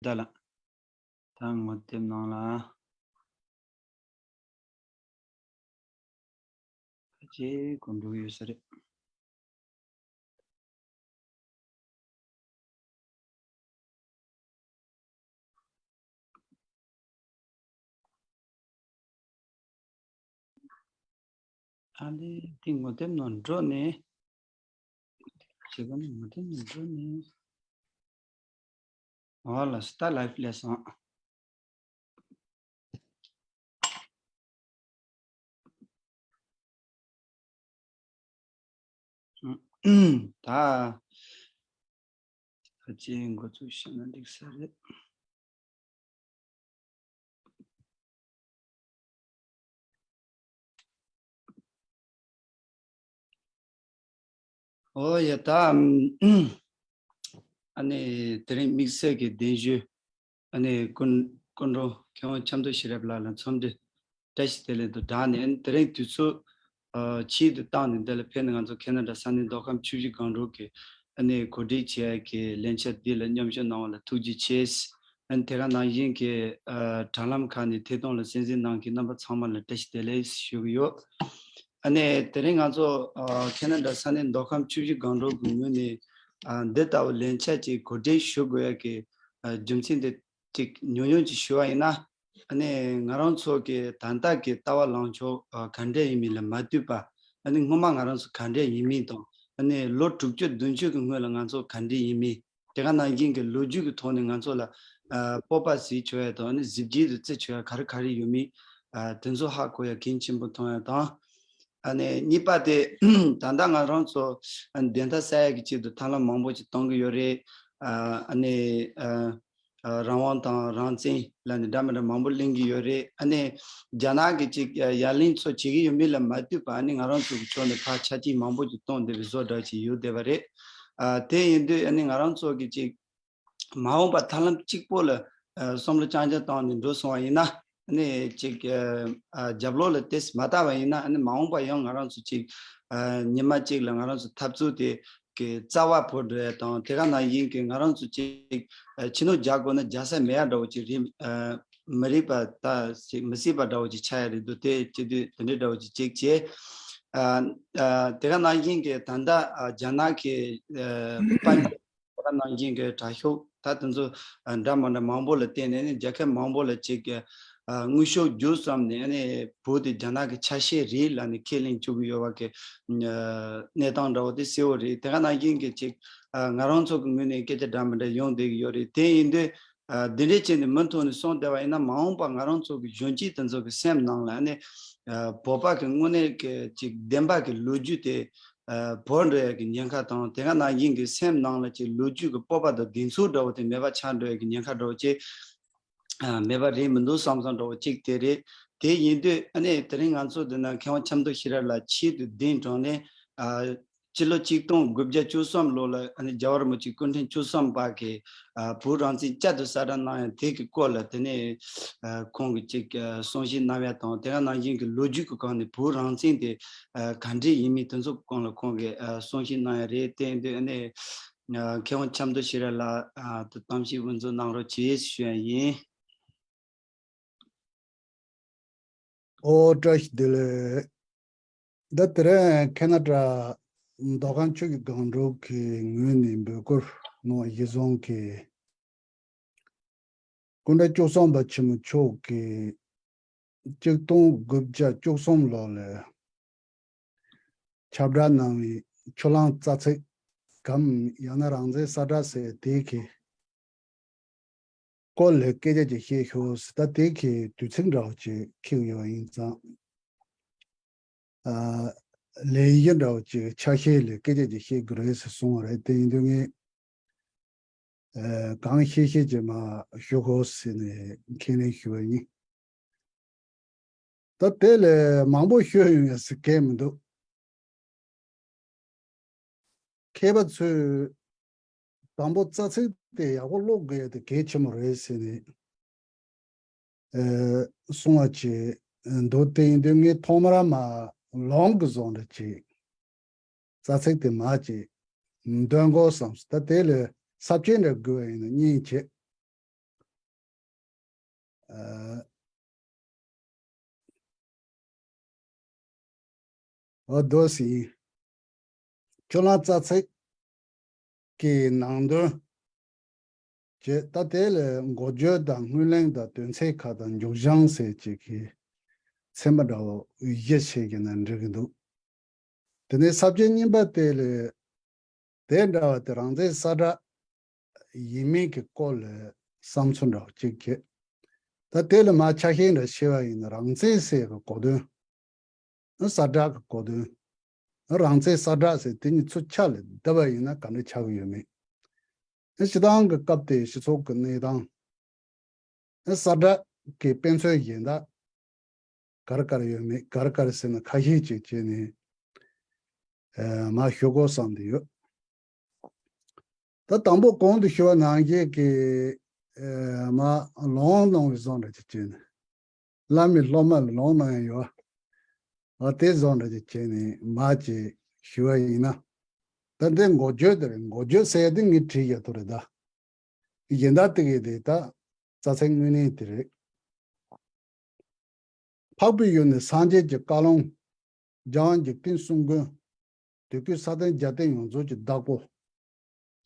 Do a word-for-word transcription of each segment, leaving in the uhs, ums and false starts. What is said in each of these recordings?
ད་ལ། ད་ངོ་དེབ་ནང་ལ། ཕལ་ཆེར་གོ་འགྲོ་གི་ཡོད་ས་རེད། ཨ་ལེ། དེ་ངོ་དེབ་ནང་འགྲོ་ནས། བྱེད་པ་ནི་ངོ་དེབ་ནང་འགྲོ་ནས། ཨོ་ལ་སི་ད་ལའིབ་སླེབས་སོང་། ད། ད་ཅི་འགོ་ཚུགས་ཤེས་ན་འགྲིག་ས་རེད། ཨོ་ཡ་ད། ཨ་ནི་དེ་རིང་དམིགས་བསལ་གྱི་གདན་ཞུ། ཨ་ནི་སྐུ་སྐུ་མགྲོན་མཁས་དབང་ཆབ་མདོ་ཤེས་རབ་ལགས་ལ་འཚམས་འདྲི་བཀྲ་ཤིས་བདེ་ལེགས་དང་སྦྲགས་ནས། ཨ་ནི་དེ་རིང་དུས་ཚོད་ཨ་ཕྱིས་སུ་བཏང་ནས་འདི་ལ་ཕེབས་ནས་ང་ཚོ་ཁེ་ན་ཌ་ས་གནས་མདོ་ཁམས་ཆུ་བཞི་སྒང་དྲུག་གི་ཨ་ནི་གོ་སྒྲིག་བྱས་ཀྱི་ལས་འཆར་འདི་ལ་མཉམ་ཞུགས་གནང་བ་ལ་ཐུགས་རྗེ་ཆེ། ཨ་ནི་དེ་ག་ནང་བཞིན་གྱི་ཨ་དྲ་ལམ་ཁག་ནས་ཐད་གཏོང་ལ་གསན་གཟིགས་གནང་མཁན་རྣམ་པ་ཚང་མ་ལ་བཀྲ་ཤིས་བདེ་ལེགས་ཞུ་གི་ཡོད། ཨ་ནི་དེ་རིང་ང་ཚོ་ཨ་ཁེ་ན་ཌ་ས་གནས་མདོ་ཁམས་ཆུ་བཞི་སྒང་དྲུག་གི་ངོས་ནས་ཨ་འདི་ལྟ་བུ་ལས་འཆར་ཅིག་གོ་སྒྲིག་ཞུ་དགོས་ཡ་གི་ཨ་རྒྱུ་མཚན་དེ་ཅིག་ཉུང་ཉུང་ཅིག་ཞུ་བ་ཡིན་ན། ཨ་ནི་ང་རང་ཚོ་གི་ད་ལྟ་གི་ལྟ་བ་ལངས་ཕྱོགས་ཨ་ག་འདྲ་ཡིན་མིན་ལ་མ་ལྟོས་པ། ཨ་ནི་སྔོན་མ་ང་རང་ཚོ་ག་འདྲ་ཡིན་མིན་དང་། ཨ་ནི་ལོ་དྲུག་ཅུ་བདུན་ཅུ་གི་སྔོན་ལ་ང་ཚོ་ག་འདྲ་ཡིན་མིན། དེ་ག་ནང་བཞིན་གྱི་ལོ་རྒྱུས་ཀྱི་ཐོག་ནས་ང་ཚོ་ལ་ཨ་སྤོབས་པ་གཟིགས་ཆོག་ཡ་དང་། ཨ་ནི་གཟི་བརྗིད་དུ་བརྩི་ཆོག་ཡ་ག་རེ་ག་རེ་ཡོད་མིན། ཨ་དེ་ཚོ་ཧ་གོ་ཡ་གལ་ཆེན་པོ་མཐོང་ཡ་དང་། ཨ་ནི་གཉིས་པ་དེ་ད་ལྟ་ང་རང་ཚོ་ཨ་ནི་བདེན་མཐའ་གསལ་ཡ་གི་ཆེད་དུ་ཐབས་ལམ་མང་པོ་ཅིག་གཏོང་གི་ཡོད་རེད། ཨ་ཨ་ནི་ཨ་ཨ་རང་དབང་དང་རང་བཙན་ལབ་ནས་འདྲ་མི་འདྲ་མང་པོ་གླེང་གི་ཡོད་རེད། ཨ་ནི་རྒྱ་ནག་གི་ཅིག་ཡ་ཡ་ལན་ཚོ་བྱེད་ཀྱི་ཡོད་མེད་ལ་མ་ལྟོས་པ། ཨ་ནི་ང་རང་ཚོ་གི་ཕྱོགས་ནས་ཕར་ཆ་རྐྱེན་མང་པོ་ཅིག་གཏོང་བསྡད་པའི་བཟོ་འདྲ་ཅིག་ཡོད་བསྡད་པ་རེད། ཨ་དེ་ཡིན་དུས་ཨ་ནི་ང་རང་ཚོ་གི་ཅིག་མ་འོངས་པ་ཐབས་ལམ་གཅིག་པོ་ལ་ཨ་བསམ་བློ་རྐྱང་རྐྱང་བཏང་ནས་འགྲོ་སོང་བ་ཡིན་ན། ཨ་ནི་ཅིག་ཨ་རྒྱབ་ལོགས་ལ་ཏོག་ཙམ་མ་བལྟ་བ་ཡིན་ན། ཨ་ནི་མ་འོངས་པ་ཡང་ང་རང་ཚོ་ཅིག་ཨ་ཉི་མ་གཅིག་ལ་ང་རང་ཚོ་འཐབ་རྩོད་དེ་གི་རྩ་བ་བོར་འགྲོ་ཡ་དང་། དེ་ག་ནང་བཞིན་གྱི་ང་རང་ཚོ་ཅིག་ཨ་ཕྱི་ནང་རྒྱག་དགོས་ན་རྒྱག་ས་མེད་ཡ་འདྲ་བོ་ཅིག་རེད། ཨ་མི་རིགས་པ་ད་ཅིག་མི་སྲིད་པ་འདྲ་བོ་ཅིག་ཆགས་ཡ་རེད་འདུག་དེ་བྱེད་དུས་དེ་འདྲའི་འདྲ་བོ་ཅིག་ཅིག་བྱས། ཨ་ཨ་དེ་ག་ནང་བཞིན་གྱི་ད་ལྟ་ཨ་རྒྱ་ནག་གི་ཨ་དཔལ་འབྱོར་ཁོ་རང་ནང་བཞིན་གྱི་དྲག་ཤོས་ད་དེ་ཚོ་ཨ་འདྲ་མི་འདྲ་མང་པོ་ལ་བརྟེན་ནས་ནི་རྒྱལ་ཁབ་མང་པོ་ལ་ཅིག་གི་ཨ་དངོས་ཤུགས་བརྒྱུད་གསུམ་ནས་ཨ་ནི་བོད་དེ་རྒྱ་ནག་གི་ཆ་ཤས་རེད་ལབ་ནས་ཁས་ལེན་བཅུག་གི་ཡོད་པ་གི་ཨ་གནས་སྟངས་འདྲ་བོ་དེ་གསལ་བོ་རེད། དེ་ག་ནང་བཞིན་གྱི་ཅིག་ཨ་ང་རང་ཚོ་གི་ངོས་ནས་སྐད་ཆ་འདྲ་མི་འདྲ་ཡོང་བསྡད་ཀྱི་ཡོད་རེད། དེ་ཡིན་དུས་ཨ་འདི་འདྲའི་ཅིག་ནས་མུ་མཐུད་ནས་སོང་བསྡད་པ་ཡིན་ན། མ་འོངས་པ་ང་རང་ཚོ་གི་གཞོན་སྐྱེས་དེ་ཚོ་གི་སེམས་ནང་ལ་ཨ་ནི་ཨ་བོད་པ་གི་དངོས་གནས་ཀྱི་ཅིག་བདེན་པ་གི་ལོ་རྒྱུས་དེ་ཨ་བོར་འགྲོ་ཡ་གི་ཉེན་ཁ་དང་། དེ་ག་ནང་བཞིན་གྱི་སེམས་ནང་ལ་ཅིག་ལོ་རྒྱུས་ཀྱི་སྤོབས་པ་དང་གདེང་ཚོད་འདྲ་བོ་དེ་མེད་པ་ཆགས་འགྲོ་ཡ་གི་ཉེན་ཁ་འདྲ་བོ་ཅིག་ཨ་མེད་པ་རེད་མི་འདུག་བསམ་བསམ་འདྲ་བོ་ཅིག་དེ་རེད། དེ་ཡིན་དུས་ཨ་ནི་དེ་རིང་ང་ཚོ་འདི་ན་མཁས་དབང་ཆབ་མདོ་ཤེས་རབ་ལགས་ཆེད་དུ་གདན་དྲངས་ནས། ཨ་སྤྱི་ལོ་ཆིག་སྟོང་དགུ་བརྒྱ་བཅུ་གསུམ་ལོ་ལ་ཨ་ནི་རྒྱལ་བ་རིན་པོ་ཆེ་སྐུ་ཕྲེང་བཅུ་གསུམ་པ་གིས་ཨ་བོད་རང་བཙན་བསྐྱར་དུ་གསལ་བསྒྲགས་གནང་ཡ་དེ་གི་སྐོར་ལ་དེ་ནས་ཨ་ཁོང་གིས་ཅིག་ཨ་གསུང་བཤད་གནང་ཡ་དང་། དེ་ག་ནང་བཞིན་གྱི་ལོ་རྒྱུས་ཀྱི་སྒང་ནས་བོད་རང་བཙན་དེ་ཨ་ག་འདྲས་ཡིན་མིན་དེ་ཚོ་གི་སྒང་ལ་ཁོང་གིས་ཨ་གསུང་བཤད་གནང་ཡ་རེད། དེ་ཡིན་དུས་ཨ་ནི་ཨ་མཁས་དབང་ཆབ་མདོ་ཤེས་རབ་ལགས་ཨ་དུ་གཏམ་བཤད་དབུ་འཛུགས་གནང་རོགས་བྱེད་ཞུ་ཡ་ཡིན། ཨོ་བཀྲ་ཤིས་བདེ་ལེགས། ད་དེ་རིང་ཁེ་ན་ཌ་མདོ་ཁམས་ཆུ་བཞི་སྒང་དྲུག་གི་ངོས་ནས་འབོད་སྐུལ་གནང་བ་གཞིར་བཟུང་གིས། སྐུ་ཕྲེང་བཅུ་གསུམ་པ་ཆེན་མོ་མཆོག་གིས་ཆིག་སྟོང་དགུ་བརྒྱ་བཅུ་གསུམ་ལོ་ལ་ཁྱབ་བསྒྲགས་གནང་བའི་ཆུ་གླང་རྩ་ཚིག་གམ་ཡང་ན་རང་བཙན་གསལ་བསྒྲགས་ཟེར་དེ་གི་སྐོར་ལ་སྐད་ཆ་ཅིག་བཤད་ཤོག་ཟེར། ད་དེ་གི་དུས་ཚིགས་འདྲ་བོ་ཅིག་འཁེལ་ཡོད་ཡིན་ཙང་། ཨ་ལས་གཞི་འདྲ་བོ་ཅིག་ཆ་ཤས་ལ་སྐད་ཆ་ཅིག་བཤད་དགོས་རེད་ཟེར་གསུངས་པ་རེད། དེ་ཡིན་དུས་ངས་ཨ་གང་ཤེས་ཤེས་ཅིག་མར་ཞུ་དགོས་ཟེར་ནས་ཁས་ལེན་ཞུས་པ་ཡིན། ད་དེ་ལས་མང་པོ་ཤོད་ཡོང་ཡ་ཟེར་གྱི་མི་འདུག་མཁས་པ་ཚོས་དང་པོ་རྩ་ཚིག་དེ་ཡག་པོ་ཀློག་དགོས་ཡ་དེ་གལ་ཆེན་པོ་རེད་ཟེར་ནས་ཨ་གསུང་བ་ཅིག་འདུག་དེ་ཡིན་དུས་ངས་ཐོག་མར་མར་ལུང་གི་བཟོ་འདྲ་ཅིག་རྩ་ཚིག་དེ་མར་ཅིག་འདོན་དགོས་བསམས། ད་དེ་ལས་ས་བཅད་འདྲ་དགོས་པ་ཡིན་ན་སྙིང་རྗེ། ཨ། འོ་དོ་སི། ཁྱོད་རང་རྩ་ཚིག་གི་ནང་དོན་བྱས། ད་དེ་ལ་འགོ་བརྗོད་དང་སྔོན་གླེང་དང་དོན་ཚན་ཁག་དང་མཇུག་བྱང་ཟེར་ཅིག་གི་ཚན་པ་འདྲ་བོ་བཞི་ཕྱེ་གི་ན་འགྲིག་གི་འདུག་དེ་ནས་ས་བཅད་གཉིས་པ་དེ་ལ་དེ་འདྲ་བ་དེ་རང་བཙན་གསལ་བསྒྲགས་ཡིན་མིན་གྱི་སྐོར་ལ་བསམ་ཚུལ་འདྲ་བོ་གཅིག་བྱས། ད་དེ་ལ་མ་ཆ་ཤས་འདྲ་ཕྱེ་བ་ཡིན་ན་རང་བཙན་ཟེར་གྱི་གོ་དོན། གསལ་བསྒྲགས་ཀྱི་གོ་དོན། རང་བཙན་གསལ་བསྒྲགས་ཟེར་དེ་གཉིས་ཚུར་ཆ་ལ་བསྡུ་བ་ཡིན་ན་ག་འདྲ་ཆགས་ཀྱི་ཡོད་མེད། སྤྱི་བཏང་གི་སྐབས་དེའི་སྤྱི་ཚོགས་ཀྱི་གནས་སྟངས། གསལ་བསྒྲགས་ཀྱི་དཔེ་མཚོན་གཞན་དག་ག་རེ་ག་རེ་ཡོད་མེད། ག་རེ་ག་རེ་ཟེར་ན་ཁ་ཤས་ཅིག་བྱས་ནས་མར་ཞུ་དགོས་བསམ་གྱི་ཡོད། ད་དང་པོ་གོང་དུ་ཞུ་བ་ནང་བཞིན་གྱི་མར་ལོང་གནང་བའི་བཟོ་འདྲ་ཅིག་བྱས་ནས། བླ་མའི་སློབ་མ་ལ་ལོང་གནང་ཡ་ཡོད། འོ་དེ་བཟོ་འདྲ་ཅིག་བྱས་ནས་མར་ཅིག་ཞུ་བ་ཡིན་ན། ད་འདི་འགོ་བརྗོད་དེ་རེད། འགོ་བརྗོད་ཟེར་ཡ་དེ་ངས་བྲིས་ཡོད་དོ་རེད་ད། གཞན་དག་དེ་གའི་དེ་ད་རྩ་ཚིག་དངོས་གནས་དེ་རེད། འཕགས་པའི་ཡུལ་ནས་སངས་རྒྱས་ཀྱི་བཀའ་ལུང་། སྦྱང་བ་འཇིག་རྟེན་གསུམ་མགོན། དུས་ཀུན་ས་སྟེང་རྒྱལ་བསྟན་ཡོངས་རྫོགས་ཀྱི་བདག་པོ།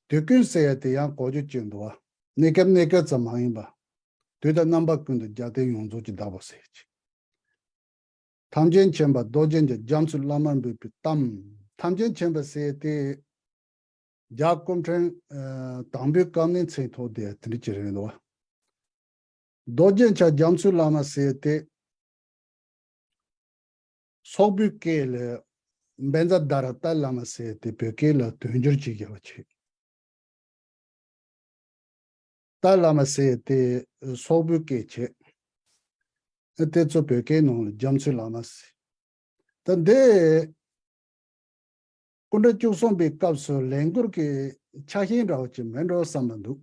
དུས་ཀུན་ཟེར་ཡ་དེ་ཡང་གོ་རྒྱུ་ཅིག་འདུག་བ། གནས་སྐབས་གནས་སྐབས་ཙམ་མ་ཡིན་པ། དུས་དང་རྣམ་པ་ཀུན་ཏུ་རྒྱལ་བསྟན་ཡོངས་རྫོགས་ཀྱི་བདག་པོ་ཟེར་ཡ་ཅིག་ཐམས་ཅད་མཁྱེན་པ་རྡོ་རྗེ་འཆང་རྒྱ་མཚོའི་བླ་མར་འབོད་པའི་གཏམ། ཐམས་ཅད་མཁྱེན་པ་ཟེར་ཡ་དེ། རྒྱལ་སྐུ་ཕྲེང་ཨ་དང་པོའི་སྐབས་ནས་མཚན་ཐོགས་ཏེ་དེ་འདྲ་ཅིག་རེད་འདུག་བ། རྡོ་རྗེ་འཆང་རྒྱ་མཚོའི་བླ་མ་ཟེར་ཏེ། སོག་པོའི་སྐད་ལ་བཛྲ་དྷ་ར་ཏཱ་ལའི་བླ་མ་ཟེར་ཏེ་བོད་སྐད་ལ་དོན་སྒྱུར་བྱེད་རྒྱུ་བ་བྱེད། ཏཱ་ལའི་བླ་མ་ཟེར་ཏེ་སོག་པོའི་སྐད་བྱེད། དེ་ཚོ་བོད་སྐད་ནང་ལ་རྒྱ་མཚོའི་བླ་མ་ཟེར། ད་འདི་སྐུ་ཕྲེང་བཅུ་གསུམ་པའི་སྐབས་སུ་ལས་འགུལ་གྱི་ཆ་ཤས་འདྲ་བོ་ཅིག་མེད་འགྲོ་བསམ་པ་འདུག་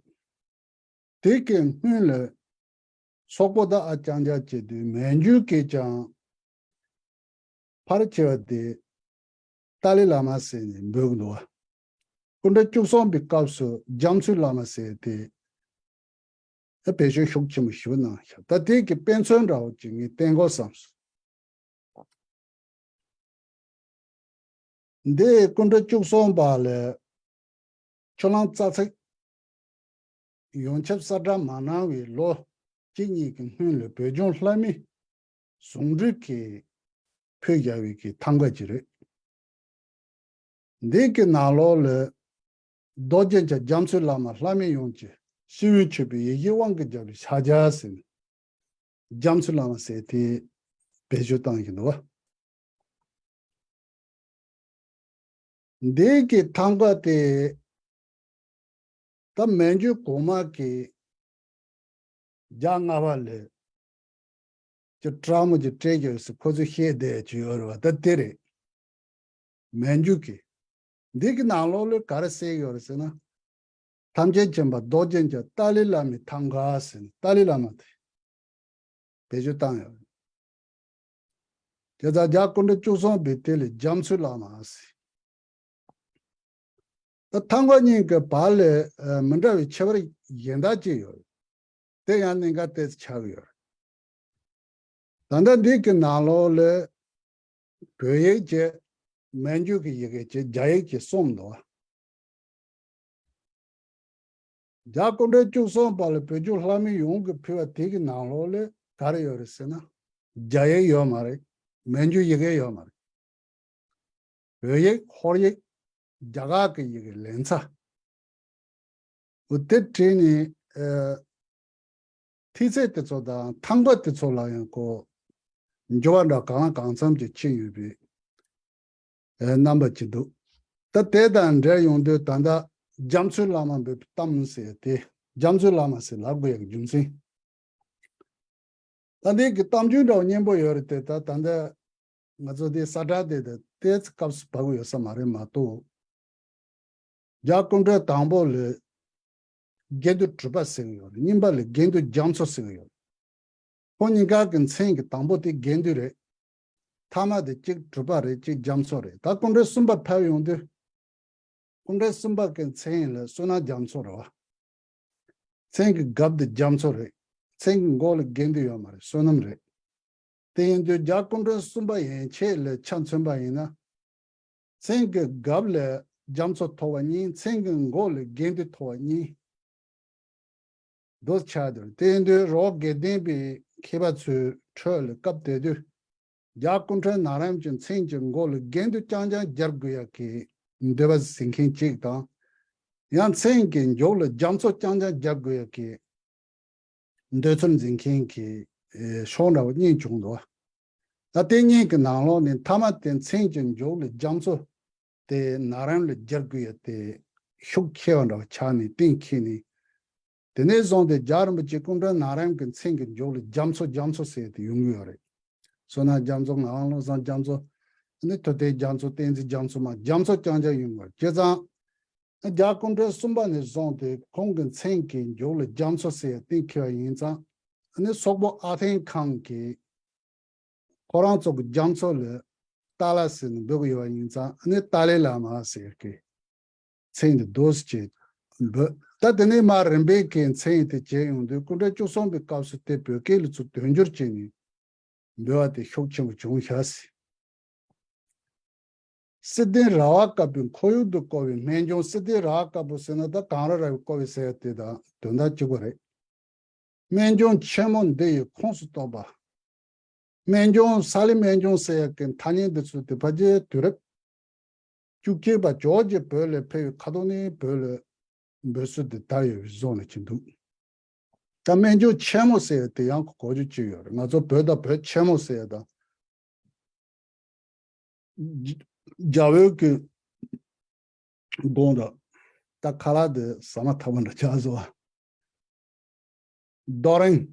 དེ་གི་སྔོན་ལ་སོག་པོ་དང་ཨ་རྐྱང་རྐྱང་བྱེད་དུས་མན་ཇུ་གིས་ཀྱང་ཕལ་ཆེ་བ་དེ་ཏཱ་ལའི་བླ་མ་ཟེར་ནས་འབོད་ཀྱི་འདུག་བ། སྐུ་ཕྲེང་བཅུ་གསུམ་པའི་སྐབས་སུ་རྒྱ་མཚོའི་བླ་མ་ཟེར་ཏེ་བེད་སྤྱོད་ཤུགས་ཆེན་པོ་ཞིག་གནང་ཤག་ད་དེ་གི་དཔེ་མཚོན་འདྲ་བོ་ཅིག་ངས་བསྟན་དགོས་བསམ་སོང་། འདི་སྐུ་ཕྲེང་བཅུ་གསུམ་པ་ལ་ཁྱོད་རང་རྩ་ཚིག་ཡོངས་ཁྱབ་གསལ་བསྒྲགས་མ་གནང་བའི་ལོ་གཅིག་གཉིས་ཀྱི་སྔོན་ལ་བོད་ལྗོངས་ལྷ་མི་ཟུང་འབྲེལ་གྱིས་ཕུལ་བཞག་པའི་གི་ཐང་ག་ཅིག་རེད། འདི་གི་ནང་ལོགས་ལ་རྡོ་རྗེ་འཆང་རྒྱ་མཚོའི་བླ་མ་ལྷ་མི་ཡོངས་ཀྱི་སྤྱི་བོས་མཆོད་པའི་ཡེ་ཤེས་དབང་གིས་རྒྱལ་བའི་ཕྱག་རྒྱ་ཟེར་ནས་རྒྱ་མཚོའི་བླ་མ་ཟེར་དེ་བེད་སྤྱོད་བཏང་གི་འདུག་བ། འདི་གི་ཐང་ག་དེ་ད་མན་ཇུ་གོང་མ་གི་རྒྱ་ལྔ་པ་ལས་ཀྱི་ཀྲ་མོ་ཅིག་སྤྲད་ཀྱི་ཡོད་ཟེར་ཁོ་ཚོས་བཤད་བསྡད་ཀྱི་ཡོད་རེད་བ། ད་དེ་རེད། མན་ཇུ་གི་འདི་གི་ནང་ལོགས་ལ་ག་རེ་གསལ་ཡོད་རེད་ཟེར་ན། ཐམས་ཅད་མཁྱེན་པ་རྡོ་རྗེ་འཆང་ཏཱ་ལའི་བླ་མའི་ཐང་ག་ཟེར་ནས་ཏཱ་ལའི་བླ་མ་དེ་བེད་སྤྱོད་བཏང་ཡོད་རེད། དེ་ལྟར་རྒྱ་སྐུ་ཕྲེང་བཅུ་གསུམ་པའི་དེ་ལས་རྒྱ་མཚོའི་བླ་མ་ཟེར། ད་ཐང་ག་གཉིས་ཀྱི་བར་ལ་ཨ་མི་འདྲ་བའི་ཁྱད་པར་གཞན་དག་ཅིག་ཡོད་རེད། དེ་ཡང་གནད་འགག་ཏོག་ཙམ་ཆགས་ཀྱི་ཡོད་རེད། ད་ལྟ་འདི་གི་ནང་ལོགས་ལ་བོད་ཡིག་བྱས། མན་ཇུ་གི་ཡི་གེ་བྱས། རྒྱ་ཡིག་བྱས་གསུམ་འདུག་བ། རྒྱ་སྐུ་ཕྲེང་བཅུ་གསུམ་པ་ལ་བོད་ལྗོངས་ལྷ་མི་ཡོངས་ཀྱིས་ཕུལ་བ་དེ་གི་ནང་ལོགས་ལ་ག་རེ་ཡོད་རེད་ཟེར་ན། རྒྱ་ཡིག་ཡོད་མ་རེད། མན་ཇུ་ཡི་གེ་ཡོད་མ་རེད། བོད་ཡིག་ཧོར་ཡིག་རྒྱ་གར་གྱི་ཡི་གེ་ལེན་ཚ། འོ་དེ་བྲིས་ནས་ཨ་ཐིག་ཚད་དེ་ཚོ་དང་ཐང་ག་དེ་ཚོ་ལ་ཡང་ཁོ་འགྱུར་བ་འདྲ་གང་ལ་གང་འཚམ་ཅིག་ཕྱིན་ཡོད་པའི་ཨ་རྣམ་པ་ཅིག་འདུག་ད་དེ་དང་འབྲེལ་ཡོང་དུས་ད་ལྟ་རྒྱ་མཚོའི་བླ་མ་འབོད་པའི་གཏམ་ཟེར་ཏེ་རྒྱ་མཚོའི་བླ་མ་ཟེར་ལབ་དགོས་ཡག་རྒྱུ་མཚན། ད་འདི་གི་གཏམ་རྒྱུད་འདྲ་བོ་སྙན་པོ་ཡོད་རེད་དེ། ད་ད་ལྟ་ང་ཚོ་འདི་གསལ་བསྒྲགས་དེ་ད་ཏོག་ཙམ་སྐབས་སུ་བབས་ཀྱི་ཡོད་ས་མ་རེད་མ་གཏོགས། རྒྱ་སྐུ་ཕྲེང་དང་པོ་ལ་དགེ་འདུན་གྲུབ་པ་ཟེར་གྱི་ཡོད་རེད། གཉིས་པ་ལ་དགེ་འདུན་རྒྱ་མཚོ་ཟེར་གྱི་ཡོད་རེད། ཁོ་གཉིས་ཀ་གི་མཚན་གྱི་དང་པོ་དེ་དགེ་འདུན་རེད། ཐ་མ་དེ་གཅིག་གྲུབ་པ་རེད། གཅིག་རྒྱ་མཚོ་རེད། ད་སྐུ་ཕྲེང་གསུམ་པ་ཕེབས་ཡོང་དུས། སྐུ་ཕྲེང་གསུམ་པ་གི་མཚན་ལ་བསོད་ནམས་རྒྱ་མཚོ་རེད་བ། མཚན་གྱི་རྒྱབ་དེ་རྒྱ་མཚོ་རེད། མཚན་གྱི་འགོག་ལས་འགལ་འདུ་ཡོད་མ་རེད། བསོད་ནམས་རེད། དེ་ཡིན་དུས་རྒྱལ་སྐུ་ཕྲེང་གསུམ་པ་ཡན་ཆད་ལ་ཆ་མཚོན་པ་ཡིན་ན། མཚན་གྱི་རྒྱབ་ལ་རྒྱ་མཚོ་ཐོགས་པ་གཉིས། མཚན་གྱི་འགོག་ལས་འགལ་འདུ་ཐོགས་པ་གཉིས། འདུ་ཆགས་དུས་དེ་ཡིན་དུས་རི་བོ་དགེ་ལྡན་པའི་མཁས་པ་ཚོའི་ཁྲོད་ལ་སྐབས་དེ་དུས་རྒྱལ་སྐུ་ཕྲེང་ནང་རིམ་གྱི་མཚན་གྱི་འགོག་ལས་འགལ་འདུ་རྐྱང་རྐྱང་རྒྱག་དགོས་ཡག་གི་འདོད་པ་འཛིན་མཁན་གཅིག་དང་། ཡང་མཚན་གྱི་མཇུག་ལ་རྒྱ་མཚོ་རྐྱང་རྐྱང་རྒྱག་དགོས་ཡག་གི་འདོད་ཚུལ་འཛིན་མཁན་གྱི་ཕྱོགས་འདྲ་བོ་གཉིས་བྱུང་འདུག་ད་དེ་གཉིས་ཀྱི་ནང་ལོགས་ནས་མཐའ་མ་དེ་མཚན་གྱི་མཇུག་ལ་རྒྱ་མཚོ་དེ་ནང་རིམ་ལ་སྦྱར་དགོས་ཡ་དེ་ཤུགས་ཆེ་བ་འདྲ་བ་ཆགས་ནས་གཏན་འཁེལ་ནས། དེ་ནས་བཟུང་སྟེ་རྒྱལ་བ་རིན་པོ་ཆེ་སྐུ་ཕྲེང་ནང་རིམ་གྱི་མཚན་གྱི་མཇུག་ལ་རྒྱ་མཚོ་རྒྱ་མཚོ་ཟེར་ཏེ་ཡོང་གི་ཡོད་རེད། བསོད་ནམས་རྒྱ་མཚོ། ངག་དབང་བློ་བཟང་རྒྱ་མཚོ། ཨ་ནི་ཐུབ་བསྟན་རྒྱ་མཚོ། བསྟན་འཛིན་རྒྱ་མཚོ། མར་རྒྱ་མཚོ་རྐྱང་རྐྱང་ཡོང་གི་ཡོད་རེད། བྱས་ཙང་། རྒྱལ་སྐུ་ཕྲེང་གསུམ་པ་ནས་བཟུང་སྟེ་ཁོང་གི་མཚན་གྱི་མཇུག་ལ་རྒྱ་མཚོ་ཟེར་ཏེ་འཁེལ་བ་ཡིན་ཙང་། ཨ་ནི་སོག་པོ་ཨ་ཐན་ཁང་གིས་ཁོ་རང་ཚོ་གི་རྒྱ་མཚོ་ལ་ཏཱ་ལ་ཟེར་ནས་འབོད་ཀྱི་ཡོད་པ་ཡིན་ཙང་། ཨ་ནི་ཏཱ་ལའི་བླ་མ་ཟེར་གི་མཚན་དེ་འདུག་སེ་བྱས་འབོད། ད་དེ་ནས་མར་རིམ་པས་ཀྱི་མཚན་དེ་བྱས་ཡོང་དུས་སྐུ་ཕྲེང་བཅུ་གསུམ་པའི་སྐབས་སུ་དེ་བོད་སྐད་ལ་ཚུར་དོན་སྒྱུར་བྱས་ནས་འབོད་པ་དེ་ཤུགས་ཆེན་པོ་བྱུང་ཤག་ཟེར། སྲིད་དོན་ར་བ་དཀར་པོའི་ཁོར་ཡུག་ཏུ་བསྐོར་བའི་སྨན་ལྗོངས། སྲིད་དོན་ར་བ་དཀར་པོ་ཟེར་ན་ད་གངས་རི་ར་བས་བསྐོར་བའི་ཟེར་ཡ་དེ་དང་དོན་དག་གཅིག་པ་རེད། སྨན་ལྗོངས་ཆེན་མོ་འདི་ཡི་ཁོངས་སུ་གཏོགས་པ། སྨན་ལྗོངས། ས་ལི་སྨན་ལྗོངས་ཟེར་ཡ་གི་ཐ་སྙད་འདི་ཚོ་དེ་ཕལ་ཆེར་དུས་རབས་བཅུ་གཅིག་པ་ཇོར་ཇི་བོད་ལ་ཕེབས་པའི་ཁ་ཐོག་ནས་བོད་ལ་འབོད་སྲོལ་དེ་དར་ཡོད་པའི་བཟོ་ནས་ཅིག་འདུག་ད་སྨན་ལྗོངས་ཆེན་མོ་ཟེར་ཡ་དེ་ཡང་གོ་རྒྱུ་ཅིག་ཡོད་རེད། ང་ཚོ་བོད་དང་བོད་ཆེན་མོ་ཟེར་ཡ་དང་། རྒྱ་བོད་ཀྱི་དགོངས་དག་ད་ཁ་ལག་དེ་ཟ་མ་ཐག་པ་འདྲ་ཆགས་སོང་བ། རྡོ་རིང་།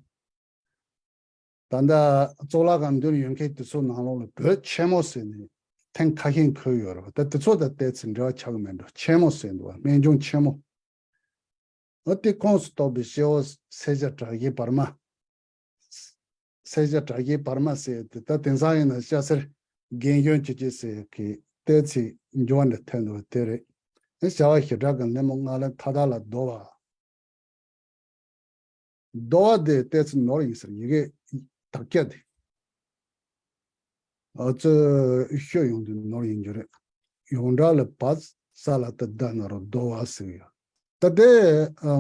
ད་ལྟ་གཙུག་ལག་ཁང་མདུན་ཡོད་མཁན་དེ་ཚོ་ནང་ལོགས་ལ་བོད་ཆེན་མོ་ཟེར་ནས་ཐེངས་ཁ་ཤས་འཁོད་ཡོད་རེད་བ། ད་དེ་ཚོ་དང་ཏོག་ཙམ་འབྲེལ་བ་ཆགས་ཀྱི་མེད་འགྲོ། ཆེན་མོ་ཟེར་འདུག་བ། སྨན་ལྗོངས་ཆེན་མོ། འོ་དེ་ཁོངས་སུ་གཏོགས་པའི་སྐྱེ་བོ་སེར་སྐྱ་གྲགས་ཅན་བར་མ། སེར་སྐྱ་གྲགས་ཅན་བར་མ་ཟེར་དེ་ད་དེང་སང་ཡིན་ན་སྐྱ་སེར་རྒན་གཞོན་ཆེ་ཆེ་ཟེར་གི་ཏོག་ཙམ་འགྱུར་བ་འདྲ་ཐོན་འདུག་དེ་རེད། བྱ་བ་ཞེ་དྲག་གི་སྣེ་མོ་ལྔ་ལ་མཐའ་དག་ལ་བསྡོ་བ། བསྡོ་བ་དེ་ཏོག་ཙམ་ནོར་ཡིན་ཟེར། ཡི་གེ་དག་སྐྱ་དེ། ཨ་ཙི་ཤོད་ཡོང་དུས་ནོར་ཡིན་རྒྱུ་རེད། ཡོངས་གྲགས་ལ་བ་ས་ལ་ཏ་བསྡོ་ན་རོ་བསྡོ་བ་ཟེར་གི་ཡོད། ད་དེ་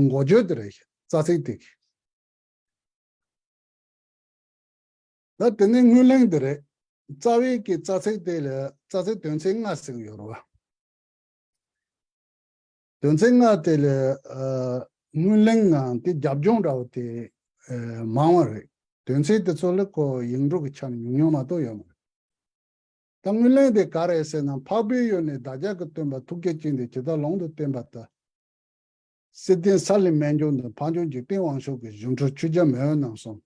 འགོ་བརྗོད་དེ་རེད། རྩ་ཚིག་དེ་གི། ད་དེ་ནས་དངོས་གླེང་དེ་རེད། རྩ་བའི་གི་རྩ་ཚིག་དེ་ལ་རྩ་ཚིག་དོན་ཚན་ལྔ་ཟེར་གི་ཡོད་རེད་བ། དོན་ཚན་ལྔ་དེ་ལ་ཨ་དངོས་གླེང་ངམ་དེ་རྒྱབ་ལྗོངས་འདྲ་བོ་དེ་ཨ་མང་བ་རེད། དོན་ཚན་དེ་ཚོ་ལ་ཁོ་ཡིག་འབྲུ་གི་ཆ་ནས་ཉུང་ཉུང་མ་གཏོགས་ཡོད་མ་རེད། ད་དངོས་གླེང་དེ་ག་རེ་ཟེར་ན། འཕགས་པའི་ཡུལ་ནས་བདག་ཅག་གི་སྟོན་པ་ཐུགས་བསྐྱེད་ཅན་དེ་ཇི་ལྟར་ལུང་དུ་བསྟན་པ་ལྟར། སྲིད་དོན་ས་ལེ་སྨན་ལྗོངས་དང་། འཕགས་མཆོག་འཇིག་རྟེན་དབང་ཕྱུག་གི་སྒྱུ་འཕྲུལ་ཆོས་རྒྱལ་མེས་དབོན་རྣམ་གསུམ།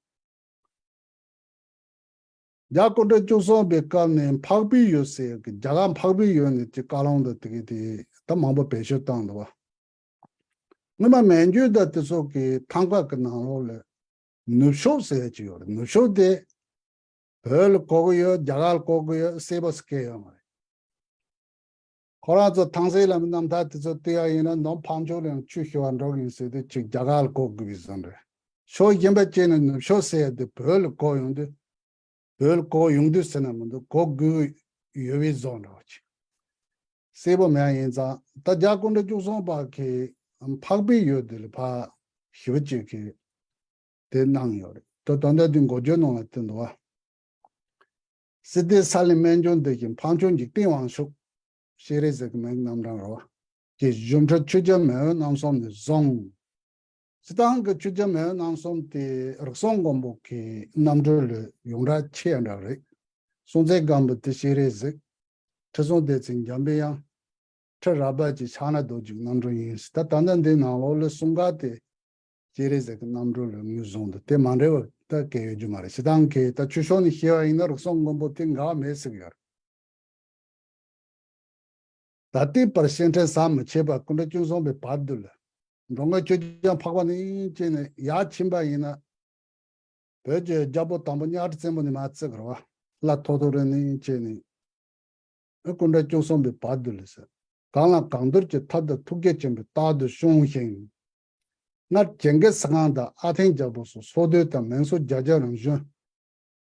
རྒྱལ་སྐུ་ཕྲེང་བཅུ་གསུམ་པའི་སྐབས་ནས་འཕགས་པའི་ཡུལ་ཟེར་གི་རྒྱ་གར་འཕགས་པའི་ཡུལ་ནས་ཀྱི་བཀའ་ལུང་དང་དེ་གི་དེ་ད་མང་པོ་བེད་སྤྱོད་བཏང་འདུག་བ། སྔོན་མ་མན་ཇུ་དང་དེ་ཚོ་གི་ཐང་ག་གི་ནང་ལོགས་ལ་ནུབ་ཕྱོགས་ཟེར་ཡ་ཅིག་ཡོད་རེད། ནུབ་ཕྱོགས་དེ་བོད་ལ་གོ་གི་ཡོད། རྒྱ་གར་ལ་གོ་གི་ཡོད། གསལ་པོ་སྐད་ཡོད་མ་རེད། ཁོ་རང་ཚོ་ཐང་སེང་བླ་མའི་རྣམ་ཐར་དེ་ཚོ་བལྟས་ཡ་ཡིན་ན་ནོ་འཕགས་མཆོག་ལ་ཡང་ཆོས་ཞུ་བར་འགྲོ་གི་ཡིན་ཟེར་དུས་ཅིག་རྒྱ་གར་ལ་གོ་དགོས་པའི་བཟོ་འདྲ། ཕྱོགས་གཞན་པ་བྱས་ནས་ནུབ་ཕྱོགས་ཟེར་ཡ་དེ་བོད་ལ་གོ་ཡོང་དུས། བོད་ལ་གོ་ཡོང་དུས་ཟེར་ན་མི་འདུག་གོ་དགོས་ཡོད་པའི་བཟོ་འདྲ་བ་ཅིག་གསལ་པོ་མེད་ཡ་ཡིན་ཙང་། ད་རྒྱལ་སྐུ་ཕྲེང་བཅུ་གསུམ་པ་གི་འཕགས་པའི་ཡུལ་དེ་ལ་ཕར་ཞིབ་ཅིག་གི་དེ་གནང་ཡོད་རེད། ད་ད་ལྟ་འདི་འགོ་བརྗོད་ནང་ལ་བསྟན་འདུག་བ། སྲིད་དེ་ས་ལེ་སྨན་ལྗོངས་འདི་བཞིན། འཕགས་མཆོག་འཇིག་རྟེན་དབང་ཕྱུག་ཤེས་རིག་ཟེར་གི་མིང་རྣམ་གྲངས་རེད་བ། ཀྱི་སྒྱུ་འཕྲུལ་ཆོས་རྒྱལ་མེས་དབོན་རྣམ་གསུམ་ནས་བཟུང་། སྤྱིར་བཏང་གི་ཆོས་རྒྱལ་མེས་དབོན་རྣམ་གསུམ་དེ་རིགས་གསུམ་མགོན་པོ་གི་རྣམ་སྤྲུལ་ལས་ཡོངས་གྲགས་ཆེ་ཡ་འདྲ་རེད། སྲོང་བཙན་སྒམ་པོ་དེ་ཤེས་རིག་ཟིག་ཁྲི་སྲོང་ལྡེ་བཙན་འཇམ་པའི་དབྱངས། ཁྲི་རལ་པ་ཅིག་ཕྱག་ན་རྡོ་རྗེ་རྣམ་སྤྲུལ་ཡིན། ད་ད་ལྟ་འདི་ནང་ལོགས་ལ་གསུམ་ཀ་དེ་ཤེས་རིག་ཟིག་གི་རྣམ་སྤྲུལ་ལས་ངོས་བཟུང་འདུག་དེ་མ་འདྲ་བ་ད་གང་ཡང་ཡོད་རྒྱུ་མ་རེད། སྤྱིར་བཏང་གི་ད་ཆོས་ཕྱོགས་ནས་བཤད་པ་ཡིན་ན་རིགས་གསུམ་མགོན་པོ་དེ་འགལ་བ་མེད་ཟེར་གི་ཡོད་རེད། ད་ལྟའི་བར་བཤད་ཁྲ་ཟམ་མི་ཆད་པར་སྐུ་ཕྲེང་བཅུ་གསུམ་པའི་བར་དུ་ལ། འགྲོ་མགོན་ཆོས་རྒྱལ་འཕགས་པ་ནས་བྱས་ནས་ཡར་ཕྱིན་པ་ཡིན་ན། བོད་ཀྱི་རྒྱལ་པོ་དང་པོ་གཉའ་ཁྲི་བཙན་པོ་ནས་མར་བརྩི་གི་རེད་བ། ལ་ཐོ་ཐོ་རི་ནས་བྱས་ནས། ཨེ་སྐུ་ཕྲེང་བཅུ་གསུམ་པའི་བར་དུ་ལ་ཟེར། གང་ལ་གང་འདུལ་གྱི་ཐབས་དང་ཐུགས་བསྐྱེད་ཆེན་པོས་རྟག་ཏུ་བསྲུང་ཞིང་། སྔར་ཇིང་གིས་ཁཱན་དང་ཨ་ཐན་རྒྱལ་པོ་སོགས་སོག་རྡོལ་དང་མིང་སོགས་བརྒྱ་བརྒྱ་རིམ་བྱོན།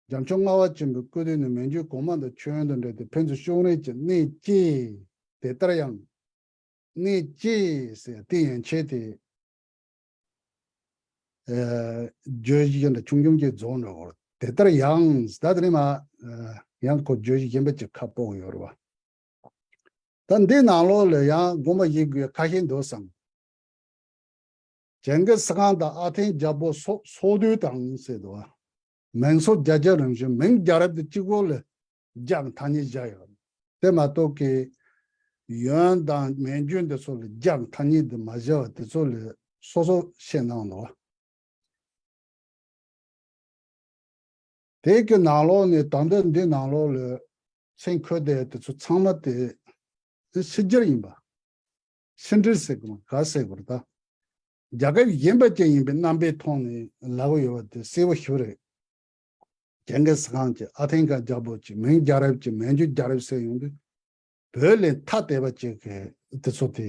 རྒྱལ་མཆོག་ལྔ་པ་ཆེན་པོའི་སྐུ་དུས་ནས་མན་ཇུའི་གོང་མ་དང་མཆོད་ཡོན་དང་འབྲེལ་ཏེ་ཕན་ཚུན་ཤོག་རིལ་གྱི་གནས་སྐྱེས། དེ་ལྟར་ཡང་། གནས་སྐྱེས་ཟེར་དེ་ཡན་ཆད་དེ། ཨ། བརྗོད་གཞི་འདྲ་ཆུང་ཆུང་ཅིག་རྫོགས་འགྲོ་གི་རེད། དེ་ལྟར་ཡང་ཟེར་ད་དེ་ནས་མར། ཨ། ཡང་ཁོ་བརྗོད་གཞི་གཞན་པ་ཅིག་ཁ་ཕྱོགས་ཡོད་རེད་བ། ད་འདི་ནང་ལོགས་ལ་ཡང་དགོངས་པ་བཞེས་དགོས་ཁ་ཤས་འདུག་བསམ། ཇིང་གིས་ཁཱན་དང་ཨ་ཐན་རྒྱལ་པོ་སོགས་སོག་རྡོལ་དང་ཟེར་འདུག་བ། མིང་སོགས་བརྒྱ་བརྒྱ་རིམ་བྱོན། མིང་བརྒྱ་རིམ་དེ་གཅིག་པོ་ལ་བརྒྱ་གི་ཐ་སྙད་བཞག་ཡོད། དེ་མ་གཏོགས་ཀྱི་ཡོན་དང་མན་ཇུ་འདི་ཚོ་ལ་བརྒྱ་གི་ཐ་སྙད་དེ་མ་བཞག་པ་དེ་ཚོ་ལ་སོ་སོ་བཤད་གནང་འདུག་བ། དེ་གི་ནང་ལོགས་ནས་ད་ལྟ་འདི་ནང་ལོགས་ལ་མཚན་འཁོད་བསྡད་དེ་ཚོ་ཚང་མ་དེ་ཕྱི་རྒྱལ་ཡིན་པ། ཕྱི་འབྲེལ་ཟེར་དགོས་ག་ཟེར་དགོས་རེད་ད། རྒྱལ་ཁབ་གཞན་པ་ཅན་ཡིན་པའི་རྣམ་པའི་ཐོག་ནས་ལབ་ཡོད་པ་དེ་གསལ་པོ་ཞིག་རེད། ཇིང་གིས་ཁཱན་གྱི་ཨ་ཐན་གྱི་རྒྱལ་པོ་གྱི་མིང་རྒྱལ་རབས་ཀྱི་མན་ཇུ་རྒྱལ་རབས་ཟེར་ཡོང་དུས། བོད་ལས་ཐ་དད་པ་ཅིག་གི་དེ་ཚོ་དེ་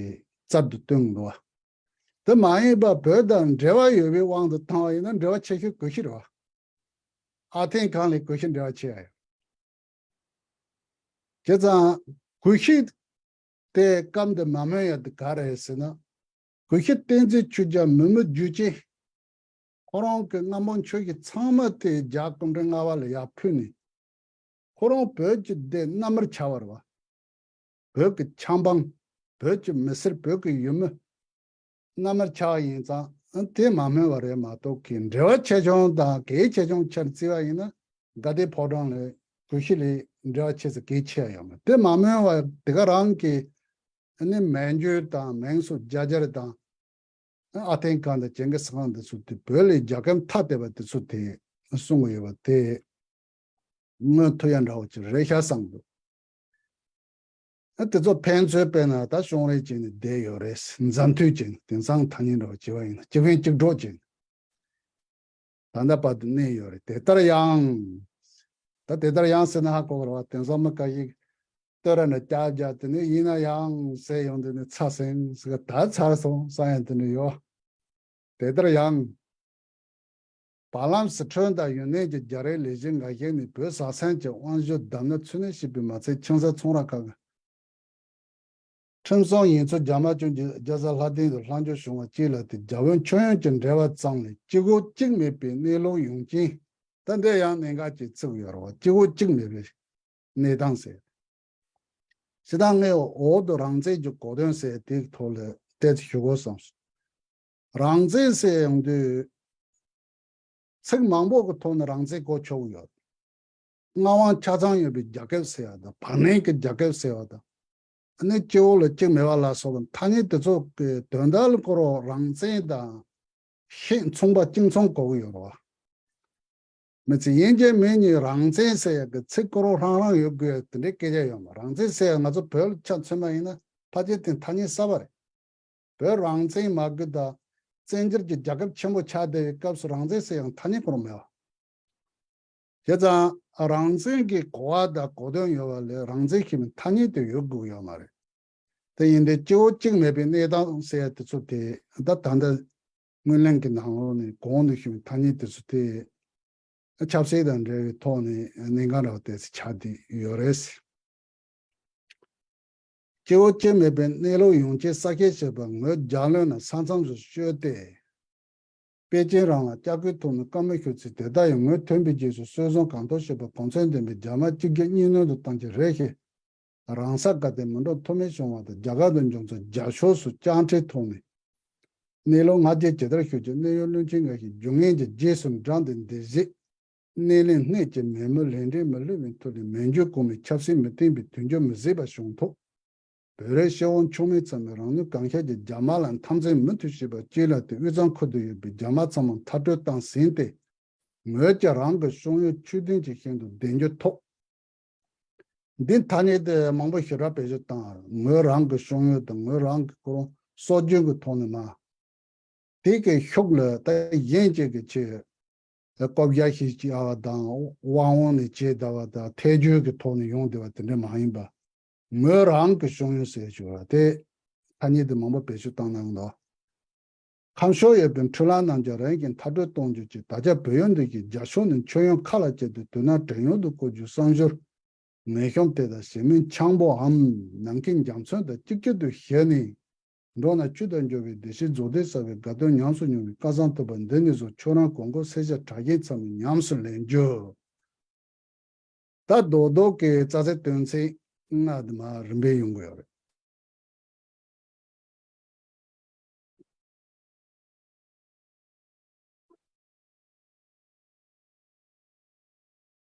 རྩལ་དུ་བཏོན་འདུག་བ། དེ་མ་ཡིན་པ་བོད་དང་འབྲེལ་བ་ཡོད་པའི་དབང་དུ་བཏང་བ་ཡིན་ན་འབྲེལ་བ་ཆེ་ཤོས་གུ་ཤྲི་རེད་བ། ཨ་ཐན་གང་ལས་གུ་ཤྲི་འབྲེལ་བ་ཆེ་ཡ་ཡོད། བྱས་ཙང་གུ་ཤྲི་དེ་སྐབས་འདི་མ་སྨོས་ཡ་དེ་ག་རེད་ཟེར་ན། གུ་ཤྲི་བསྟན་འཛིན་ཆོས་རྒྱལ་མི་མི་རྒྱུད་ཅན། ཁོ་རང་གི་རྔ་མོང་ཆོས་ཀྱི་ཚང་མ་དེ་རྒྱལ་སྐུ་ཕྲེང་ལྔ་པ་ལ་ཡར་ཕུལ་ནས། ཁོ་རང་བོད་ཀྱི་སྡེ་གནའ་མར་ཆགས་པ་རེད་བ། བོད་ཀྱི་ཆབ་འབངས། བོད་ཀྱི་མི་སེར། བོད་ཀྱི་ཡུལ་མི། གནའ་མར་ཆགས་ཡིན་ཙང་དེ་མ་སྨོས་པ་རེད་མ་གཏོགས་ཀྱི་འབྲེལ་བ་ཆེ་ཆུང་དང་གལ་ཆེ་ཆུང་ཆ་བརྩི་བ་ཡིན་ན། དགའ་ལྡན་ཕོ་བྲང་ལས་གུ་ཤྲི་ལས་འབྲེལ་བ་ཆེ་ས་གལ་ཆེ་ཡོད་མ་རེད། དེ་མ་སྨོས་པ་དེ་ག་རང་གི་ནི་མན་ཇུ་དང་མིང་སོགས་རྒྱ་གར་དང་། ཨ་ཐན་གང་དང་ཇིང་གིས་ཁཱན་འདི་ཚོ་དེ་བོད་ལས་རྒྱལ་ཁབ་ཐ་དད་པ་དེ་ཚོ་དེ་གསུང་གི་ཡོད་པ་དེ་མངོན་ཐུབ་ཡ་འདྲ་བོ་ཅིག་རེད་ཤག་བསམ་འདུག་ཨ། དེ་ཚོ་ཕན་ཚུན་དཔེར་ན་ད་ཤོག་རིལ་བྱས་ནས་བསྡད་ཡོད་རེད། མཛའ་མཐུན་བྱས་ནས་དེང་སང་ཐ་སྙད་འདྲ་བོ་བྱས་པ་ཡིན་ན་གཅིག་ཕན་གཅིག་གྲོགས་བྱས་ནས། ད་ལྟ་བར་དུ་གནས་ཡོད་རེད། དེ་ལྟར་ཡང་། ད་དེ་ལྟར་ཡང་ཟེར་ན་ཧ་གོ་གི་རེད་བ། དེང་སང་མི་ཁ་ཤས་བསྟོད་ར་འདྲ་རྒྱག་རྒྱག་དེ་ནས་ཡིན་ན་ཡང་ཟེར་ཡོང་དུས་ནས་ཚར་སོང་ཟེར་གི། ད་ཚར་སོང་བསམ་ཡ་དེ་འདྲ་ཡོད། དེ་ལྟར་ཡང་། བར་ལམ་སི་ཁྲོན་དང་ཡུན་ནན་གྱི་རྒྱ་རིགས་ལས་བྱེད་འགའ་ཞིག་ནས་བོད་ས་མཚམས་ཀྱི་དབང་བསྒྱུར་བརྡབ་གནོན་ཚུལ་གནས་ཤིག་པས་མ་ཚད་ཆང་ས་ཚོང་ར་ཁག་གི་ཁྲིམས་སྲུང་ཡིན་ཚུལ་རྒྱ་དམར་གཞུང་གིས་རྒྱལ་ས་ལྷ་ལྡན་དུ་ལྷག་འཇུག་བྱུང་བ་བཅས་ལ་དེ་རྒྱ་བོད་མཆོད་ཡོན་གྱི་འབྲེལ་བ་ཙམ་ལས་གཅིག་འོག་གཅིག་མེད་པའི་གནས་ལུགས་ཡོང་རྐྱེན། ད་འདི་ཡང་གནད་འགག་ཅིག་ཚུགས་ཡོད་རེད་བ། གཅིག་འོག་གཅིག་མེད་པའི་གནས་སྟངས་ཟེར། ཞེ་དྲག་ངས་འོག་ཏུ་རང་བཙན་གྱི་གོ་དོན་ཟེར་དེའི་ཐོག་ལ་ཏོག་ཙམ་ཞུ་དགོས་བསམ་སོང་། རང་བཙན་ཟེར་ཡོང་དུས། ཚིག་མང་པོ་གི་ཐོག་ནས་རང་བཙན་གོ་ཆོག་གི་ཡོད། མངའ་དབང་ཆ་ཚང་ཡོད་པའི་རྒྱལ་ཁབ་ཟེར་བ་དང་། བར་གནས་ཀྱི་རྒྱལ་ཁབ་ཟེར་བ་དང་། ཨ་ནི་སྤྱི་འོག་ལ་གཅིག་མེད་པ་ལ་སོགས་པའི་ཐ་སྙད་དེ་ཚོ་གི་དོན་དག་ལ་ཁོ་རང་རང་བཙན་དང་ཤེས་མཚུངས་པ་གཅིག་མཚུངས་གོ་གི་ཡོད་རེད་བ། མི་ཚེ་དབྱིན་ཇིའི་མི་གཉིས་རང་བཙན་ཟེར་ཡག་གི་ཚིག་ཁོ་རང་རང་རང་ཡོད་དགོས་དེ་འདྲའི་སྐད་ཆ་ཡོད་མ། རང་བཙན་ཟེར་ཡག་ང་ཚོ་བོད་ལ་ཆ་མཚོན་པ་ཡིན་ན་ཕལ་ཆེར་དེ་ཐ་སྙད་གསར་པ་རེད། བོད་རང་བཙན་མ་དགོས་དང་བཙན་བྱོལ་གྱི་རྒྱལ་ཁབ་ཆེན་པོ་ཆགས་བསྡད་པའི་སྐབས་སུ་རང་བཙན་ཟེར་ཡང་ཐ་སྙད་ཁོ་རང་མེད་པ། བྱས་ཙང་རང་བཙན་གྱི་གོ་བ་དང་གོ་དོན་ཡོད་པ་ལས་རང་བཙན་ཞེས་པའི་ཐ་སྙད་དེ་ཡོད་དགོས་ཡོད་མ་རེད། དེ་ཡིན་དུས་སྤྱི་འོག་གཅིག་མེད་པའི་གནས་སྟངས་ཟེར་ཡ་དེ་ཚོ་དེ་ད་ད་ལྟ་སྔོན་གླེང་གི་ནང་ལོགས་ནས་གོང་དུ་ཞུས་པའི་ཐ་སྙད་དེ་ཚོ་དེ་ཆབ་སྲིད་དང་འབྲེལ་བའི་ཐོག་ནས་གནད་འགག་འདྲ་བོ་དེ་ཚོ་ཆགས་བསྡད་ཡོད་རེད། སྐྱེ་བོ་སྐྱེ་མེད་པའི་གནས་ལུགས་ཡོང་ཆེད་ས་སྐྱེས་བྱེད་པ་ངོས་རྒྱ་ལོན་ན་ས་མཚམས་སུ་བཤོལ་ཏེ། པེ་ཅིན་རང་ལ་ལྕག་སྐུལ་ཐོག་ནས་བཀའ་མོལ་ཞུ་ཚུལ་དེ་དག་ཡང་ངོས་ཐོན་པའི་རྗེས་སུ་སྲོལ་བཟང་གང་ཐོག་བྱེད་པ་གོང་ཚད་ལྡན་པའི་རྒྱ་དམར་སྤྱི་སྒེར་གཉིས་སྣོད་དུ་བཏང་རྒྱུ་རེད་ཞེས་རང་ས་དགའ་ལྡན་མི་འགྲོ་མཐོ་དམན་བྱུང་བ་དང་རྒྱ་གར་དུ་འབྱོར་ཚུལ་རྒྱ་ཤོག་སུ་བཅར་འདྲིའི་ཐོག་ནས། གནས་ལུགས་སྔ་རྗེས་ཇི་ལྟར་ཞུ་རྒྱུ་གནད་ཡོད་བློན་ཆེན་འགའ་ཞིག་རྒྱུ་ངན་གྱི་རྗེས་སུ་འབྲངས་ཏེ་འདི་བཞེས། སྣེ་ལེན་སྣེ་གཅིག་མེད་མུས་ལས་འབྲས་མི་བསླུ་བའི་མཐུ་ལས་མན་ཇུ་གོང་མའི་ཆབ་སྲིད་མི་བརྟན་པའི་དུས་འགྱུར་མི་གཟིགས་པ་བྱུང་ཐོག་བོད་རིགས་སྤྱི་འོག་ཕྱུག་མོ་ཚང་མས་རང་ནུས་གང་ཤར་གྱིས་རྒྱ་དམར་ལ་འཐབ་འཛིང་མུ་མཐུད་བྱེད་པ་བཅས་ལ་དེ་དབུས་གཙང་ཁུལ་དུ་ཡོད་པའི་རྒྱ་དམར་ཚང་མ་མཐར་སྐྲོད་བཏང་ཟིན་ཏེ། ངོས་ཀྱིས་རང་གི་ཤོང་ཡུལ་ཆོས་ལྡན་གྱི་ཞིང་དུ་བདེ་འགྱུར་ཐོབ། འདི་ཐ་སྙད་དེ་མང་པོ་ཞེ་དྲག་བེད་སྤྱོད་བཏང་། ངོས་རང་གི་ཤོང་ཡུལ་དང་ངོས་རང་གི་ཁོ་རང་སྲོལ་རྒྱུན་གྱི་ཐོག་ནས་མ། དེ་གའི་ཤུགས་ལ་ད་གཞན་གཅིག་གི་ཆེད་བསྐོ་བཞག་ཞིག་བྱ་བ་དང་དབང་འོག་ནས་བྱེད་བསྡད་པ་དང་ཐལ་འགྱུར་གྱི་ཐོག་ནས་ཡོང་བསྡད་པ་དེ་འདྲ་མ་ཡིན་པ། ངོས་རང་གི་ཤོང་ཡུལ་ཟེར་ཞུ་བ་དེ་ཐ་སྙད་དེ་མང་པོ་བེད་སྤྱོད་བཏང་གནང་འདུག་ཁམས་ཕྱོགས་ཡོད་པའི་འཕྲུལ་ལམ་རྣམས་ཀྱང་རང་གིས་མཐར་སྐྲོད་གཏོང་རྒྱུ་གཅིག། ད་ཆ་བོད་ཡུལ་འདི་གའི་རྒྱ་ཤོག་ནས་མཆོད་ཡོན་ཁ་ལ་བཅད་དེ་དོན་དག་བྲན་གཡོག་ཏུ་བཀོལ་རྒྱུའི་བསམ་ཞོར། ངན་གཤོམ་དེ་དག་གཞན་མིན་འཆང་པོའམ་ནམ་མཁའི་རྒྱ་མཚོ་དང་གཅིག་གྱུར་དུ་བཞག་ནས། འགྲོ་ན་ཆུ་དང་འཇོ་བའི་བདེ་གཤེགས་རྫོགས་ལྡན་ས་བའི་དགའ་སྟོན་ཉམས་སུ་མྱོང་བའི་སྐལ་བཟང་ཐོབ་པ་འདི་ནས་བཟུང་ཁྱོད་རང་གོང་འཁོད་སེར་སྐྱ་གྲགས་ཅན་ཚང་མས་ཉམས་སུ་ལེན་རྒྱུ། ད་རྡོག་རྡོག་གི་རྩ་ཚིག་དོན་ཚན་ལྔ་དེ་མར་རིམ་པས་ཡོང་གི་ཡོད་རེད།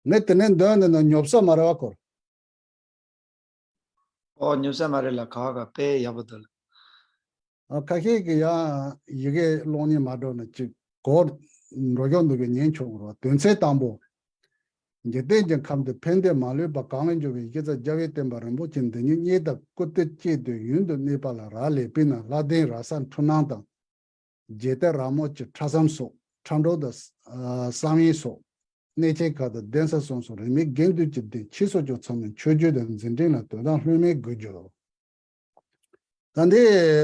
ངས་དེ་ནས་འདོན་འདི་ན་ཉོབ་ས་མ་རེད་བ་སྐོར། ཨོ་ཉོབ་ས་མ་རེད་ལ་ག་བ་ག་དཔེ་ཡག་པོ་འདུག་ལ། ཨ་ཁ་ཤས་ཀྱིས་ཡང་ཡི་གེ་ཀློག་མཁན་མ་འགྲོ་ན་ཅིག་གོ་འགྲོ་སྐྱོ་འདུག་གི་ཉན་ཆོག་གི་རེད་བ། དོན་ཚན་དང་པོ། འཇིག་རྟེན་གྱི་ཁམས་འདི་ཕན་བདེ་མ་ལུས་པ་གང་ལ་འགྱུར་བའི་གཞི་རྩ་རྒྱལ་བའི་བསྟན་པ་རིན་པོ་ཆེ་འདི་ཉིད་རྙེད་དང་བཀུར་སྟི་བསྐྱེད་དུ་ཡུན་དུ་གནས་པ་ལ་རག་ལས་པས་ན་ལྷ་ལྡན་ར་ས་འཁྲུལ་སྣང་དང་། རྒྱལ་དར་ར་མོ་ཆེ་ཁྲ་ཟམ་སོགས་ཁྲ་འགྲོ་དང་བསམ་ཡས་སོགས་གནས་ཆེན་ཁག་དང་གདན་ས་གསུམ་སོགས་རིས་མེད་དགེ་འདུན་གྱི་སྡེ་ཆོས་སུ་གྱུར་ཚང་མས་མཆོད་བརྗོད་དང་འཛིན་འགྲེལ་ལ་དོན་དག་ལྷོད་མེད་དགོས་རྒྱུ། ད་འདི་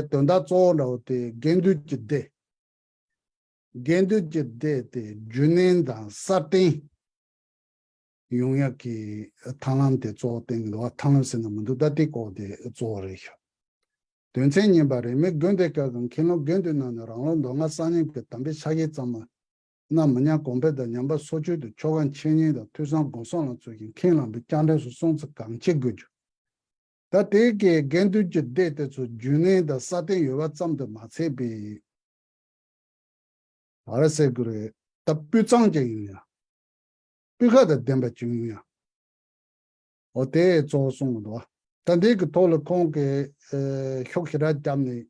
དོན་དག་གཙོ་བོ་འདྲ་བོ་དེ་དགེ་འདུན་གྱི་སྡེ། དགེ་འདུན་གྱི་སྡེ་དེ་རྒྱུན་གནས་དང་སྲ་བརྟན་ཡོང་ཡག་གི་ཐབས་ལམ་དེ་གཙོ་བོ་བསྟན་གྱི་འདུག་བ། ཐབས་ལམ་ཟེར་ན་མི་འདུག་ད་དེ་སྐོར་དེ་གཙོ་བོ་རེད་ཤག་དོན་ཚན་གཉིས་པ། རིས་མེད་དགོན་སྡེ་ཁག་གི་མཁན་སློབ་དགེ་འདུན་རྣམས་ནས་རང་ལུགས་མདོ་སྔགས་གསར་རྙིང་གི་དམ་པའི་ཕྱག་རྒྱ་ཙམ་མ་གནང་མི་ཉན། གོང་འཕེལ་དང་ཉམས་པ་སོར་ཆུད་དུ་ཆོ་ག་འཆད་ཉན་དང་ཐོས་བསམ་སྒོམ་གསུམ་ལ་བརྩོན་ཞིང་མཁན་བླ་མའི་སྐྱབས་འགྲོ་སོགས་སྲུང་བརྩི་གང་ཆེ་དགོས་རྒྱུ། ད་དེ་གའི་དགེ་འདུན་གྱི་སྡེ་དེ་ཚོ་རྒྱུན་གནས་དང་སྲ་བརྟན་ཡོད་པ་ཙམ་དུ་མ་ཚད་པའི། ག་རེ་ཟེར་དགོས་རེད། ད་སྤུས་གཙང་ཅན་ཡིན་ཡ། སྤུས་ཀ་དང་ལྡན་པ་ཅིག་ཡིན་ཡ། འོ་དེ་གཙོ་བོ་གསུངས་འདུག་ད་འདི་གི་ཐོག་ལ་ཁོང་གིས་ཨེ་ཤུགས་ཞེ་དྲག་བརྒྱབ་ནས།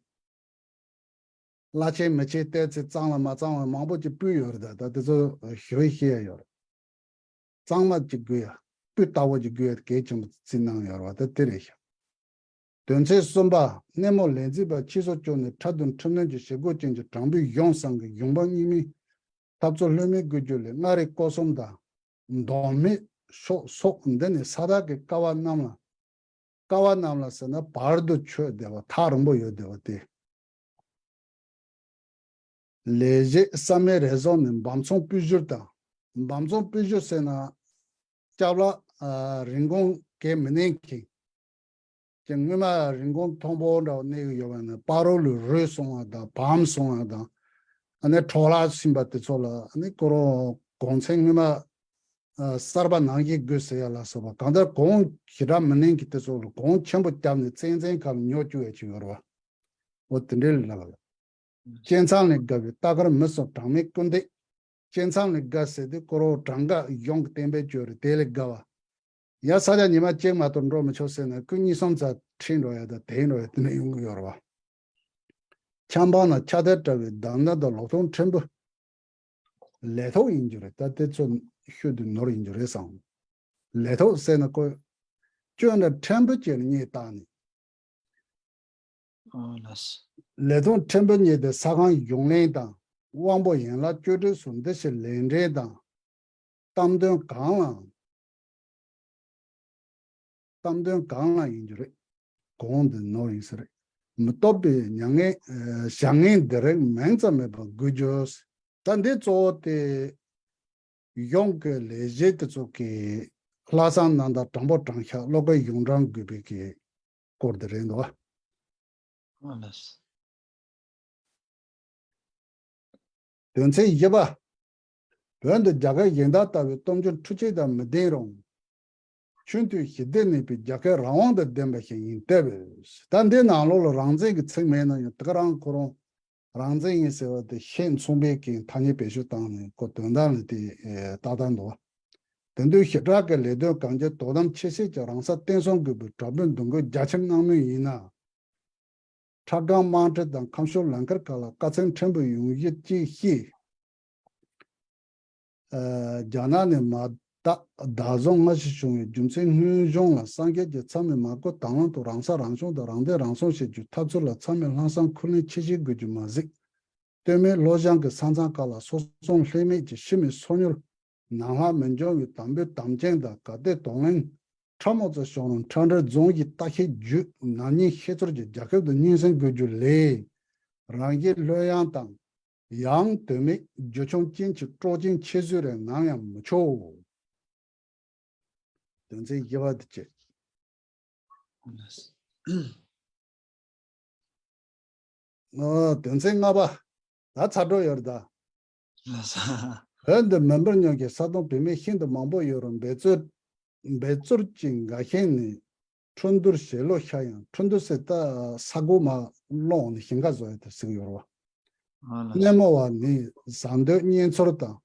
བླ་ཆེན་མི་ཆེན་བལྟས་ཚེ་གཙང་ལ་མ་གཙང་བ་མང་པོ་ཅིག་སྤུས་ཡོད་རེད། ད་ད་དེ་ཚོ་ཞུ་ཡི་ཤེས་ཡ་ཡོད་རེད། གཙང་མ་ཅིག་དགོས་ཡ། སྤུས་དག་པོ་ཅིག་དགོས་ཡ་གལ་ཆེན་པོ་བརྩིས་གནང་ཡོད་རེད་བ། ད་དེ་རེད་ཤག་དོན་ཚན་གསུམ་པ། གནས་མོ་ལས་འཛིན་པ་ཕྱིས་སུ་བྱོན་ནས་ཁྲ་གདུང་ཁྲི་སྣོན་གྱི་བྱེད་སྒོ་ཅན་གྱི་དྲང་པོའི་གཞུང་བསྲང་གི་གཞུང་འབངས་རྙིང་མའི་འཐབ་རྩོད་ལྷོད་མེད་དགོས་རྒྱུ་ལས་མངའ་རིས་སྐོར་གསུམ་དང་། མདོ་སྨད་ཕྱོགས་སོགས་འདི་ནས་ས་བདག་གི་ཀ་བ་གནམ་ལ། ཀ་བ་གནམ་ལ་ཟེར་ན་བར་དུ་ཆོད་བསྡད་པ་ཐག་རིང་པོ་ཡོད་བསྡད་པ་སྟེ། ལས་བྱེད་ས་མེད་རེ་ཟུང་ནས་འབམ་ཚོང་སྤུས་བསྒྱུར་དང་། འབམ་ཚོང་སྤུས་བསྒྱུར་ཟེར་ན། སྐྱབས་ལ་ཨ་རིན་གོང་གལ་མི་གནས་མཁན། ཀྱི་སྔོན་མ་རིན་གོང་མཐོན་པོ་འདྲ་བ་གནས་ཀྱི་ཡོད་པ་ནི་སྤ་རོ་ལ་རུལ་སོང་བ་དང་བམ་སོང་བ་དང་། ཨ་ནི་འཕྲོ་བརླག་ཕྱིན་པ་དེ་ཚོ་ལ་ཨ་ནི་ཁོ་རང་གོང་ཚད་སྔོན་མ་ཨ་གསར་པ་ནང་བཞིན་དགོས་ཟེར་ཡ་ལ་སོགས་པ་གང་ལྟར་གོང་ཞེ་དྲག་མི་གནས་ཀྱི་དེ་ཚོ་ལ་གོང་ཆེན་པོ་བརྒྱབ་ནས་ཚན་ཚན་ཁག་ལ་ཉོ་བཅུག་ཡ་ཅིག་ཡོད་རེད་བ། འོ་དེ་འདྲའི་ལ་ལ། སྤྱན་ཚང་ལས་བརྒལ་བའི་རྟ་དཀར་མི་གསུམ་གྲངས་མེད་སྐུར་འདེབས། སྤྱན་ཚང་ལས་བརྒལ་ཟེར་དུས་ཁོ་རང་གྲངས་ཀ་གཞུང་གི་བསྟན་པའི་ཆོས་རེད། དེ་ལས་བརྒལ་བ། ཡ་ས་ཆ་ཉི་མ་གཅིག་མ་གཏོགས་འགྲོ་མི་ཆོག་ཟེར་ན་སྐུ་གཉིས་གསུམ་ཙམ་ཁྲིད་འགྲོ་ཡ་དང་དེད་འགྲོ་ཡ་དེ་འདྲ་ཡོང་གི་ཡོད་རེད་བ། ཆབ་འབངས་ལ་ཕྱག་དེར་བཀྲ་བའི་བདག་འཛིན་དང་ལོག་རྟོག་ཕྲན་བུ། ལས་ཐོག་ཡིན་རྒྱུ་རེད། ད་དེ་ཚོ་ཤུལ་དུ་ནོར་ཡིན་རྒྱུ་རེད་བསམ། ལས་ཐོག་ཟེར་ན་ཁོ། སྐྱོན་འདྲ་ཕྲན་བུ་ཅིག་ལ་བརྙས་བཏང་ནས། ཨ་ལགས། ལས་ཐོག་ཕྲན་བུ་བརྙས་ཏེ་ས་ཁང་གཞུང་ལེན་དང་། དབང་པོ་ཡན་ལག་བཅོས་སྒྲིག་སོགས་འདི་ཕྱིར་ལས་འབྲེལ་དང་། གཏམ་དོན་གང་ལའང་། གཏམ་དོན་གང་ལ་ཡིན་རྒྱུ་རེད། གོང་དུ་ནོར་ཡིན་ས་རེད། མི་སྟོབས་པའི་མྱ་ངན་ཨ་བྱ་ངན་འདི་རིགས་མིང་ཙམ་མེད་པར་དགོས་རྒྱུ། ད་འདི་གཙོ་བོ་དེ། གཞུང་གི་ལས་བྱེད་དེ་ཚོ་གི་ལྷག་བསམ་རྣམ་དག་དྲང་པོ་དྲང་བཞག་བློ་ཁ་གཞུང་དྲང་དགོས་པའི་གི་སྐོར་དེ་རེད་འདུག་བ། ཨ་ལགས། དོན་ཚན་བཞི་པ། བོད་འདི་རྒྱ་གར་གཞན་དག་ལྟ་བུའི་སྟོབས་འབྱོར་འཕྲུལ་ཆས་དང་མི་ལྡན་རུང་། ཆུང་དུས་ཞི་བདེ་གནས་པའི་རྒྱལ་ཁབ་རང་དབང་དང་ལྡན་པ་ཞིག་ཡིན་སྟབས། ད་འདི་ནང་ལོགས་ལ་རང་བཙན་གྱི་ཚིག་མེད་ན་ཡང་དེ་ག་རང་ཁོ་རང་རང་བཙན་ཡིན་ཟེར་བ་དེ་ཤེས་མཚུངས་པའི་གི་ཐ་སྙད་བེད་སྤྱོད་བཏང་ནས་ཁོ་དོན་དག་ལ་དེ་ཏག་ཏག་འདུག་དེ་དུས་ཞི་དྲག་གི་ལས་དོན་གང་ཅི་དོ་དམ་ཆེ་བསྐྱེད་ཀྱིས་རང་ས་བརྟན་གསུམ་དགོས་པའི་དྲག་པོའི་འདུ་འགོད་རྒྱ་ཆེར་གནང་མུས་ཡིན་ན། ཁྲ་སྒང་དམངས་ཁྲོད་དང་ཁམས་ཕྱོགས་ལམ་ཁར་ཁག་ལ་དཀའ་ཚེགས་ཕྲན་བུ་ཡོང་གཞི་ཅིག་ཤེས། ཨ་རྒྱ་ནག་ནས་མ་བདག་བདག་བཟུང་སྔ་ཕྱི་བྱུང་བའི་རྒྱུ་མཚན་དངོས་གཞུང་ལ་སངས་རྒྱས་ཀྱི་མཚན་མས་མ་གོ་དང་བླངས་ཐོག་རང་ས་རང་སྐྱོང་དང་རང་བདེན་རང་སྲུང་བྱེད་རྒྱུའི་འཐབ་རྩོད་ལ་ཚང་མས་ལྷག་བསམ་འཁུར་ལེན་ཆེ་བཞེས་དགོས་རྒྱུ་མ་ཟད། སྟོད་སྨད་ལྷོ་བྱང་གི་ས་མཚམས་ཁག་ལ་སོ་སྲུང་ལྷད་མེད་ཀྱི་ཕྱི་མི་སོ་ཉུལ་ནང་ལྷག་མི་འབྱུང་བའི་དམ་པོའི་དམ་ཅན་དང་ག་བདེ་གདོང་ལེན། ཁྲ་མོ་ཙེ་གཞུང་རིང་ཁྲ་འབྲེལ་རྫོང་གཞིས་ལྟ་ཞིབ་བརྒྱུད་ནག་ཉེས་ཤེས་ཚོར་གྱི་རྒྱལ་ཁབ་ཏུ་སྙན་སེང་དགོས་རྒྱུ་ལས། རང་གི་ལྷོད་ཡངས་དང་། ཡང་དོན་མེད་རྒྱུ་ཆུང་ཅན་གྱི་སྲོག་ཅན་ཁྱད་གསོད་རེ་ནམ་ཡང་མི་ཆོག་དོན་ཚན་བཞི་པ་དེ་བྱས། ཨོ། དོན་ཚན་ལྔ་པ། ད་ཚར་འགྲོ་ཡོད་རེད་ད། ལགས་སོ། བོད་འདི་མི་འབོར་ཉུང་གི་ས་དོང་བུད་མེད་ཤིན་ཏུ་མང་པོ་ཡོད་རུང་འབད་རྩོལ་འབད་རྩོལ་གྱི་འགའ་ཤས་ནི་འཕྲོ་འདུར་ཞེ་ལོ་ཤ་ཡང་། འཕྲོ་འདུར་ཟེར་ད་ས་སྒོ་མར་སློང་ནས་ཞིང་ཁ་བཟོ་ཡ་དེ་ཟེར་གྱི་ཡོད་རེད་བ། ཨ་ལགས་སོ། སྣེ་མོ་བ་ནི་ཟ་འདོད་གཉེན་ཚོར་དང་།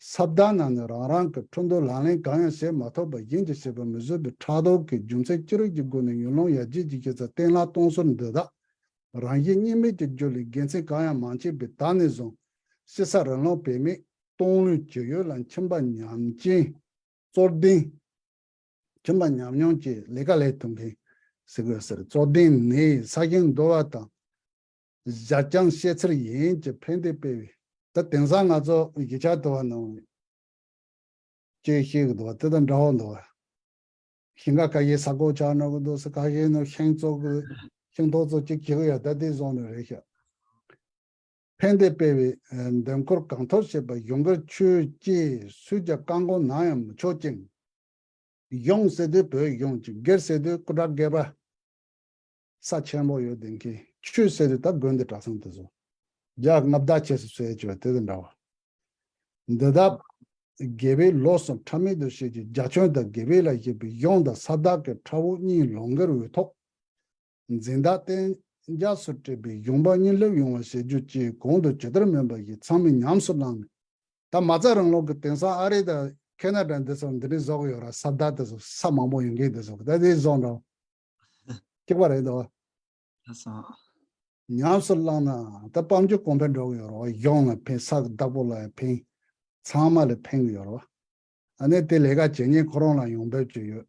ས་བདག་རྣམས་ནི་རང་རང་གི་འཕྲོ་འདུར་ལག་ལེན་གང་ཡང་བྱེད་མ་ཐུབ་པར་གཞན་གྱིས་བྱས་པ་མི་བཟོད་པའི་ཕྲག་དོག་གི་རྒྱུ་མཚན་ཅི་རིགས་ཀྱི་སྒོ་ནས་ཡུལ་ལུང་ཡར་རྒྱས་ཀྱི་སྐྱེ་ས་གཏན་ལ་གཏོང་སྲོལ་འདི་དག་རང་བཞིན་གཉིས་མེད་ཀྱི་རྒྱུ་ལས་དགེ་མཚན་གང་ཡང་མ་མཆིས་པས། ད་ནས་བཟུང་ཕྱི་ས་རི་ལུང་བུད་མེད་སྟོང་ལུས་ཀྱི་ཡུལ་ལ་ཁྱིམ་པ་ཉམས་ཅན་གཙོ་ལྡན། ཁྱིམ་པ་ཉམས་མྱོང་གྱི་ལས་ཀ་ལས་ཐུབ་མཁན་ཟེར་དགོས་ཟེར། གཙོ་ལྡན་ནི་ས་ཞིང་བསྡུ་བ་དང་། བཞད་རྐྱང་ཤེས་ཚད་ཡན་གྱི་ཕན་བདེ་སྤེལ་བའི། ད་དེང་སང་ང་ཚོ་གཞིས་ཆགས་དུ་བ་ནང་ཅེས་བཤད་གི་འདུག་བ། དེ་དང་འདྲ་བོ་འདུག་བ། ཞིང་ཁ་ཁ་ཤས་ས་རྐོ་ཆགས་ནོར་གི་འདུག་ཟེར། ཁ་ཤས་ནི་ཤིང་བཙོག་གི་ཤིང་ཏོག་ཚོ་གཅིག་གི་གི་ཡོད། ད་དེ་བཟོ་ནི་རེད་ཤག་ཕན་བདེ་སྤེལ་བའི་འདེམས་བསྐོ་གང་ཐུབ་བྱེད་པ། གཞུང་སྒེར་ཆོས་བཅས་སུས་ཀྱང་བཀག་འགོག་ནམ་ཡང་མི་ཆོག་ཅིང་། གཞུང་ཟེར་དུས་བོད་གཞུང་གཅིག་སྒེར་ཟེར་དུས་སྐུ་དྲག་སྒེར་པ། ས་ཆེན་པོ་ཡོད་དེ་མཁན། ཆོས་ཟེར་དུས་ད་དགོན་སྡེ་གྲྭ་ཚང་དེ་ཚོ། རྒྱ་མངའ་བདག་ཆེ་སུ་ཟེར་བྱས་དེ་དང་འདྲ་བ། འདི་དག་དགེ་བའི་ལོགས་སུ་ཕྲ་མེད་དུ་བཤད་ཀྱི་རྒྱ་ཁྱོན་དང་དགེ་བའི་ལ་བཤད་པའི་གཞུང་དང་ས་བདག་གི་ཕྲ་བོ་གཉིས་ལུང་སྒེར་འོས་ཐོག་འཛིན་བདག་གཏན་འཇགས་སུ་སྤྲད་པའི་གཞུང་པ་གཉིས་སླེབས་ཡོང་བ་བྱེད་རྒྱུ་བཅས་གོང་དུ་ཇི་ལྟར་སྨོས་པ་བཞིན་ཚང་མས་ཉམས་སུ་བླངས་ནས། ད་མ་རྩ་རང་ལུགས་ཀྱི་དེང་སང་ཨ་རི་དང་ཁེ་ན་ཌ་འདི་ཚོ་འདི་འདྲའི་བཟོ་གི་ཡོད་ར། ས་བདག་དེ་ཚོ་ས་མང་པོ་ཡོད་མཁན་དེ་ཚོ་ད་དེ་བཟོ་འདྲ་གཅིག་པ་རེད་འདུག་ལགས་སོ། ཉམས་སུ་བླངས་ན་ད་དཔལ་འབྱོར་གོང་འཕེལ་འགྲོ་གི་ཡོད་ར། གཞུང་ལ་ཕན། ས་བདག་པོ་ལ་ཕན། ཚང་མ་ལ་ཕན་གི་ཡོད་ར། ཨ་ནི་དེ་ལས་ཀ་བྱེད་མཁན་ཁོ་རང་ལ་ཡོང་འབབ་ཅིག་ཡོད།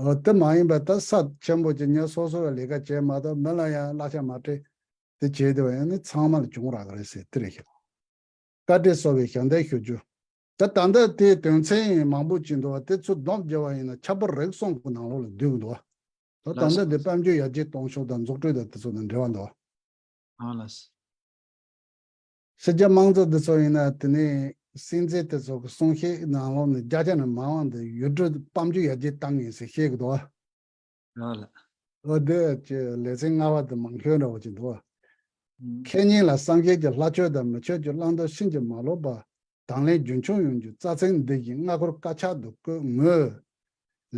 འོ་དེ་མ་ཡིན་པ་ད་ས་ཆེན་པོ་ཅིག་ཉོས་སོ་སོ་བའི་ལས་ཀ་བྱས་མ་གཏོགས་མི་ལ་ཡང་གླ་ཆ་མ་སྤྲད་དེ་བྱས་དེ་བ་ཡང་ནི་ཚང་མ་ལ་གྱོང་རག་གི་རེད་ཟེར་དེ་རེད་ཤག་བཀའ་དྲིན་གསོ་བའི་ཞབས་འདེགས་ཞུ་རྒྱུ། ད་ད་ལྟ་དེའི་དོན་ཚན་མང་པོ་ཅིག་འདུག་བ། དེ་ཚོ་སྡོམ་བརྒྱབ་པ་ཡིན་ན་ཁྱད་པར་རིག་གསུམ་གྱི་ནང་ལོགས་ལ་འདུས་ཀྱི་འདུག་བ། ད་ད་ལྟ་འདི་དཔལ་འབྱོར་ཡར་རྒྱས་གཏོང་ཕྱོགས་དང་འཛུགས་སྐྲུན་དང་དེ་ཚོ་དང་འབྲེལ་བ་འདུག་བ། ཨ་ལགས། ཕྱི་རྒྱལ་དམངས་གཙོ་འདི་ཚོ་ཡིན་ན་དེ་ནས་སྲིད་འཛིན་དེ་ཚོ་གི་གསུང་བཤད་ནང་ལོགས་ནས་བརྒྱ་ཆ་ནས་མང་བ་འདི་ཡུལ་གྲུ་དཔལ་འབྱོར་ཡར་རྒྱས་བཏང་ངེས་ཟེར་བཤད་གི་འདུག་བ། ཨ་ལགས། འོ་དེ་ཀྱི་ལེ་ཚན་ལྔ་པ་དེ་མང་ཤོས་འདྲ་བོ་ཅིག་འདུག་བ། ཁེ་ཉིན་ལ་སངས་རྒྱས་ཀྱི་ལྷ་ཆོས་དང་མི་ཆོས་ཀྱི་བླང་དོར་ཕྱིན་ཅི་མ་ལོག་པ་དང་ལེན་རྒྱུན་འཁྱོངས་ཡོང་རྒྱུ་རྩ་ཚན་འདི་བཞིན་སྔ་འཁོར་དཀར་ཆག་ཏུ་བཀོད་ངོས་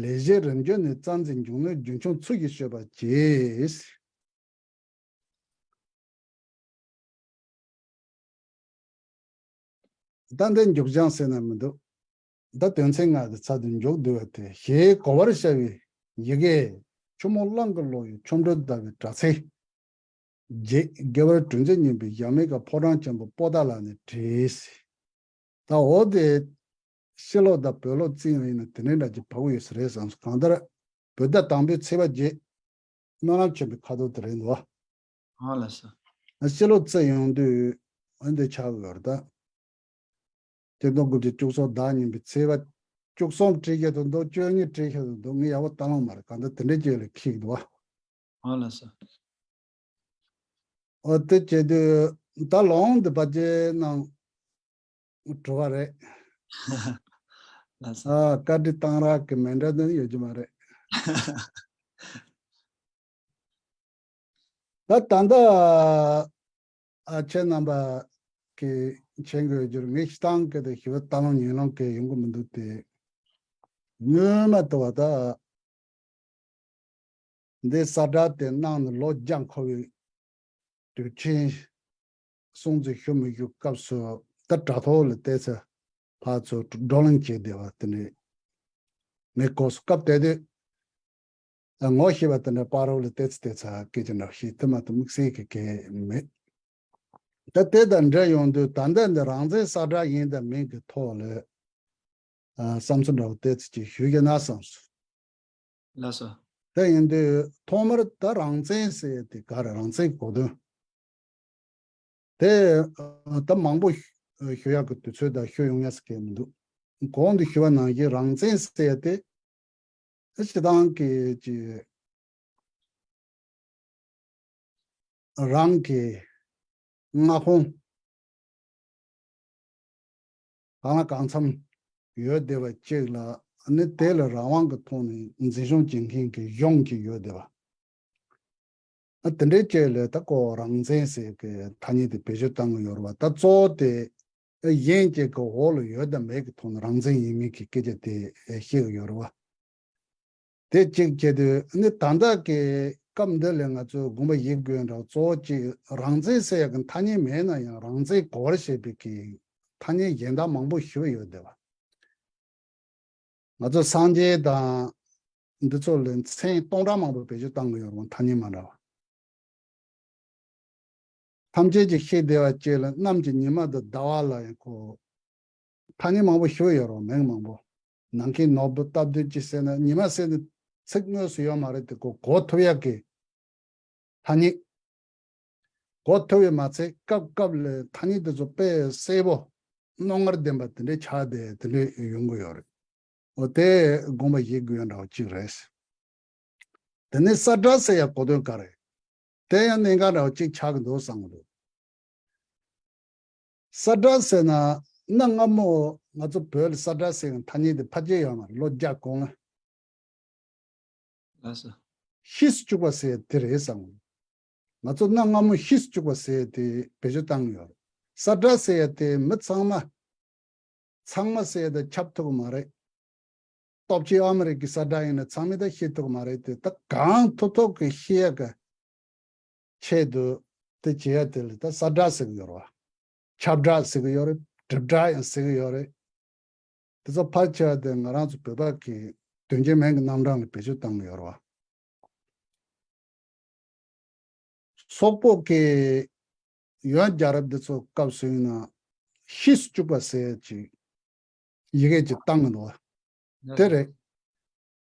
ལས་གཞི་རིམ་བྱོན་ནས་རྩ་འཛིན་འབྱུང་ནོར་རྒྱུན་འཁྱོངས་ཚུལ་བཞིན་སྤྱོད་པ་བྱས། ད་འདི་མཇུག་བྱང་ཟེར་ན་མི་འདུག་ད་དོན་ཚན་ལྔ་དེ་ཚར་དུ་མཇུག་བསྡུ་བ་དེ། ཞེས་གོ་བར་བྱ་བའི་ཡི་གེ། ཆུ་མོ་གླང་གི་ལོ་ཡི་ཆོ་འཕྲུལ་ཟླ་བའི་དྲ་ཚིགས། རྗེ་རྒྱལ་བ་དྲུང་ཆེ་གཉན་པའི་ཞྭ་མོའི་ཁ་ཕོ་བྲང་ཆེན་པོ་པོ་ཏཱ་ལ་ནས་བྲིས། ད་འོ་དེ་ཕྱི་ལོགས་དང་བོད་ལོགས་བརྩིས་ཡོང་ཡིན་ན་དེ་འདྲའི་འདྲ་ཅིག་བབས་ཡོད་ས་རེད་བསམ་སོང་། གང་ལྟར་བོད་ཟླ་དང་པོའི་ཚེས་པ་བརྒྱད། སྨོན་ལམ་ཆེན་པོའི་ཁ་དོག་དེ་རེད་འདུག་ཨ་ལགས་སོ། ཕྱི་ལོགས་བརྩིས་ཡོང་དུས་འོན་ཏེ་ཆགས་ཡོད་རེད་ད། ཆིག་སྟོང་དགུ་བརྒྱ་བཅུ་གསུམ་ཟླ་གཉིས་པའི་ཚེས་པ་བཅུ་གསུམ་བྲིས་ཡོད་དུ་འདུག་བཅུ་གཉིས་བྲིས་ཡོད་དུ་འདུག་ངས་ཡག་པོ་བལྟ་ལོང་མ་རེད། གང་ལྟར་དེ་འདྲའི་ཅིག་ལ་འཁྱེར་འདུག་བ། ཨ་ལགས་སོ། ཨོ་དེ་བྱེད་དུས་ད་ལོང་འདི་པ་ཅེ་ནང་བྲོ་བ་རེད། ལགས་སོ། ཨ་བཀའ་དྲིན་གཏང་རག་གི་མེ་འདྲ་འདི་ཡོད་ཀྱི་མ་རེད། ད་ད་ལྟ་ཨ་ཁྱེད་རྣམ་པ་གི་མཁྱེན་དགོས་རྒྱུར་ངས་སྤྱིར་བཏང་གི་དེ་ཞུ་བ་ལྟ་ལོང་ཉན་ལོང་གི་ཡོང་གི་མི་འདུག་སྟེ། སྔོན་མ་དུ་བ་ད་འདི་གསལ་བསྒྲགས་དེ་གནང་ནས་ལོ་བརྒྱ་འཁོར་བའི་དུས་ཆེན་སྲུང་བརྩི་ཞུ་མི་ཞུ་སྐབས་སུ་ད་དྲ་ཐོག་ལ་བལྟས་ཚེ་ཕར་ཚུར་བགྲོ་གླེང་བྱས་བསྡད་པ་དེ་འདྲའི་མི་གོ་སོང་། སྐབས་དེ་དུས་ངོ་ཤེས་པ་དེ་འདྲ་པ་རོ་ལ་བལྟས་ཚེ་བལྟས་ཚེ་སྐད་ཆ་འདྲ་བཤད་དེ་མ་གཏོགས་དམིགས་བསལ་གྱི་གལ་མེད། ད་དེ་དང་འབྲེལ་ཡོང་དུས་ད་ལྟ་འདི་རང་བཙན་གསལ་བསྒྲགས་ཡིན་དང་མིན་གྱི་ཐོག་ལ་ཨ་བསམ་ཚུལ་འདྲ་བོ་བལྟས་ཚེ་ཅིག་ཞུ་རྒྱུ་ན་བསམ་སོང་། ལགས་སོ། དེ་ཡིན་དུས་ཐོག་མར་ད་རང་བཙན་ཟེར་ཡ་དེ་ག་རེ། རང་བཙན་གྱི་གོ་དོན་དེ་ཨ་ད་མང་པོ་ཞུ་ཞུ་ཡག་གི་དུས་ཚོད་དང་ཞུ་ཡོང་ཡ་ཟེར་མཁན་མི་འདུག་གོང་དུ་ཞུ་བ་ནང་བཞིན་རང་བཙན་ཟེར་ཡ་དེ་ཨ་སྤྱིར་བཏང་གི་ཅིག་རང་གི་མངའ་ཁོངས་གང་ལ་གང་འཚམ་ཡོད་བསྡད་པ་གཅིག་ལ་ནི་དེ་ལ་རང་དབང་གི་ཐོག་ནས་འཛིན་སྐྱོང་བྱེད་མཁན་གྱི་གཞུང་ཅིག་ཡོད་བསྡད་པ། ཨ་དེ་འདྲའི་ཅིག་ལ་ད་ཁོ་རང་བཙན་ཟེར་གི་ཐ་སྙད་དེ་བེད་སྤྱོད་བཏང་གི་ཡོད་རེད་བ། ད་གཙོ་བོ་དེ་གཞན་གཅིག་གི་འོག་ལ་ཡོད་དང་མེད་ཀྱི་ཐོག་ནས་རང་བཙན་ཡིན་མིན་གྱི་སྐད་ཆ་དེ་བཤད་གི་ཡོད་རེད་བ། དེ་གཅིག་བྱས་དུས་ནི་ད་ལྟ་གི་སྐབས་འདི་ལ་ང་ཚོས་དགོངས་པ་བཞེས་དགོས་ཡོད་འདྲ་བ་གཙོ་བོ་གཅིག་རང་བཙན་ཟེར་ཡག་གི་ཐ་སྙད་མེད་ན་ཡང་རང་བཙན་གོ་བར་བྱེད་པའི་གི་ཐ་སྙད་གཞན་དག་མང་པོ་ཞིག་ཡོད་བསྡད་པ། ང་ཚོ་སངས་རྒྱས་དང་འདི་ཚོ་ལ་མཚན་སྟོང་ཕྲག་མང་པོ་བེད་སྤྱོད་བཏང་གི་ཡོད་རུང་ཐ་སྙད་མ་འདྲ་བ། ཐམས་ཅད་ཀྱིས་ཤེས་བདེ་བ་བཅས་ལ་གནམ་གྱི་ཉི་མ་དང་ཟླ་བ་ལ་ཡང་ཁོ། ཐ་སྙད་མང་པོ་ཞུ་ཡོད་རུང་མིང་མང་པོ། ནམ་མཁའི་ནོར་བུ་སྟབས་བདེ་ཅི་ཟེར་ན་ཉི་མ་ཟེར་ནས་ཚིག་དངོས་སུ་ཡོད་མ་རེད་དེ་ཁོ་གོ་ཐུབ་ཡག་གི་ཐ་སྙད། གོ་ཐུབ་ཡོད་མ་ཚད་སྐབས་སྐབས་ལ་ཐ་སྙད་དེ་ཚོ་དཔེ་གསལ་པོ་རྣོ་ངར་ལྡན་པ་དེ་འདྲའི་ཆགས་ཏེ་དེ་འདྲའི་ཡོང་གི་ཡོད་རེད། འོ་དེ་དགོངས་པ་བཞེས་དགོས་ཡ་འདྲ་བོ་གཅིག་རེད། དེ་ནས་ས་བཀྲ་ཟེར་ཡ་གོ་དོན་ག་རེད། དེ་ཡང་གནད་འགག་འདྲ་བོ་གཅིག་ཆགས་ཀྱི་འདུག་བསམ་གྱི་འདུག་ས་བཀྲ་ཟེར་ན་གནའ་སྔ་མོ་ང་ཚོ་བོད་ལ་ས་བཀྲ་ཟེར་ཡ་ཐ་སྙད་དེ་ཕལ་ཆེར་ཡོད་མ་རེད། ལོ་བརྒྱ་གོང་ལ། ལགས་སོ། ཤེས་སུ་བཅུག་པ་ཟེར་དེ་རེད་བསམ། ང་ཚོ་གནའ་སྔ་མོ་ཤེས་སུ་བཅུག་པ་ཟེར་དེ་བེད་སྤྱོད་བཏང་ཡོད། ས་བཀྲ་ཟེར་ཡ་དེ་མི་ཚང་མ། ཚང་མ་ཟེར་ཡ་དེ་ཁྱབ་ཐུབ་ཀྱི་མ་རེད། སྟོབས་ཆེ་ཨ་མི་རི་ཀའི་ས་བཀྲ་ཡིན་ན་ཚང་མས་ད་ཤེས་ཐུབ་ཀྱི་མ་རེད་དེ། ད་གང་ཐུབ་ཐུབ་ཀྱི་ཤེས་ཡ་གི་ཆེད་དུ་དེ་བྱེད་ཡ་དེ་ལ་ད་ས་བཀྲ་ཟེར་གི་ཡོད་རེད་བ། ཁྱབ་བཀྲ་ཟེར་གི་ཡོད་རེད། གྲིབ་བཀྲ་ཡང་ཟེར་གི་ཡོད་རེད། དེ་ཚོ་ཕལ་ཆེ་བ་དེ་ང་རང་ཚོ་བོད་པ་གི་དོན་གཅིག་མིང་གི་རྣམ་གྲངས་ལ་བེད་སྤྱོད་བཏང་གི་ཡོད་རེད་བ། སོག་པོ་གི་ཡོན་རྒྱལ་རབས་འདི་ཚོ་སྐབས་སུ་ཡིན་ན་ཤེས་སུ་བཅུག་པ་ཟེར་ཅིག་ཡི་གེ་ཅིག་བཏང་གི་འདུག་བ། དེ་རེད།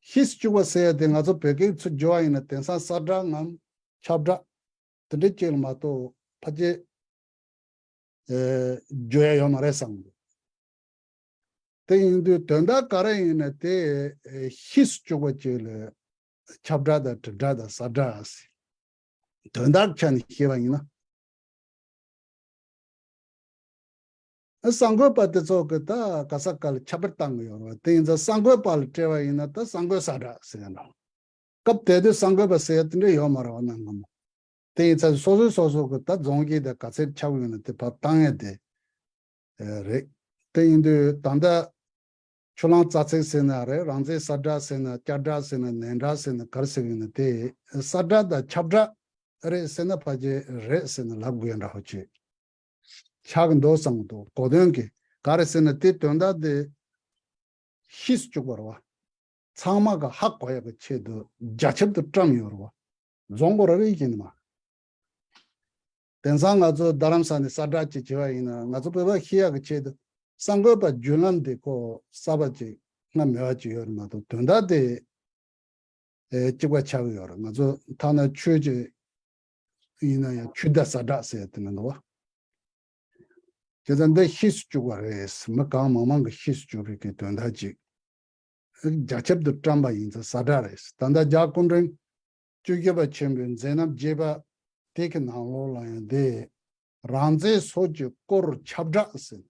ཤེས་སུ་བཅུག་པ་ཟེར་ཡ་དེ་ང་ཚོ་བོད་སྐད་ཚུར་བསྒྱུར་བ་ཡིན་ན་དེང་སང་ས་བཀྲ་ངམ་ཁྱབ་བཀྲ་དེ་འདྲ་ཅིག་ལ་མ་གཏོགས་ཕལ་ཆེར་ཨེ་བསྒྱུར་ཡ་ཡོད་མ་རེད་བསམ་གི་འདུག་དེ་ཡིན་དུས་དོན་དག་ག་རེ་ཡིན་ན་དེ་ཨེ་ཤེས་སུ་བཅུག་པ་ཅིག་ལ་ཁྱབ་བཀྲ་དང་གྲིབ་བཀྲ་དང་ས་བཀྲ་ཟེར། དོན་དག་ཆ་ནས་བཤད་པ་ཡིན་ན། གསར་འགོད་པ་དེ་ཚོ་གི་ད་ག་ས་ག་ལ་ཁྱབ་སྤེལ་བཏང་གི་ཡོད་རེད་བ། དེ་ཡིན་ཙང་གསར་འགོད་པ་ལ་སྤྲད་པ་ཡིན་ན་ད་གསར་འགོད་ས་བཀྲ་ཟེར་ཡ་འདྲ། སྐབས་དེ་དུས་གསར་འགོད་པ་ཟེར་ཡ་དེ་འདྲ་ཡོད་མ་རེད་བ། གནའ་སྔ་མོ། དེ་ཡིན་ཙང་སོ་སོས་སོ་སོ་གི་ད་རྫོང་གི་དེ་ག་ཚད་ཁྱབ་ཡོད་ན་དེ་ཕར་བཏང་ཡ་དེ་རེད། དེ་ཡིན་དུས་ད་ལྟ་ཆུ་གླང་རྩ་ཚིག་ཟེར་ན་རེད། རང་བཙན་ས་བཀྲ་ཟེར་ན་སྐྱ་བཀྲ་ཟེར་ན་ནས་བཀྲ་ཟེར་ན་ག་རེ་ཟེར་གི་ཡིན་ན་དེ་ས་བཀྲ་དང་ཁྱབ་བཀྲ་རེད་ཟེར་ན་ཕལ་ཆེར་རེད་ཟེར་ན་ལབ་དགོས་འདྲ་བོ་ཅིག་ཆགས་ཀྱི་འདུག་བསམ་གྱི་འདུག་གོ་དོན་གྱི་ག་རེ་ཟེར་ན་དེ་དོན་དག་དེ་ཤེས་སུ་བཅུག་པ་རེད་བ། ཚང་མ་གི་ཧ་གོ་ཡག་གི་ཆེད་དུ་རྒྱ་ཁྱབ་ཏུ་བཀྲམ་ཡོད་རེད་བ། རྫོང་སྒོ་ར་རེ་བཞིན་མ། དེང་སང་ང་ཚོ་རྡ་རམ་ས་ནས་ས་བཀྲ་ཅིག་བྱེད་པ་ཡིན་ན་ང་ཚོ་བོད་པ་ཤེས་ཡག་གི་ཆེད་དུ་གསར་འགོད་པ་བརྒྱུད་ལམ་དེ་ཁོ་གསར་པ་ཅིག་སྔ་མེད་པ་ཅིག་ཡོད་རེད་མ་གཏོགས་དོན་དག་དེ་ཨེ་གཅིག་པ་ཆགས་ཀྱི་ཡོད་རེད། ང་ཚོ་ཐ་ན་ཆོས་ཅིག་ཡིན་ན་ཡང་ཆོས་བརྡ་ས་བཀྲ་ཟེར་དེ་མི་འདུག་བ། བྱས་ཙང་འདི་ཤེས་སུ་བཅུག་པ་རེད། མི་གང་མང་མང་གིས་ཤེས་སུ་བཅུག་པའི་གི་དོན་དག་ཅིག་རྒྱ་ཁྱབ་ཏུ་བཀྲམ་པ་ཡིན་ཙང་ས་བཀྲ་རེད། ད་ལྟ་རྒྱལ་སྐུ་ཕྲེང་བཅུ་བཞི་པ་ཆེན་པོའི་མཛད་རྣམ་རྒྱས་པ་དེ་གི་ནང་ལོགས་ལ་ཡང་འདི་རང་བཙན་སོགས་ཀྱི་སྐོར་ཁྱབ་བསྒྲགས་ཟེར།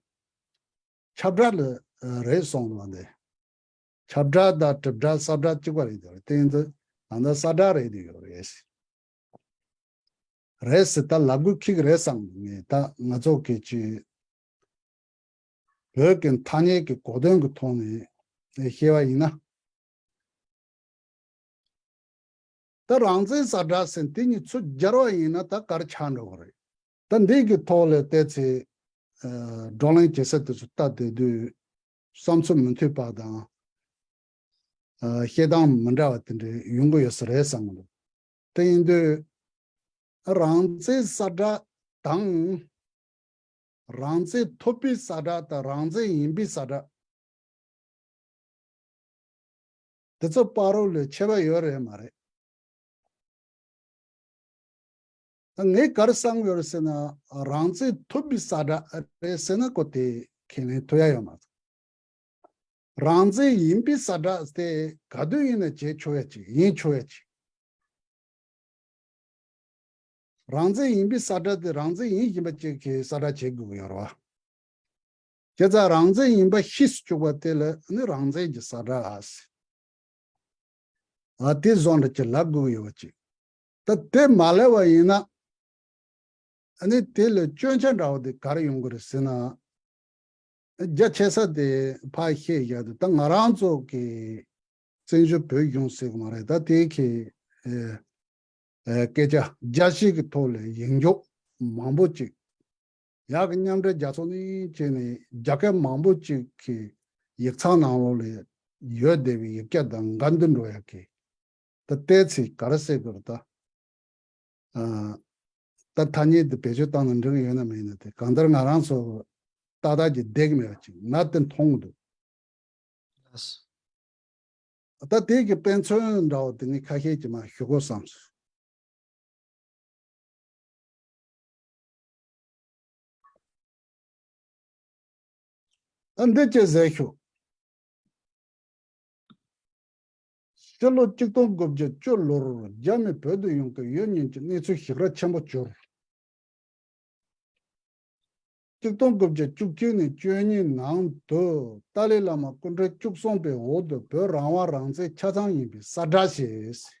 ཁྱབ་བསྒྲགས་ལ་རེད་སོང་བ་འདི། ཁྱབ་བསྒྲགས་དང་གྲིབ་བསྒྲགས་ས་བསྒྲགས་གཅིག་པ་རེད་དེ་རེད། དེ་ཡིན་ཙང་ད་ལྟ་ས་བསྒྲགས་རེད་དེ་ཡོད་རེད། རེད་ཟེར་ད་ལབ་དགོས་ཁེགས་རེད་བསམ་གི། ད་ང་ཚོ་གི་ཅི་བོད་ཀྱི་ཐ་སྙད་ཀྱི་གོ་དོན་གྱི་ཐོག་ནས་བཤད་པ་ཡིན་ན། ད་རང་བཙན་ས་བསྒྲགས་ཟེར་དེ་གཉིས་ཚུར་སྦྱར་བ་ཡིན་ན་ད་ག་རེ་ཆགས་འགྲོ་གི་རེད། ད་འདི་གི་ཐོག་ལ་བལྟས་ཚེ་བགྲོ་གླེང་བྱེད་ས་དེ་ཚོ་ལྟ་བསྡད་དུས་བསམ་ཚུལ་མི་མཐུན་པ་དང་བཤད་སྟངས་མི་འདྲ་བ་དེ་འདྲ་ཡོང་གི་ཡོད་ས་རེད་བསམ་གི་འདུག་དེ་ཡིན་དུས་རང་བཙན་ས་བསྒྲགས་དང་། རང་བཙན་ཐོབ་པའི་ས་བསྒྲགས་དང་རང་བཙན་ཡིན་པའི་ས་བསྒྲགས། དེ་ཚོ་བར་རོ་ལ་ཁྱད་པར་ཡོད་རེད་མ་རེད། ད་ངས་ག་རེ་བསམ་ཡོད་རེད་ཟེར་ན་རང་བཙན་ཐོབ་པའི་ས་བསྒྲགས་རེད་ཟེར་ན་ཁོ་དེ་ཁས་ལེན་ཐུབ་ཡ་ཡོད་མ་རེད། རང་བཙན་ཡིན་པའི་ས་བསྒྲགས་དེ་ག་དུས་ཡིན་ན་བྱེད་ཆོག་ཡ་ཅིག་ཡིན་ཆོག་ཡ་ཅིག་རང་བཙན་ཡིན་པའི་ས་ཁྲ་དེ་རང་བཙན་ཡིན་བཞིན་པ་ཅིག་གིས་ས་ཁྲ་བྱེད་དགོས་ཀྱི་ཡོད་རེད་བ། བྱས་ཙང་རང་བཙན་ཡིན་པ་ཤེས་སུ་བཅུག་པ་དེ་ལ་ནི་རང་བཙན་གྱི་ས་ཁྲ་ཟེར། ཨ་དེ་བཟོ་འདྲ་ཅིག་ལབ་དགོས་ཀྱི་ཡོད་པ་ཅིག་ད་དེ་མ་ལབ་པ་ཡིན་ན། ཨ་ནི་དེ་ལ་སྐྱོན་ཆ་འདྲ་བོ་དེ་ག་རེ་ཡོང་གི་རེད་ཟེར་ན། རྒྱ་ཆེ་ས་དེ་ཕར་བཤད་བཞག་དུས་ད་ང་རང་ཚོ་གི་བཙན་བྱོལ་བོད་གཞུང་ཟེར་གི་མ་རེད། ད་དེ་གི་ཨེ་ཨེ་སྐད་ཆ་རྒྱ་ཆེ་གི་ཐོག་ལ་ཡིག་འཇོག་མང་པོ་ཅིག་ཡག་གི་མཉམ་འབྲེལ་རྒྱལ་ཚོགས་ནས་བྱས་ནས་རྒྱ་སྐད་མང་པོ་ཅིག་གི་ཡིག་ཚང་ནང་ལོགས་ལ་ཡོད་བསྡད་པའི་ཡིག་སྐད་དང་འགལ་འདུ་འགྲོ་ཡག་གི་ད་ལྟའི་ཚིག་ག་རེ་ཟེར་དགོས་རེད་ད། ཨ། ད་ཐ་སྙད་དེ་བེད་སྤྱོད་བཏང་ན་འགྲིག་གི་ཡོད་ན་མེད་ན་དེ་གང་ལྟར་ང་རང་ཚོ་ཏག་ཏག་ཅིག་བསྡད་ཀྱི་མེད་པ་ཅིག་ང་དེ་མཐོང་གི་འདུག་ལགས། ད་དེ་གི་དཔེ་མཚོན་འདྲ་བོ་དེ་ངས་ཁ་ཤས་ཀྱིས་མར་ཞུ་དགོས་བསམ་སོང་། ཨ་འདི་ཅི་ཟེར་ཤོག་ཕྱི་ལོ་གཅིག་སྟོང་དགུ་བརྒྱ་བཅུ་ལོར་རྒྱ་མི་བོད་དུ་ཡོང་གི་ཡོད་མིན་གྱི་གནས་ཚུལ་ཞིབ་ར་ཆེན་པོ་འབྱོར། གཅིག་སྟོང་དགུ་བརྒྱ་བཅུ་གཅིག་ནས་བཅུ་གཉིས་ནང་དུ་ཏཱ་ལའི་བླ་མ་སྐུ་ཕྲེང་བཅུ་གསུམ་པའི་འོག་ཏུ་བོད་རང་དབང་རང་བཙན་ཆ་ཚང་ཡིན་པའི་གསལ་བསྒྲགས་བྱས།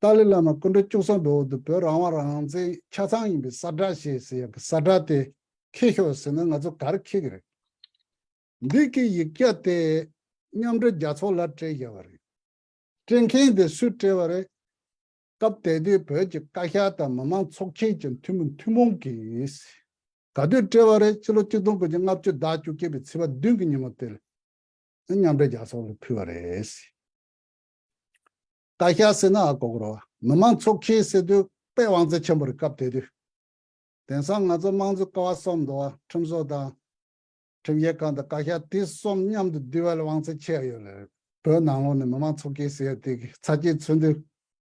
ཏཱ་ལའི་བླ་མ་སྐུ་ཕྲེང་བཅུ་གསུམ་པའི་འོག་ཏུ་བོད་རང་དབང་རང་བཙན་ཆ་ཚང་ཡིན་པའི་གསལ་བསྒྲགས་བྱས་ཟེར་ཡག་གི་གསལ་བསྒྲགས་དེ་འཁྱེར་ཤོག་ཟེར་ན་ང་ཚོ་ག་རེ་འཁྱེར་གི་རེད། འདི་གི་ཡིག་སྐད་དེ་མཉམ་འབྲེལ་རྒྱལ་ཚོགས་ལ་སྤྲད་བཞག་པ་རེད། སྤྲད་མཁན་དེ་སུས་སྤྲད་པ་རེད། སྐབས་དེ་དུས་བོད་ཀྱི་བཀའ་ཤག་དང་མི་མང་ཚོགས་ཆེན་གྱི་འཐུས་མི་ཐུན་མོང་གིས། ག་དུས་སྤྲད་པ་རེད། ཕྱི་ལོ་གཅིག་སྟོང་དགུ་བརྒྱ་ལྔ་བཅུ་ཟླ་བཅུ་གཅིག་པའི་ཚེས་པ་བདུན་གྱི་ཉིན་མོ་དེར་མཉམ་འབྲེལ་རྒྱལ་ཚོགས་ལ་ཕུལ་བ་རེད། བཀའ་ཤག་ཟེར་ན་ཨ་གོ་གི་རེད་བ། མི་མང་ཚོགས་ཆེན་ཟེར་དུས་དཔེ་དབང་ཚད་ཆེན་པོ་རེད་སྐབས་དེ་དུས། དེང་སང་ང་ཚོ་དམངས་གཙོའི་ཀ་བ་གསུམ་འདུག་བ། ཁྲིམས་བཟོ་དང་། ཁྲིམས་ཞིབ་ཁང་དང་བཀའ་ཤག་དེ་གསུམ་མཉམ་དུ་བསྡུས་པ་ལ་དབང་ཚད་ཆེ་བ་ཡོད་རེད། བོད་ནང་ལོགས་ནས་མི་མང་ཚོགས་ཆེན་ཟེར་ཡ་དེ་གི་ཚ་རྐྱེན་ཚུལ་འདི་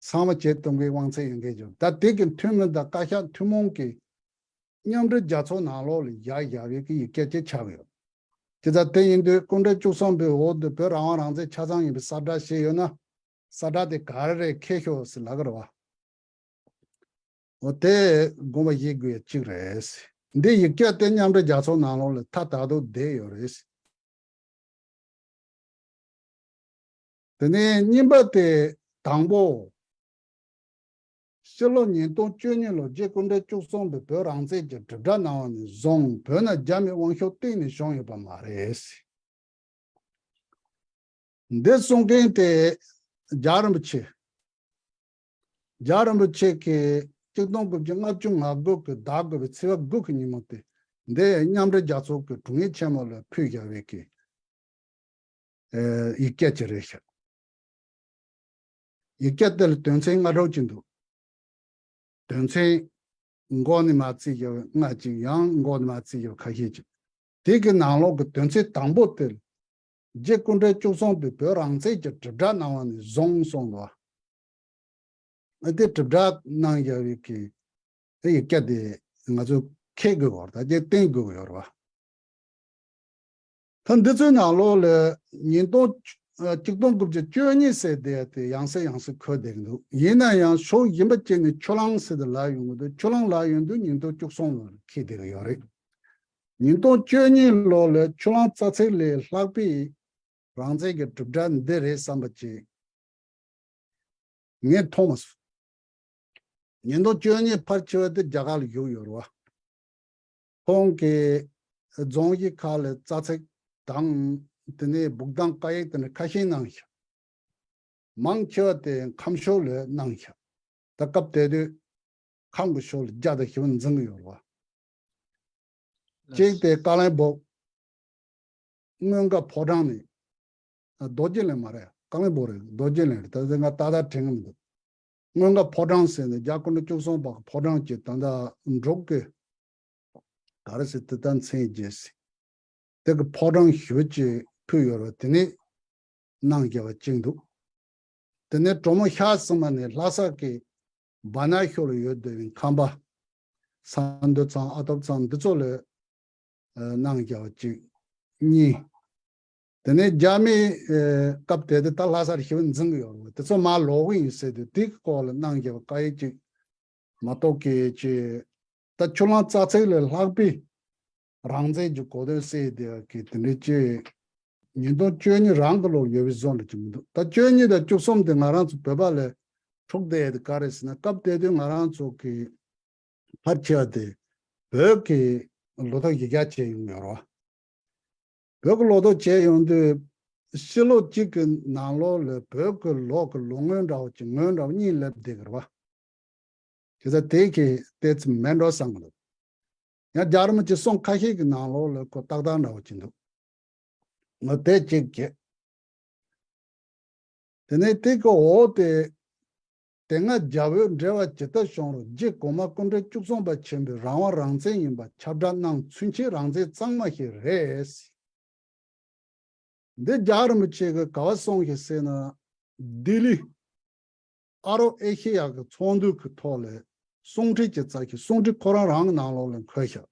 ཚང་མ་བྱེད་གཏོང་གི་དབང་ཚད་ཡོད་མཁན་ཅིག་ད་དེ་གི་འཐུས་མི་དང་བཀའ་ཤག་ཐུན་མོང་གི་མཉམ་འབྲེལ་རྒྱལ་ཚོགས་ནང་ལོགས་ལ་བཞག་བཞག་པའི་གི་ཡིག་སྐད་ཅིག་ཆགས་ཡོད། དེ་ལྟར་དེ་ཡིན་དུས་སྐུ་ཕྲེང་བཅུ་གསུམ་པའི་འོག་ཏུ་བོད་རང་དབང་རང་བཙན་ཆ་ཚང་ཡིན་པའི་གསལ་བསྒྲགས་བྱས་ཡོད་ན། གསལ་བསྒྲགས་དེ་ག་རེ་རེད་འཁྱེར་ཤོག་ཟེར་ལབ་ཀྱི་རེད་བ། འོ་དེ་དགོངས་པ་བཞེས་དགོས་ཡ་གཅིག་རེད། འདི་ཡིག་སྐད་དེ་མཉམ་འབྲེལ་རྒྱལ་ཚོགས་ནང་ལོགས་ལ་མཐའ་དག་ཏུ་བསྡད་ཡོད་རེད། དེ་ནས་གཉིས་པ་དེ་དང་པོ། ཕྱི་ལོ་ཉིས་སྟོང་བཅུ་གཉིས་ལོར་རྗེ་སྐུ་ཕྲེང་བཅུ་གསུམ་པས་བོད་རང་བཙན་གྱི་དྲིལ་བསྒྲགས་གནང་བ་ནས་བཟུང་བོད་ནང་རྒྱ་མིའི་དབང་ཤུགས་གཏན་ནས་བྱུང་ཡོད་པ་མ་རེད། འདི་གསུང་མཁན་དེ་རྒྱལ་བ་རིན་པོ་ཆེ། རྒྱལ་བ་རིན་པོ་ཆེ་གིས་གཅིག་སྟོང་དགུ་བརྒྱ་ལྔ་བཅུ་ང་དགུ་གི་ཟླ་དགུ་པའི་ཚེས་པ་དགུ་གི་ཉིན་མོ་དེ་འདི་མཉམ་འབྲེལ་རྒྱལ་ཚོགས་ཀྱི་དྲུང་ཡིག་ཆེན་མོ་ལ་ཕུལ་བཞག་པའི་གི་ཨེ་ཡིག་སྐད་ཅིག་རེད་ཤག་ཡིག་སྐད་དེ་ལ་དོན་ཚན་ལྔ་དྲུག་ཅིག་འདུག་དོན་ཚན་མགོ་ནས་མར་བརྩིས་བཞག་པའི་ལྔ་ཅིག་ཡང་མགོ་ནས་མར་བརྩིས་བཞག་པའི་ཁ་ཤས་ཅིག་དེ་གི་ནང་ལོགས་ཀྱི་དོན་ཚན་དང་པོ་དེ་ལ། རྗེ་སྐུ་ཕྲེང་བཅུ་གསུམ་པས་བོད་རང་བཙན་གྱི་དྲིལ་བསྒྲགས་གནང་བ་ནས་བཟུང་གསུངས་འདུག་བ། དེ་དྲིལ་བསྒྲགས་གནང་བཞག་པའི་གི་དེ་ཡི་སྐད་དེ་ང་ཚོས་འཁྱེར་དགོས་པ་རེད། ད་ཅིག་བསྟན་དགོས་ཀྱི་ཡོད་རེད་བ། ད་འདི་ཚོའི་ནང་ལོགས་ལ་ཉིས་སྟོང་ཨ་གཅིག་སྟོང་དགུ་བརྒྱ་བཅུ་གཉིས་ཟེར་དེ་དེ་ཡང་སེ་ཡང་སེ་འཁོད་བསྡད་ཀྱི་འདུག་ཡིན་ན་ཡང་ཕྱོགས་གཞན་པ་གཅིག་ནས་ཆུ་གླང་ཟེར་དེ་ལབ་ཡོང་གི་འདུག་ཆུ་གླང་ལབ་ཡོང་དུས་ཉིས་སྟོང་བཅུ་གསུམ་ལོར་འཁེལ་བསྡད་ཀྱི་ཡོད་རེད། ཉིས་སྟོང་བཅུ་གཉིས་ལོ་ལ་ཆུ་གླང་རྩ་ཚིག་ལས་ལྷག་པའི་རང་བཙན་གྱི་གྲུབ་འབྲས་འདི་རེད་བསམ་པ་ཅིག་ངས་མཐོང་མ་སོང་། ཉིས་སྟོང་བཅུ་གཉིས་ཕལ་ཆེ་བ་དེ་རྒྱ་གར་ལ་བཞུགས་ཡོད་རེད་བ། ཁོང་གིས་རྫོང་གཞིས་ཁག་ལ་རྩ་ཚིག་དང་དེ་ནས་སྦུག་དང་བཀའ་ཡིག་དེ་འདྲ་ཁ་ཤས་གནང་ཤག་མང་ཆེ་བ་དེ་ཁམས་ཕྱོགས་ལ་གནང་ཤག་ད་སྐབས་དེ་དུས་ཁམས་ཀྱི་ཕྱོགས་ལ་རྒྱ་དང་ཞི་བ་འཛིང་གི་ཡོད་རེད་བ། གཅིག་དེ་ཀ་ལོན་སྦུག་སྔོན་འགག་ཕོ་བྲང་ནས། རྡོ་རྗེ་གླིང་མ་རེད། ཀ་ལོན་སྦུག་རེད། རྡོ་རྗེ་གླིང་རེད། ད་ལྟ་ང་ཏག་ཏག་དྲན་གི་མི་འདུག་སྔོན་འགག་ཕོ་བྲང་ཟེར་ནས་རྒྱལ་སྐུ་ཕྲེང་བཅུ་གསུམ་པ་གི་ཕོ་བྲང་གི་ད་ལྟ་འབྲུག་གི་ག་རེ་ཟེར་དེ་ལྟར་མཚན་བརྗེས་ཟིན། དེ་གི་ཕོ་བྲང་ཞུ་ཅིག་ཕུལ་ཡོད་རེད། དེ་ནས་གནང་བཞག་པ་གཅིག་འདུག་དེ་ནས་གྲོ་མོ་ཤར་ཟིན་པ་ནས་ལྷ་ས་གི་བ་ན་ཤོད་ལ་ཡོད་བསྡད་པའི་ཁམས་པ་ས་འདུ་ཚང་ཨ་ཐོབ་ཚང་འདི་ཚོ་ལ་གནང་བཞག་པ་གཅིག་གཉིས། དེ་ནས་རྒྱ་མིས་ཨེ་སྐབས་དེ་དུས་ད་ལྷ་སར་ཞི་བ་འཛིན་གྱི་ཡོད་རེད། དེ་ཚོ་མར་ལོག་གི་ཡིན་ཟེར་དུས་དེའི་སྐོར་ལ་གནང་བཞག་པ་བཀའ་ཡིག་ཅིག་མ་གཏོགས་ཀྱི་ཅིག་ད་ཆུ་གླང་རྩ་ཚིག་ལས་ལྷག་པའི་རང་བཙན་གྱི་གོ་དོན་གསལ་དེ་གི་དེ་འདྲའི་ཅིག་ཉིས་སྟོང་བཅུ་གཉིས་རང་གི་ལོ་ཡོད་པའི་བཟོ་འདྲ་ཅིག་མི་འདུག་ད་བཅུ་གཉིས་དང་བཅུ་གསུམ་དེ་ང་རང་ཚོ་བོད་པ་ལ་འཁྲུག་བསྡད་དེ་ག་རེ་ཟེར་ན། སྐབས་དེ་དུས་ང་རང་ཚོ་གི་ཕལ་ཆེ་བ་དེ་བོད་ཀྱི་ལོ་ཐོ་ཡིག་རྒྱག་བྱས་ཡོང་ཡོད་རེད་བ། བོད་ཀྱི་ལོ་ཐོ་བྱས་ཡོང་དུས་ཕྱི་ལོ་གཅིག་གི་ནང་ལོགས་ལ་བོད་ཀྱི་ལོ་གི་ལོ་ངོ་འདྲ་བོ་ཅིག་ངོ་འདྲ་བོ་གཉིས་སླེབས་བསྡད་ཀྱི་རེད་བ། བྱས་ཙང་དེ་གི་ཏོག་ཙམ་མེད་འགྲོ་བསམ་གྱི་འདུག་ཡང་རྒྱལ་བ་རིན་པོ་ཆེ་གསུང་ཁ་ཤས་ཀྱི་ནང་ལོགས་ལ་ཁོ་ཏག་ཏག་འདྲ་བོ་ཅིག་འདུག་ངོ་དེབ་གཅིག་བརྒྱབ། དེ་ནས་དེ་གི་འོག་དེ། དེ་སྔ་རྒྱ་བོད་འབྲེལ་བ་ཇི་ལྟར་བྱུང་རུང་རྗེ་གོང་མ་སྐུ་ཕྲེང་བཅུ་གསུམ་པ་ཆེན་པོས་རང་དབང་རང་བཙན་ཡིན་པ་ཁྱབ་བསྒྲགས་གནང་ཚུན་ཆད་རང་བཙན་གཙང་མ་ཞིག་རེད། འདི་རྒྱལ་བ་རིན་པོ་ཆེ་གིས་ག་པར་གསུངས་ཤིག་ཟེར་ན། ལྡི་ལི་ཨ་རོ་ཨེ་ཤེ་ཡ་གི་ཚོགས་འདུ་གི་ཐོག་ལ་གསུང་འཕྲིན་ཅིག་བསྩལ་ཤིང་། གསུང་འཕྲིན་ཁོ་རང་རང་གི་ནང་ལོགས་ལ་འཁོད་ཤག་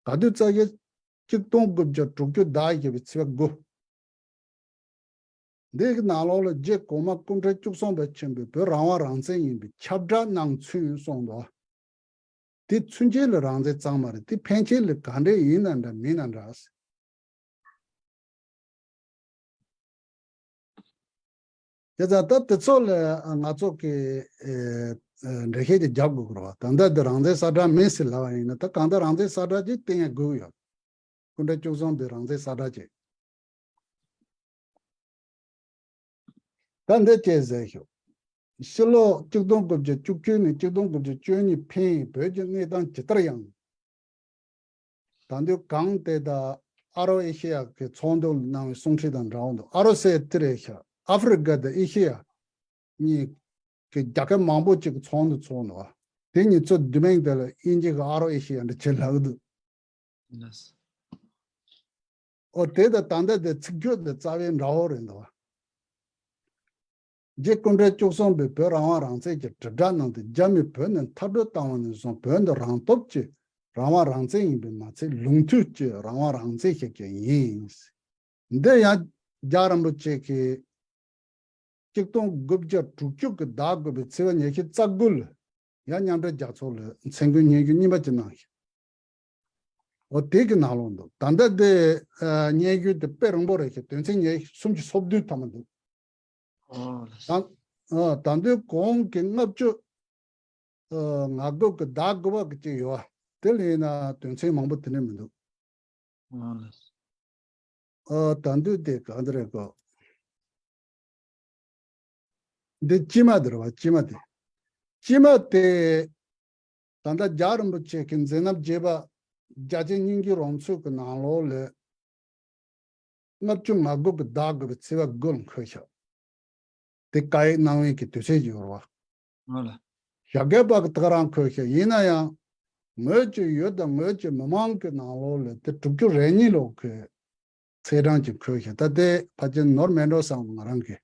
ག་དུས་བསྩལ་ཤག་གཅིག་སྟོང་དགུ་བརྒྱ་དྲུག་ཅུ་ཟླ་བཞི་པའི་ཚེས་པ་དགུ། འདི་གི་ནང་ལོགས་ལ་རྗེ་གོང་མ་སྐུ་ཕྲེང་བཅུ་གསུམ་པ་ཆེན་པོས་བོད་རང་དབང་རང་བཙན་ཡིན་པའི་ཁྱབ་བསྒྲགས་གནང་ཚུན་གསུངས་འདུག་དེ་ཚུན་ཆད་ལ་རང་བཙན་གཙང་མ་རེད། དེ་ཕན་ཆད་ལ་ག་འདྲས་ཡིན་ན་འདྲ་མིན་ན་འདྲ། དེ་ཙང་ད་དེ་ཚོ་ལ་ང་ཚོ་གི་ཨེ་ཨེ་འགྲེལ་བཤད་ཅིག་རྒྱབ་དགོས་ཀྱི་རེད་བ། ད་ལྟ་འདི་རང་བཙན་གསལ་བསྒྲགས་མིན་ཟེར་ལབ་པ་ཡིན་ན། ད་གང་ལྟར་རང་བཙན་གསལ་བསྒྲགས་ཅིག་བསྟན་ཡ་དགོས་ཀྱི་ཡོད། སྐུ་ཕྲེང་བཅུ་གསུམ་པའི་རང་བཙན་གསལ་བསྒྲགས་ཅིག་ད་འདི་ཅིག་ཟེར་ཤོག་ཕྱི་ལོ་གཅིག་སྟོང་དགུ་བརྒྱ་བཅུ་གཅིག་ནས་གཅིག་སྟོང་དགུ་བརྒྱ་བཅུ་གཉིས་ཕན་ཡོད་བོད་ཀྱི་གནས་སྟངས་ཇི་ལྟར་ཡང་། ད་དུང་གང་དེ་དག་ཨ་རོ་ཨེ་ཤེ་ཡ་གི་ཚོགས་འདུ་ལ་གནང་བའི་གསུང་འཕྲིན་དང་འདྲ་བོ་འདུག་ཨ་རོ་ཟེར་དེ་རེད་ཤག་ཨ་ཧྥེ་རི་ཀ་དང་ཨེ་ཤེ་ཡ་གཉིས་ཀྱི་རྒྱལ་ཁབ་མང་པོ་ཅིག་གི་ཚོགས་འདུ་ཚོགས་འདུག་བ། དེ་གཉིས་ཚོ་བསྡུས་མིང་དེ་ལ་དབྱིན་ཇི་གི་ཨ་རོ་ཨེ་ཤེ་ཡ་འདྲ་བྱས་ལབ་ཀྱི་འདུག་ལགས། ཨོ་དེ་དང་ད་ལྟ་དེ་ཚིག་སྦྱོར་དེ་རྩ་བའི་འདྲ་བོ་རེད་འདུག་བ། རྗེ་སྐུ་ཕྲེང་བཅུ་གསུམ་པས་བོད་རང་དབང་རང་བཙན་གྱི་དྲིལ་བསྒྲགས་གནང་སྟེ། རྒྱ་མིས་བོད་ནས་མཐར་སྐྲོད་བཏང་བ་ནས་བཟུང་བོད་འདི་རང་སྟོབས་ཀྱི་རང་དབང་རང་བཙན་ཡིན་པས་མ་ཚད། ལུགས་མཐུན་གྱི་རང་དབང་རང་བཙན་ཞིག་ཀྱང་ཡིན། འདི་ཡང་རྒྱལ་བ་རིན་པོ་ཆེ་གིས་གཅིག་སྟོང་དགུ་བརྒྱ་དྲུག་ཅུ་གི་ཟླ་དགུ་པའི་ཚེས་པ་ཉི་ཤུ་རྩ་དགུ་ལ་ཡང་མཉམ་འབྲེལ་རྒྱལ་ཚོགས་ལ་མཚན་བཀོད་སྙན་ཞུ་གཉིས་པ་ཅིག་གནང་ཞིང་། འོ་དེ་གི་ནང་ལོགས་འདུག་ད་ལྟ་དེ་ཨ་སྙན་ཞུ་དེ་དཔེ་རིང་པོ་རེད་ཤག་དོན་ཚན་ཉི་ཤུ་སུམ་ཅུ་སོ་བདུན་ཐམ་པ་འདུག་ཨོ་ལགས། ད་ཨ་ད་དུང་གོང་གི་ལྔ་བཅུ་ཨ་ང་དགུ་གི་ཟླ་དགུ་པ་གི་ཅིག་ཡོད་བ། དེ་ལ་ཡིན་ན་དོན་ཚན་མང་པོ་དེ་འདྲ་མི་འདུག་ཨོ་ལགས། ཨ་ད་དུང་དེ་ག་འདྲ་རེད་གོ། འདི་དཀྱིལ་མ་དེ་རེད་བ། དཀྱིལ་མ་དེ། དཀྱིལ་མ་དེ་ད་ལྟ་རྒྱལ་བ་རིན་པོ་ཆེ་གི་མཛད་རྣམ་རྒྱས་པ་རྒྱ་ཆེན་སྙན་བརྒྱུད་རོལ་མཚོ་གི་ནང་ལོགས་ལ་ལྔ་བཅུ་ང་དགུ་གི་ཟླ་དགུ་པའི་ཚེས་པ་དགུ་ལ་འཁོད་ཤག་དེ་བཀའ་ཡིག་གནང་བའི་གི་དུས་ཚོད་ཅིག་ཡོད་རེད་བ། ཨོ་ལགས། ཞྭ་སྒབ་པ་གི་ད་ག་རང་འཁོད་ཤག་ཡིན་ན་ཡང་ངོས་ཀྱི་ཡུལ་དང་ངོས་ཀྱི་མི་མང་གི་ནང་ལོགས་ལ་དེ་དྲུག་ཅུ་རེ་གཉིས་ལོ་གི་ཚེས་གྲངས་ཀྱི་འཁོད་ཤག་ད་དེ་ཕལ་ཆེར་ནོར་མེད་འགྲོ་བསམ། ང་རང་གི་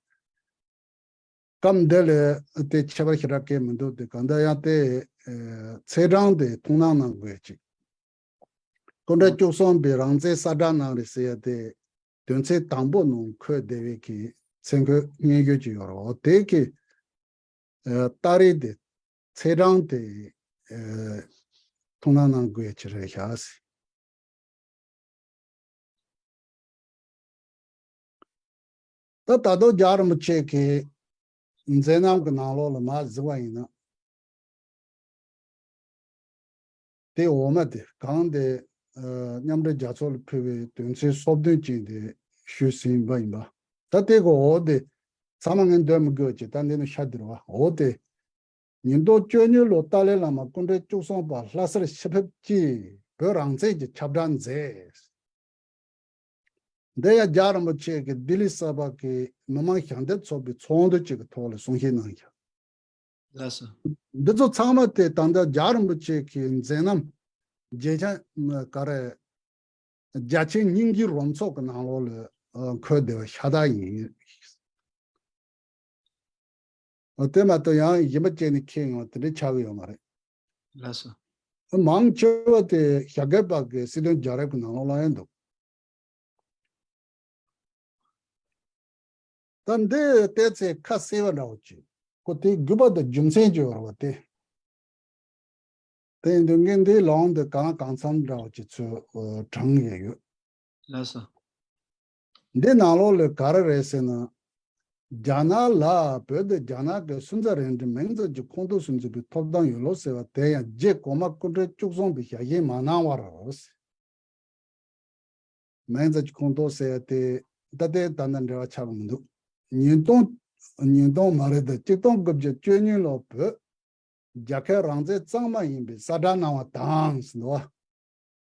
སྐབས་འདི་ལ་དེ་ཁྱད་པར་ཞེ་དྲག་གང་མི་འདུག་དེ་གང་ལྟར་ཡང་དེ་ཚེས་གྲངས་དེ་ཐུགས་སྣང་གནང་དགོས་ཅིག་སྐུ་ཕྲེང་བཅུ་གསུམ་པའི་རང་བཙན་གསལ་བསྒྲགས་གནང་རེད་ཟེར་ཡ་དེ་དོན་ཚན་དང་པོ་ནང་འཁོད་བསྡད་པའི་གི་མཚན་འཁོད་སྙན་ཞུ་ཅིག་ཡོད་རེད། འོ་དེ་གི་ཨ་ཏ་རིག་དེ་ཚེས་གྲངས་དེ་ཨ་ཐུགས་སྣང་གནང་དགོས་ཀྱི་རེད་ཤག་ད་ད་དུང་རྒྱལ་བ་རིན་པོ་ཆེ་གི་མཛད་རྣམ་གི་ནང་ལོགས་ལ་མར་གཟིགས་པ་ཡིན་ན། དེ་འོག་མ་དེ་གང་དེ་ཨ་མཉམ་འབྲེལ་རྒྱལ་ཚོགས་ལ་ཕུལ་བའི་དོན་ཚན་སོ་བདུན་ཅན་དེ་ཞུས་ཟིན་པ་ཡིན་པ། ད་དེ་གི་འོག་དེ་ཚང་མ་ངས་འདོན་མི་དགོས་ཀྱི། ད་འདི་ནི་ཤ་དེ་རེད་བ། འོ་དེ། ཉིས་སྟོང་བཅུ་གཉིས་ལོར་ཏཱ་ལའི་བླ་མ་སྐུ་ཕྲེང་བཅུ་གསུམ་པ་ལྷ་སར་ཕྱིར་ཕེབས་ཀྱིས་བོད་རང་བཙན་གྱི་ཁྱབ་བསྒྲགས་མཛད། འདི་ཡང་རྒྱལ་བ་རིན་པོ་ཆེ་གིས་ལྡི་ལི་གསར་པ་གི་མི་མང་ཞལ་འདེབས་ཚོགས་པའི་ཚོགས་འདུ་ཅིག་གི་ཐོག་ལ་གསུང་བཤད་གནང་ཡོད། ལགས་སོ། འདི་ཚོ་ཚང་མ་དེ་ད་ལྟ་རྒྱལ་བ་རིན་པོ་ཆེ་གི་མཛད་རྣམ་རྒྱལ་ཆེན་ག་རེ་རྒྱ་ཆེན་སྙན་བརྒྱུད་རོལ་མཚོ་གི་ནང་ལོགས་ལ་ཨ་འཁོད་བསྡད་པ་ཤ་སྟག་ཡིན། ཨ་དེ་མ་གཏོགས་ཡང་གཞན་པ་བཅས་ནས་ཁྱེད་ཡོང་བ་དེ་འདྲ་ཆགས་ཀྱི་ཡོད་མ་རེད། ལགས་སོ། མང་ཆེ་བ་དེ་ཞྭ་སྒབ་པ་གི་སྲིད་དོན་རྒྱག་རེས་ཀྱི་ནང་ལོགས་ལ་ཡང་འདུག་ད་འདི་བལྟས་ཚེ་ཁ་གསལ་བ་འདྲ་བོ་ཅིག་ཁོ་དེའི་དགོས་པ་དང་རྒྱུ་མཚན་ཅིག་ཡོད་རེད་བ་དེ། དེ་ཡིན་དུས་ངས་འདིའི་ལུང་འདི་གང་ལ་གང་འཚམ་འདྲ་བོ་ཅིག་ཚུར་ཨ་དྲངས་ཡས་ཡོད། ལགས་སོ། འདི་ནང་ལོགས་ལ་ག་རེ་རེད་ཟེར་ན། རྒྱ་ནག་ལ་བོད་དང་རྒྱ་ནག་གི་སུན་ཙེ་རིང་འབྲིང་མིང་ཙམ་གྱི་ཁོངས་གཏོགས་སུ་འཛུལ་བའི་ཐོབ་ཐང་ཡོད་ལོ་ཟེར་བ་དེ་ཡང་རྗེ་གོང་མ་སྐུ་ཕྲེང་བཅུ་གསུམ་པའི་ཞལ་བཞེས་མ་གནང་བར། མིང་ཙམ་གྱི་ཁོངས་གཏོགས་ཟེར་ཡ་དེ་ད་ལྟའི་ད་ལྟ་འབྲེལ་བ་ཆགས་ཀྱི་མི་འདུག་ཉིས་སྟོང་ཉིས་སྟོང་མ་རེད་དེ་གཅིག་སྟོང་དགུ་བརྒྱ་བཅུ་གཉིས་ལོར་བོད་རྒྱལ་ཁབ་རང་བཙན་གཙང་མ་ཡིན་པའི་གསལ་བསྒྲགས་གནང་བ་དང་ཟེར་འདུག་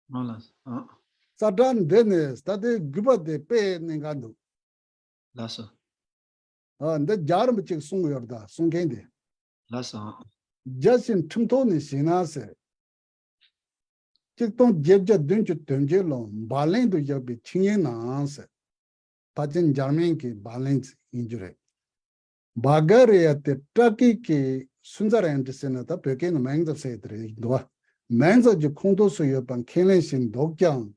བ། ཨ་ལ། ཨ། གསལ་བསྒྲགས་འདི་ནི་ད་ལྟའི་དགོས་པ་དེ་དཔེ་གནད་འགག་འདུག་ལགས་སོ། ཨ། འདི་རྒྱལ་བ་རིན་པོ་ཆེས་གསུངས་ཡོད་རེད་ད་གསུང་མཁན་དེ། ལགས་སོ། རྒྱལ་ཞིང་ཁྲིམས་ཐོག་ནས་བཞེས་ན་ཟེར། གཅིག་སྟོང་བརྒྱད་བརྒྱ་བདུན་ཅུ་དོན་བརྒྱད་ལོར་བར་ལན་དུ་བཞག་པའི་ཆིངས་ཡིག་ནང་ཟེར། ཕལ་ཆེར་འཇར་མན་གྱི་བར་ལན་ཡིན་རྒྱུ་རེད། བལ་གྷ་རི་ཡ་དེ་ཏྲ་ཀི་གི་སུན་ཙེ་རིང་འབྲིང་ཟེར་ན་ད་བོད་སྐད་ནང་མིང་ཙམ་ཟེར་དེ་རེད་འདུག་བ། མིང་ཙམ་གྱི་ཁོངས་གཏོགས་སུ་ཡོད་པ་ཁས་ལེན་བཞིན་འདུག་ཀྱང་།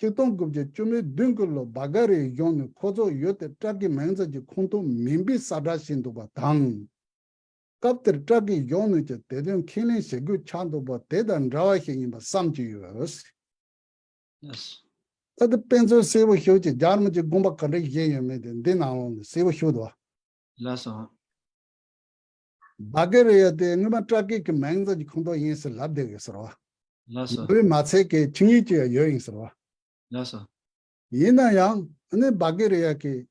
གཅིག་སྟོང་དགུ་བརྒྱ་བཅུ་མེད་བདུན་དགུ་ལོར་བལ་གྷ་རི་ཡའི་གཞུང་ནས་ཁོ་ཚོ་ཡུལ་དེ་ཏྲ་ཀི་མིང་ཙམ་གྱི་ཁོངས་གཏོགས་མིན་པའི་གསལ་བསྒྲགས་བྱས་འདུག་པ་དང་། སྐབས་དེར་ཏྲ་ཀིའི་གཞུང་ནས་ཀྱང་དེ་དོན་ཁས་ལེན་བྱེད་དགོས་ཆགས་འདུག་པ་དེ་དང་འདྲ་བ་ཞིག་ཡིན་པ་བསམ་གྱི་ཡོད། ལགས། ད་ལྟ་དཔེ་མཚོན་གསལ་པོ་ཞེ་པོ་ཅིག་རྒྱལ་བ་རིན་པོ་ཆེས་དགོངས་པ་ག་འདྲ་བཞེས་ཡོད་མེད་དེ་འདི་ནང་ལོགས་ནས་གསལ་པོ་ཞུ་འདུག་ལགས་སོ། བལ་གྷ་རི་ཡ་དེ་སྔོན་མ་ཏྲ་ཀི་གི་མིང་ཙམ་གྱི་ཁོངས་གཏོགས་ཡིན་ཟེར་ལབ་བསྡད་ཡོད་ཟེར་བ། ལགས་སོ། ལོའི་མ་ཚད་ཀྱི་ཆིངས་ཡིག་ཅིག་ཡང་ཡོད་ཡིན་ཟེར་བ། ལགས་སོ། ཡིན་ན་ཡང་ཨ་ནི་བལ་གྷ་རི་ཡ་གིས་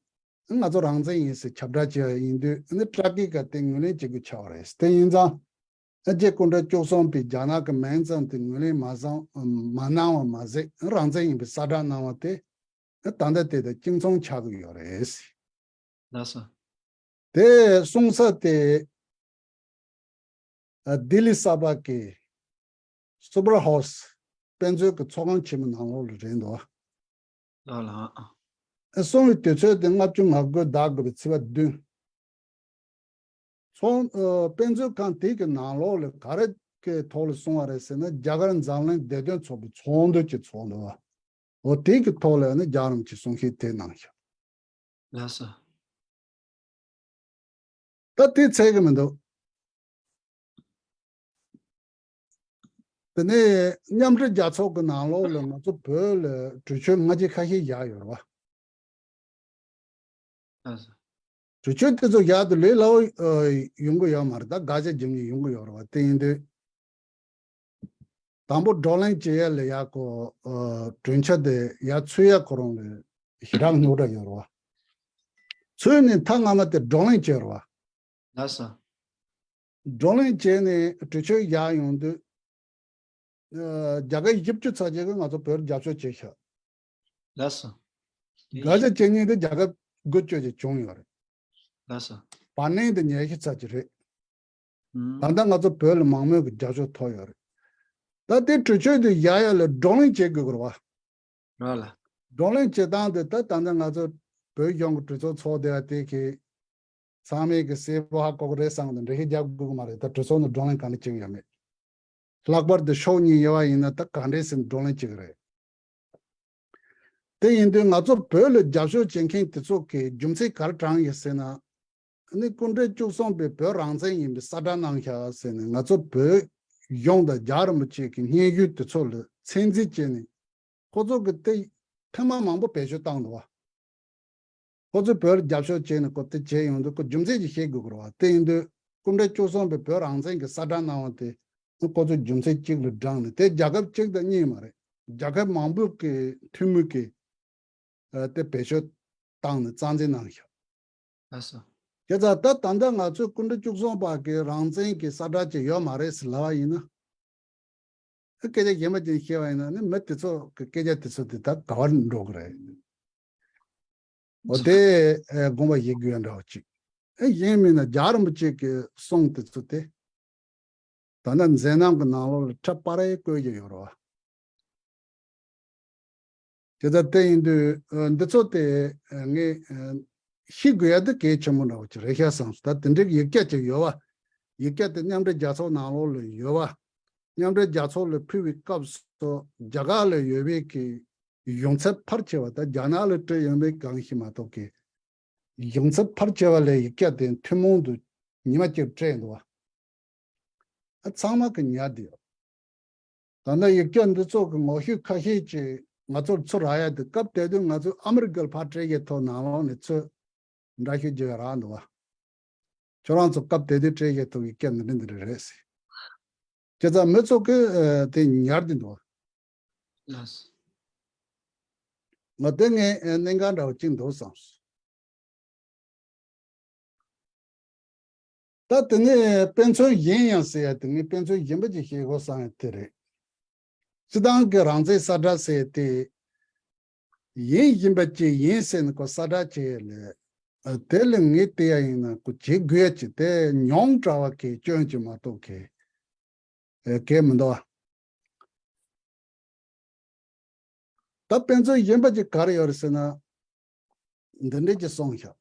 ང་ཚོ་རང་བཙན་ཡིན་ཟེར་ཁྱབ་བསྒྲགས་བྱས་པ་ཡིན་དུས་ཨ་ནི་ཏྲ་ཀི་ག་དེ་ངོས་ལེན་བྱེད་དགོས་ཆགས་པ་རེད། དེ་ཡིན་ཙང་ཨ་རྗེ་སྐུ་ཕྲེང་བཅུ་གསུམ་པས་རྒྱ་ནག་གི་མིང་ཙམ་དེ་ངོས་ལེན་མ་བཟང་མ་གནང་བ་མ་ཟད་རང་བཙན་ཡིན་པའི་གསལ་བསྒྲགས་གནང་བ་དེ་ད་ལྟ་དེ་དང་གཅིག་མཚུངས་ཆགས་ཀྱི་ཡོད་རེད། ལགས་སོ། དེ་གསུང་ས་དེ། ལྡི་ལི་གསར་པ་གི་སུ་པར་ཧའུ་སི་དཔེ་མཛོད་ཀྱི་ཚོགས་ཁང་ཆེན་མོ་ནང་ལོགས་ལ་རེད་འདུག་ལགས་ལགས། གསུང་བའི་དུས་ཚོད་དེ་ལྔ་བཅུ་ང་དགུ་ཟླ་དགུ་པའི་ཚེས་པ་བདུན། ཚོགས་དཔེ་མཛོད་ཁང་དེ་གི་ནང་ལོགས་ལ་ག་རེ་གི་ཐོག་ལ་གསུང་བ་རེད་ཟེར་ན་རྒྱ་གར་འཛམ་གླིང་བདེ་དོན་ཚོགས་པའི་ཚོགས་འདུ་ཅིག་ཚོགས་འདུག་བ། འོ་དེ་གི་ཐོག་ལ་ནི་རྒྱལ་བ་རིན་པོ་ཆེས་གསུང་བཤད་དེ་གནང་ཤག་ལགས་སོ། ད་དེ་ཚད་གི་མི་འདུག་དེ་ནས་མཉམ་འབྲེལ་རྒྱལ་ཚོགས་ཀྱི་ནང་ལོགས་ལ་ང་ཚོ་བོད་ལ་གྲོས་ཆོད་སྔ་རྗེས་ཁ་ཤས་བཞག་ཡོད་རེད་བ། ལགས་སོ། གྲོས་ཆོད་དེ་ཚོ་བཞག་དུས་ལས་སླ་བོ་ཡོང་གི་ཡོད་མ་རེད། ད་དགག་བྱ་རྒྱབ་མཁན་ཡོང་གི་ཡོད་རེད་བ། དེ་ཡིན་དུས། དང་པོ་བགྲོ་གླེང་བྱེད་ཡ་ལ་ཡ་ཁོ་གྲོས་འཆར་དེ་ཡ་ཚུད་ཡ་ཁོ་རང་ལ་ཞེ་དྲག་རྙོག་དྲ་ཡོད་རེད་བ། ཚུད་ནས་མཐའ་མ་དེ་བགྲོ་གླེང་བྱས་རེད་བ། ལགས་སོ། བགྲོ་གླེང་བྱས་ནས་གྲོས་ཆོད་བཞག་ཡོང་དུས། རྒྱ་གར་བཞི་བཅུ་ཙམ་ཅིག་གིས་ང་ཚོ་བོད་རྒྱབ་སྐྱོར་བྱས་ཤག་ལགས་སོ། དགག་བྱ་བྱེད་མཁན་དེ་རྒྱ་གར་འགུལ་སྐྱོད་ཅིག་བྱུང་ཡོད་རེད། ལགས་སོ། བར་གནས་དེ་ཉི་ཤུ་ཙམ་ཅིག་རེད། ད་ལྟ་ང་ཚོ་བོད་ལ་མང་མོས་ཀྱི་རྒྱབ་སྐྱོར་ཐོབ་ཡོད་རེད། ད་དེ་གྲོས་ཆོད་དེ་བཞག་ཡ་ལ་བགྲོ་གླེང་བྱེད་དགོས་ཀྱི་རེད་བ། རེད་ལ། བགྲོ་གླེང་བྱེད་སྟངས་དེ་ད་ད་ལྟ་ང་ཚོ་བོད་གཞུང་གི་གྲོས་ཚོགས་ཚོགས་བསྡད་པ་དེ་གི་ཚང་མས་ཀྱི་གསལ་པོ་ཧ་གོ་གི་རེད་བསམ་གི་འདུག་འགྲེལ་བཤད་རྒྱག་དགོས་ཀྱི་མ་རེད། ད་གྲོས་ཚོགས་ནང་བགྲོ་གླེང་ག་འདྲ་བྱེད་ཀྱི་ཡོད་མེད། ལྷག་པར་དུ་ཕྱོགས་གཉིས་ཡོད་པ་ཡིན་ན་ད་ག་འདྲས་སེ་བགྲོ་གླེང་བྱེད་ཀྱི་རེད། དེ་ཡིན་དུས་ང་ཚོ་བོད་ལ་རྒྱབ་སྐྱོར་བྱེད་མཁན་དེ་ཚོ་གི་རྒྱུ་མཚན་ག་རེ་དྲངས་ཡོད་ཟེར་ན། ཨ་ནི་སྐུ་ཕྲེང་བཅུ་གསུམ་པས་བོད་རང་བཙན་ཡིན་པའི་གསལ་བསྒྲགས་གནང་ཤག་ཟེར་ནས་ང་ཚོ་བོད་གཞུང་དང་རྒྱལ་བ་རིན་པོ་ཆེ་གི་སྙན་ཞུ་དེ་ཚོ་ལ་ཚད་འཛིན་བྱས་ནས་ཁོ་ཚོ་གི་དེ་ཐེངས་མ་མང་པོ་བེད་སྤྱོད་བཏང་འདུག་བ། ཁོ་ཚོས་བོད་ལ་རྒྱབ་སྐྱོར་བྱས་ནས་ཁོ་དེ་བྱས་ཡོང་དུས་ཁོ་རྒྱུ་མཚན་ཅིག་ཤེས་དགོས་ཀྱི་རེད་བ། དེ་ཡིན་དུས་སྐུ་ཕྲེང་བཅུ་གསུམ་པས་བོད་རང་བཙན་གྱི་གསལ་བསྒྲགས་གནང་བ་དེ་ཁོ་ཚོས་རྒྱུ་མཚན་གཅིག་ལ་བགྲངས་ནས་དེ་རྒྱལ་ཁབ་གཅིག་དང་གཉིས་མ་རེད། རྒྱལ་ཁབ་མང་པོ་གི་འཐུས་མི་གིས་དེ་བེད་སྤྱོད་བཏང་ནས་རྩ་འཛིན་གནང་ཤག་ལགས་སོ། བྱས་ཙང་ད་ད་ལྟ་ང་ཚོས་སྐུ་ཕྲེང་བཅུ་གསུམ་པ་གི་རང་བཙན་གྱི་གསལ་བསྒྲགས་ཅིག་ཡོད་མ་རེད་ཟེར་ལབ་པ་ཡིན་ན། སྐད་ཆ་གཞན་པ་ཅིག་བཤད་པ་ཡིན་ན་ནི་མི་དེ་ཚོ་གི་སྐད་ཆ་དེ་ཚོ་དེ་ད་ག་བར་འགྲོ་གི་རེད། འོ་དེ་ཨེ་དགོངས་པ་བཞེས་དགོས་ཡ་འདྲ་བ་ཅིག་ཨེ་གཞན་མིན་ན་རྒྱལ་བ་རིན་པོ་ཆེ་གི་གསུང་དེ་ཚོ་དེ་ད་ལྟ་མཛད་རྣམ་གི་ནང་ལོགས་ལ་ཁྲ་པར་རེ་བཀོད་ཀྱི་ཡོད་རེད་བ། དེ་ལྟར་དེ་ཡིན་དུས་ཨ་འདི་ཚོ་དེ་ཨ་ངས་ཨ་ཤེས་དགོས་ཡ་དེ་གལ་ཆེན་པོ་འདྲ་བོ་ཅིག་རེད་ཤག་བསམ་སོང་། ད་དེ་འདྲའི་ཡིག་ཆ་ཅིག་ཡོད་བ། ཡིག་ཆ་དེ་མཉམ་འབྲེལ་རྒྱལ་ཚོགས་ནང་ལོགས་ལ་ཡོད་བ། མཉམ་འབྲེལ་རྒྱལ་ཚོགས་ལ་ཕུལ་བའི་སྐབས་སུ་རྒྱ་གར་ལ་ཡོད་པའི་གི་གཞུང་ཚབ་ཕལ་ཆེ་བ་ད་རྒྱ་ནག་ལ་སྤྲད་ཡོད་མེད་གང་ཤེས་མ་གཏོགས་གི་ཡོང་ཚད་ཕལ་ཆེ་བ་ལས་ཡིག་ཆ་དེ་ཐུན་མོང་དུ་ཉི་མ་གཅིག་སྤྲད་འདུག་བ། ཨ་ཚང་མ་གི་ཉར་བསྡད་ཡོད། ད་ལྟ་ཡིག་ཆ་འདི་ཚོ་གི་ངོ་བཤུས་ཁ་ཤས་ཅིག་ང་ཚོར་ཚུར་རག་ཡ་དེ། སྐབས་དེ་དུས་ང་ཚོས་ཨ་མི་རི་ཀར་ཕར་སྤྲད་ཡས་ཐོག་ནང་ལོགས་ནས་ཚུར་འདྲ་བཤུས་བྱས་རག་འདུག་བ། ཁྱོད་རང་ཚོ་སྐབས་དེ་དུས་སྤྲད་ཡས་ཐོག་གི་སྐད་འདི་འདྲ་འདི་རེད་ཟེར། བྱས་ཙང་མི་ཚོ་གིས་ཨ་དེ་ཉར་བསྡད་འདུག་བ། ལགས་སོ། ང་དེ་ངས་ཨ་གནད་འགག་འདྲ་བོ་གཅིག་འདུག་བསམས་སོང་། ད་དེ་ནས་དཔེ་མཚོན་ཡིན་ཡང་ཟེར་ཡ་དེ། ངས་དཔེ་མཚོན་ཡིན་པ་ཅིག་བཤད་དགོས་བསམ་ཡ་དེ་རེད། སྤྱིར་བཏང་གི་རང་བཙན་གསལ་བསྒྲགས་ཟེར་ཡ་དེ་ཡིན་བཞིན་པ་ཅིག་ཡིན་ཟེར་ནས་ཁོ་གསལ་བསྒྲགས་བྱས་ཡ་ལས། ཨ་དེ་ལས་ངས་བལྟས་ཡ་ཡིན་ན་ཁོ་བྱེད་དགོས་ཡ་ཅིག་དེ་ཉུང་དྲགས་པ་གི་སྐྱོན་ཅིག་མ་གཏོགས་གི་ཨེ་གལ་མི་འདུག་བ། ད་དཔེ་མཚོན་གཞན་པ་ཅིག་ག་རེ་ཡོད་རེད་ཟེར་ན། འདི་འདྲས་ཅིག་སོང་ཤག་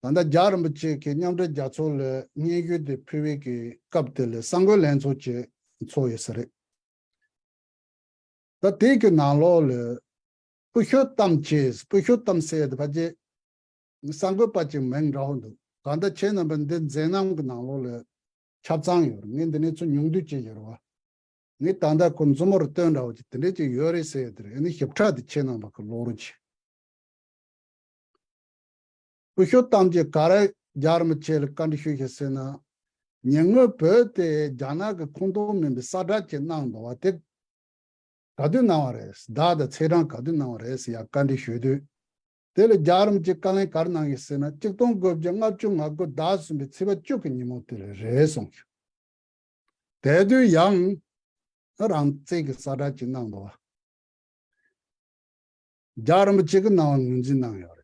ད་ལྟ་རྒྱལ་བ་རིན་པོ་ཆེ་གིས་མཉམ་འབྲེལ་རྒྱལ་ཚོགས་ལ་སྙན་ཞུ་དེ་ཕུལ་བའི་གི་སྐབས་དེ་ལ་གསར་འགོད་ལྷན་ཚོགས་ཅིག་ཚོགས་ཡོད་ས་རེད། ད་དེ་གི་ནང་ལོགས་ལ་སྤུ་ཤོ་གཏམ་བྱས། སྤུ་ཤོ་གཏམ་ཟེར་ཡ་དེ་ཕལ་ཆེར་གསར་འགོད་པ་ཅིག་མིང་འདྲ་བོ་འདུག་གང་ལྟར་ཁྱེད་རྣམ་པ་འདི་མཛད་རྣམ་གི་ནང་ལོགས་ལ་ཆ་ཚང་ཡོད་རེད། ངས་འདི་ནས་ཚུར་ཉུང་བསྡུས་བྱས་ཡོད་རེད་བ། ངས་ད་ལྟ་ཁོ་མཛུབ་མོར་སྟོན་འདྲ་བོ་ཅིག་དེ་འདྲས་ཅིག་ཡོད་རེད་ཟེར་ཡ་དེ་རེད། ཨ་ནི་ཞིབ་ཕྲ་དེ་ཁྱེད་རྣམ་པ་གི་ཀློག་རོགས་གྱིས། སྐུ་ཞབས་ཐམས་ཅད་ག་རེ་རྒྱལ་བ་རིན་པོ་ཆེ་ལ་བཀའ་འདྲི་ཞུས་ཤག་ཟེར་ན། ཉེ་སྔོན་བོད་དེ་རྒྱ་ནག་གི་ཁོངས་གཏོགས་མིན་པའི་གསལ་བསྒྲགས་ཅིག་གནང་འདུག་བ་དེ། ག་དུས་གནང་བ་རེད། ཟླ་དང་ཚེས་གྲངས་ག་དུས་གནང་བ་རེད་ཟེར་ཡ་བཀའ་འདྲི་ཞུས་དུས། དེ་ལ་རྒྱལ་བ་རིན་པོ་ཆེས་བཀའ་ལན་ག་རེ་གནང་ཡོད་ཟེར་ན། གཅིག་སྟོང་དགུ་བརྒྱ་ལྔ་བཅུ་ང་དགུ་ཟླ་གསུམ་པའི་ཚེས་པ་བཅུ་གི་ཉིན་མོ་དེ་ལ་རེད་གསུངས་ཤག་དེ་དུས་ཡང་རང་བཙན་གྱི་གསལ་བསྒྲགས་ཅིག་གནང་འདུག་བ། རྒྱལ་བ་རིན་པོ་ཆེ་གིས་གནང་བ་ངོས་འཛིན་གནང་ཡོད་རེད།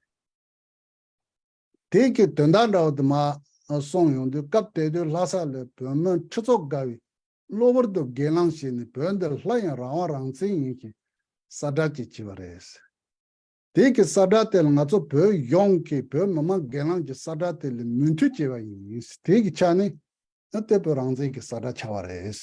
དེ་གི་དོན་དག་འདྲ་བོ་དེ་མར་གསུངས་ཡོང་དུས། སྐབས་དེ་དུས་ལྷ་ས་ལ་བོད་མི་ཁྲི་ཚོ་བརྒལ་བས་གློ་བུར་དུ་སྒེར་ལངས་བྱས་ནས། བོད་འདི་སླར་ཡང་རང་དབང་རང་བཙན་ཡིན་ཞེས་གསལ་བསྒྲགས་ཅིག་བྱས་པ་རེད། དེ་གི་གསལ་བསྒྲགས་དེ་ལ་ང་ཚོ་བོད་ཡོངས་ཀྱིས་བོད་མི་མང་སྒེར་ལངས་ཀྱི་གསལ་བསྒྲགས་དེ་ལ་མོས་མཐུན་བྱས་པ་ཡིན། དེ་གི་ཆ་ནས་ཨ་དེ་བོད་རང་བཙན་གྱི་གསལ་བསྒྲགས་ཆགས་པ་རེད།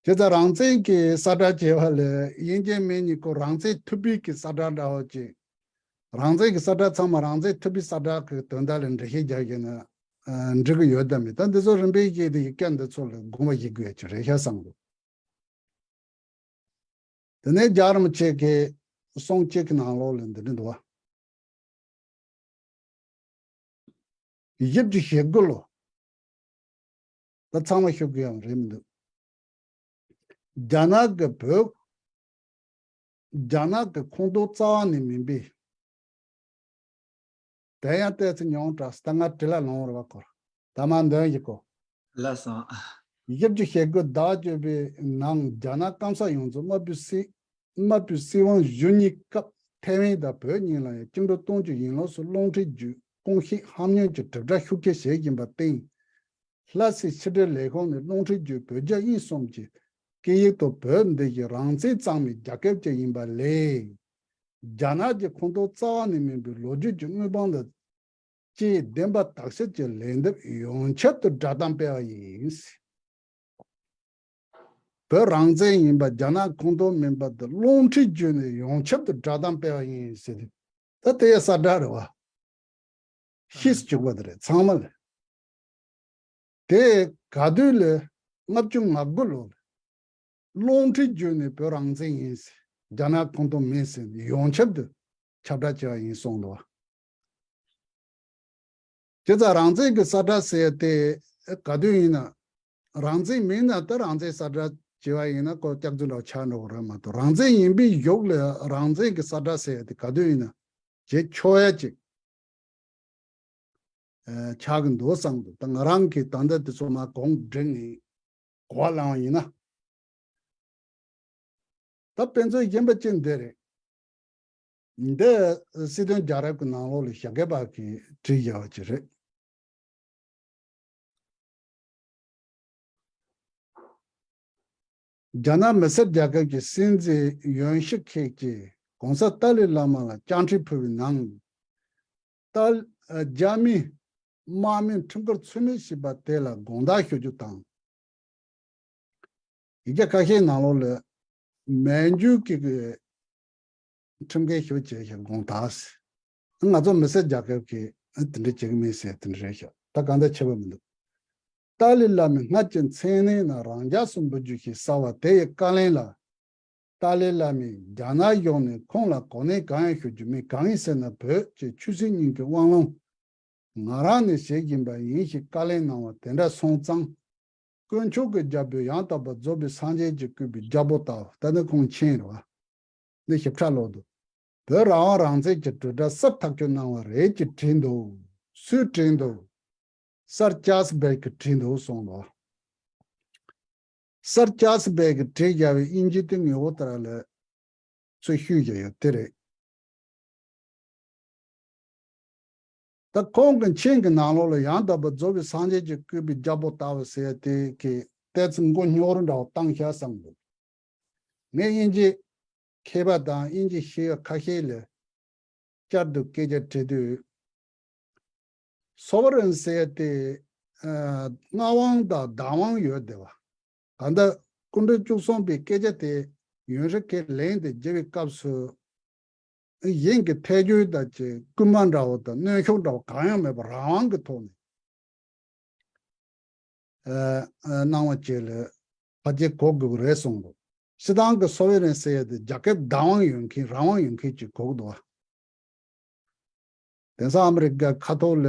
བྱས་ཙང་རང་བཙན་གྱི་གསལ་བསྒྲགས་བྱས་པ་ལས་དབྱིན་ཇིའི་མི་གཉིས་ཀོ་རང་བཙན་ཐུབ་པའི་གི་གསལ་བསྒྲགས་འདྲ་བོ་ཅིག་རང་བཙན་གྱི་གསལ་བསྒྲགས་ཚང་མ་རང་བཙན་ཐུབ་པའི་གསལ་བསྒྲགས་ཀྱི་དོན་དག་ལ་འགྲེལ་བཤད་རྒྱག་གི་ན་ཨ་འགྲིག་གི་ཡོད་དམ་མེད། ད་འདི་ཚོ་རིམ་པས་བཤད་དེ་ཡིག་སྐད་འདི་ཚོ་ལ་དགོངས་པ་བཞེས་དགོས་ཡ་ཅིག་རེད་ཤག་བསམ་གི་འདུག་དེ་ནས་རྒྱལ་བ་རིན་པོ་ཆེ་གི་གསུང་གཅིག་གི་ནང་ལོགས་ལ་འདི་འདྲ་འདུག་བ། བཞི་བཅུ་ཞེ་དགུ་ལོ། ད་ཚང་མ་ཤོད་དགོས་ཡང་རེད་མི་འདུག་རྒྱ་ནག་གི་བོད། རྒྱ་ནག་གི་ཁོངས་གཏོགས་རྩ་བ་ནས་མིན་པའི། དེ་ཡང་བལྟས་ཚེ་ཉུང་དྲགས། ད་ང་བྲིས་ལ་ལོང་བར་བ་སྐོར། ད་མ་འདོན་ཡི་གོ་ལགས་སོ། བཞི་བཅུ་ཞེ་དགུ་ཟླ་བཅུ་པའི་ནང་རྒྱ་ནག་སྐམ་ས་ཡོངས་རྫོགས་དམར་པོའི་སྲིད། དམར་པོའི་སྲིད་དབང་བཞུགས་མྱོང་སྐབས་ཐའེ་ཝན་དང་བོད་གཉིས་ལ་ཡང་བཅིངས་འགྲོལ་གཏོང་རྒྱུ་ཡིན་ལུགས་སུ་རླུང་འཕྲིན་བརྒྱུད་གསུང་བཤད་ཧམ་ཉམས་ཀྱི་དྲིལ་བསྒྲགས་ཤུགས་ཆེ་བྱེད་བཞིན་པར་བརྟེན། ལྷ་སའི་ཕྱི་དྲིལ་ལས་ཁུངས་ནས་རླུང་འཕྲིན་བརྒྱུད་བོད་རྒྱ་དབྱིན་གསུམ་གྱི་སྐད་ཡིག་ཏུ་བོད་འདི་ཡི་རང་བཙན་གཙང་མའི་རྒྱལ་ཁབ་ཅིག་ཡིན་པ་ལས། རྒྱ་ནག་གི་ཁོངས་གཏོགས་རྩ་བ་ནས་མིན་པའི་ལོ་རྒྱུས་ཀྱི་དངོས་དཔང་དང་བཅས་བདེན་པ་དག་ཆ་གྱི་ལན་འདེབས་ཡོངས་ཁྱབ་ཏུ་བསྒྲགས་གཏམ་སྤེལ་བ་ཡིན། བོད་རང་བཙན་ཡིན་པ་རྒྱ་ནག་ཁོངས་གཏོགས་མིན་པ་དེ་རླུང་འཕྲིན་བརྒྱུད་ནས་ཡོངས་ཁྱབ་ཏུ་བསྒྲགས་གཏམ་སྤེལ་བ་ཡིན་ཟེར་ཏེ། ད་དེ་ཡ་གསལ་བསྒྲགས་རེད་བ། ཤེས་སུ་བཅུག་པ་དེ་རེད་ཚང་མ་ལ། དེ་ག་དུས་ལ། ལྔ་བཅུ་ང་དགུ་ལོ་ལ། རླུང་འཕྲིན་བརྒྱུད་ནས་བོད་རང་བཙན་ཡིན་ཟེར། རྒྱ་ནག་ཁོངས་གཏོགས་མིན་ཟེར་ནས་ཡོངས་ཁྱབ་ཏུ་ཁྱབ་བསྒྲགས་བྱས་པ་ཡིན་གསུངས་འདུག་བ། བྱས་ཙང་རང་བཙན་གྱི་གསལ་བསྒྲགས་ཟེར་ཡ་དེ་ག་དུས་ཡིན་ན། རང་བཙན་མིན་ན་ད་རང་བཙན་གསལ་བསྒྲགས་བྱས་པ་ཡིན་ན་ཁོ་སྐྱག་རྫུན་འདྲ་བོ་ཆགས་འགྲོ་གི་རེད་མ་གཏོགས། རང་བཙན་ཡིན་པའི་གཞུག་ལ་རང་བཙན་གྱི་གསལ་བསྒྲགས་ཟེར་ཡ་དེ་ག་དུས་ཡིན་ན་བྱེད་ཆོག་ཡ་ཅིག་ཨ་ཆགས་ཀྱི་འདུག་བསམ་འདུག་ད་ང་རང་གིས་ད་ལྟ་དེ་ཚོ་མར་གོང་བསྒྲིགས་ནས་གོ་བ་བླངས་པ་ཡིན་ན། ད་དཔེ་མཚོན་གཞན་པ་གཅིག་འདི་རེད། འདི་སྲིད་དོན་རྒྱལ་རབས་ཀྱི་ནང་ལོགས་ལ་ཞྭ་སྒབ་པ་གིས་བྲིས་བཞག་པ་ཅིག་རེད། རྒྱ་ནག་མི་སེར་རྒྱལ་ཁབ་ཀྱི་སྲིད་འཛིན་ཡོན་ཤི་ཁེག་ཅིག་གོང་ས་ཏཱ་ལའི་བླ་མ་ལ་བཅའ་ཁྲིམས་ཕུལ་བའི་ནང་། ཏཱ། རྒྱ་མིའི་དམག་མིས་ཁྲིམས་འགལ་ཚུལ་མིན་བྱས་པ་དེ་ལ་དགོངས་དག་ཞུ་རྒྱུ་དང་། ཡིག་ཆ་ཁ་ཤས་ནང་ལོགས་ལ་མན་ཇུ་ཀི་གི་ ཁྲིམས་འགལ་ཞིག་བྱས་ཤག་དགོངས་དག་ཟེར། ང་ཚོ་མི་སེར་རྒྱལ་ཁབ་ཀྱིས་དེ་འདྲ་བྱེད་ཀྱི་མིན་ཟེར་དེ་འདྲ་རེད་ཤག་ད་གང་ལྟར་ཁྱད་པར་མི་འདུག་ཏཱ་ལའི་བླ་མའི་སྔར་གྱི་མཚན་གནས་རྣམས་རང་འཇགས་སུ་འབུལ་རྒྱུ་ཞེས་གསལ་བ་དེ་ཡི་བཀའ་ལན་ལ། ཏཱ་ལའི་བླ་མས་རྒྱ་ནག་གཞུང་ནས་ཁོང་ལ་གོ་གནས་གང་ཡང་ཞུ་རྒྱུ་མེད། གང་ཡིན་ཟེར་ན་བོད་ཀྱི་ཆོས་སྲིད་གཉིས་ཀྱི་དབང་ལུང་ང་རང་ནས་བཞེས་བཞིན་པ་ཡིན་ཞེས་བཀའ་ལན་གནང་བ་དེ་འདྲ་སོང་ཙང་། དཀོན་མཆོག་གི་རྒྱལ་པོས་ཡང་དག་པར་རྫོགས་པའི་སངས་རྒྱས་ཀྱིས་བསྐུལ་བའི་རྒྱལ་པོ་ལྟ་བུ། ད་ནི་ཁོང་མཁྱེན་རེད་བ། འདི་ཞིབ་ཕྲ་ཀློག་འདུག་བོད་རང་དབང་རང་བཙན་གྱི་དྲིལ་བསྒྲགས་གསར་ཐག་གཅོད་གནང་བ་རེད་ཅེས་བྲིས་འདུག་སུས་བྲིས་འདུག་སར་ཅཱལ་སི་བེག་གིས་བྲིས་འདུག་གསུངས་འདུག་སར་ཅཱལ་སི་བེག་གིས་བྲིས་བཞག་པའི་དབྱིན་ཇི་དེ་ངོ་བོ་ལྟར་ལ་ཚུར་བཤུས་བཞག་ཡོད་དེ་རེད། ད་ཁོང་གི་མཆན་གྱི་ནང་ལོགས་ལ་ཡང་དག་པར་རྫོགས་པའི་སངས་རྒྱས་ཀྱིས་བསྐུལ་བའི་རྒྱལ་པོ་ལྟ་བུ་ཟེར་ཡ་དེ་གི་ཏོག་ཙམ་མགོ་རྙོག་རུ་འདྲ་བོ་བཏང་ཤག་བསམ་འདུག་ངས་དབྱིན་ཇི་མཁས་པ་དང་དབྱིན་ཇི་ཤེས་ཡ་ཁ་ཤས་ལ་བསྐྱར་དུ་སྐད་ཆ་དྲི་དུས། སོ་ཝ་རན་ཟེར་ཡ་དེ་ཨ་མངའ་དབང་དང་བདག་དབང་ཡོད་བསྡད་པ། ད་ལྟ་སྐུ་ཕྲེང་བཅུ་གསུམ་པའི་སྐད་ཆ་དེ་ཡོན་ཧྲི་ཁེ་ལན་དེ་བརྒྱབ་པའི་སྐབས་སུ། དབྱིན་གྱི་ཐལ་འགྱུར་དང་བཅས་སྐུལ་མ་འདྲ་བོ་དང་གནོན་ཤུགས་འདྲ་བོ་གང་ཡང་མེད་པར་རང་དབང་གི་ཐོག་ནས་ཨ་ཨ་གནང་བ་བཅས་ལ་ཕལ་ཆེར་གོ་དགོས་ཀྱི་རེད་གསུངས་འདུག་སྤྱིར་བཏང་གི་སོ་ཝེ་རན་ཟེར་ཡ་དེ་རྒྱལ་ཁབ་བདག་དབང་ཡོད་མཁན་རང་དབང་ཡོད་མཁན་ཅིག་གོ་གི་འདུག་བ། དེང་སང་ཨ་མི་རི་ཀའི་ཁ་ཐོག་ལ་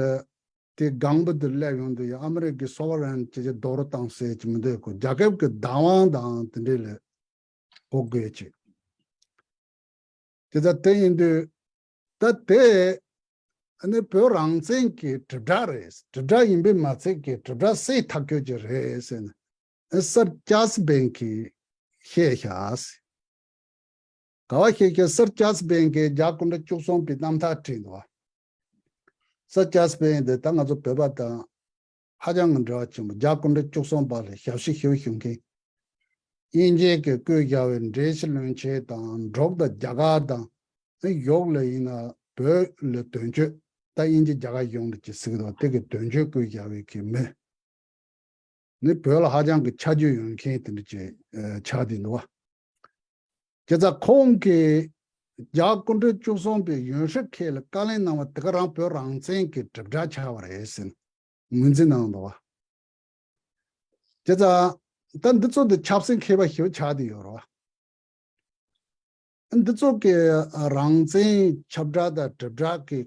དེ་སྒང་པོ་དེ་སླེབས་ཡོང་དུས་ཡང་ཨ་མི་རི་ཀའི་སོ་ཝེ་རན་ཅེས་རྡོག་རོལ་བཏང་ཟེར་གྱི་མི་འདུག་གོ་རྒྱལ་ཁབ་ཀྱི་བདག་དབང་དང་དེ་འདྲས་ལ་གོ་དགོས་ཅིག་དེ་ལྟ་དེ་ཡིན་དུས་ད་དེ་ཨ་ནི་བོད་རང་བཙན་གྱི་དྲིལ་བསྒྲགས་རེད། དྲིལ་བསྒྲགས་ཡིན་པས་མ་ཚད་ཀྱི་དྲིལ་བསྒྲགས་སྲིད་ཐག་གཅོད་ཀྱི་རེད་ཟེར་ནས་སར་ཅཱལ་སི་བེག་གིས་བཤད་ཤག་ག་བ་ཤེས་ཀྱི་སར་ཅཱལ་སི་བེག་གིས་རྒྱ་སྐུ་ཕྲེང་བཅུ་གསུམ་པའི་རྣམ་ཐར་བྲིས་འདུག་བ། སར་ཅཱལ་སི་བེག་འདི་ད་ང་ཚོ་བོད་པ་དང་ཧ་ཅང་གི་འབྲེལ་བ་ཆེན་པོ། རྒྱ་སྐུ་ཕྲེང་བཅུ་གསུམ་པ་ལ་ཞབས་ཕྱི་ཞུ་ཞུ་མཁན། དབྱིན་ཇི་གིས་བསྐོས་བཞག་པའི་འགྲེལ་བཤད་བློན་ཆེན་དང་འབྲུག་དང་རྒྱ་གར་དང་ཨ་ཡོག་ལ་ཡིན་ན་བོད་ལ་དོན་གཅོད། ད་དབྱིན་ཇི་རྒྱ་གར་གཞུང་ལ་ཅིག་ཟེར་གི་འདུག་དེ་གི་དོན་གཅོད་བསྐོས་བཞག་པའི་གི་མི། ནི་བོད་ལ་ཧ་ཅང་གི་ཆ་རྒྱུས་ཡོད་མཁན་དེ་འདྲ་ཅིག་ཨ་ཆགས་བསྡད་འདུག་བ། བྱས་ཙང་ཁོང་གིས་རྒྱ་སྐུ་ཕྲེང་བཅུ་གསུམ་པའི་ཡོན་ཧྲི་ཁེ་ལ་བཀའ་ལན་གནང་བ་དེ་ག་རང་བོད་རང་བཙན་གྱི་དྲིལ་བསྒྲགས་ཆགས་པ་རེད་ཟེར་ངོས་འཛིན་གནང་འདུག་བ། བྱས་ཙང་ད་འདི་ཚོ་འདི་ཆབ་སྲིད་མཁས་པ་ཞིག་ཆགས་བསྡད་ཡོད་རེད་བ། འདི་ཚོ་གི་རང་བཙན་ཁྱབ་བསྒྲགས་དང་དྲིལ་བསྒྲགས་ཀྱི་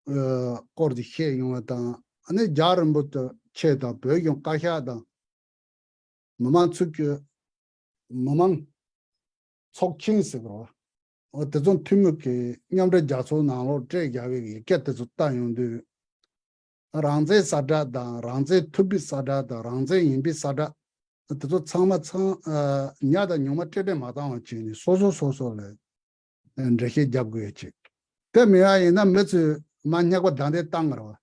ཨ་སྐོར་དེ་བཤད་ཡོང་བ་དང་ཨ་ནི་རྒྱལ་བ་རིན་པོ་ཆེ་དང་བོད་གཞུང་བཀའ་ཤག་དང་མི་མང་ཚོགས་ཀྱི་མི་མང་ཚོགས་ཆེན་ཟེར་བ། འོ་དེ་ཚོ་འཐུས་མི་གི་མཉམ་འབྲེལ་རྒྱལ་ཚོགས་ནང་ལོགས་སྤྲད་བཞག་པའི་ཡི་གེ་དེ་ཚོ་བལྟ་ཡོང་དུས། རང་བཙན་གསལ་བསྒྲགས་དང་རང་བཙན་ཐུབ་པའི་གསལ་བསྒྲགས་དང་རང་བཙན་ཡིན་པའི་གསལ་བསྒྲགས་དེ་ཚོ་ཚང་མ་ཚང་ཨ་ཉག་དང་ཉུང་མ་སྤྲད་སྤྲད་མ་བཏང་བ་བྱས་ནས་སོ་སོ་སོ་སོ་ལ་འགྲེལ་བཤད་རྒྱབ་དགོས་ཡ་ཅིག་དེ་མེད་པ་ཡིན་ན་མི་ཚོས་མ་སྙེག་པ་བདའ་འདེད་བཏང་གི་རེད་བ།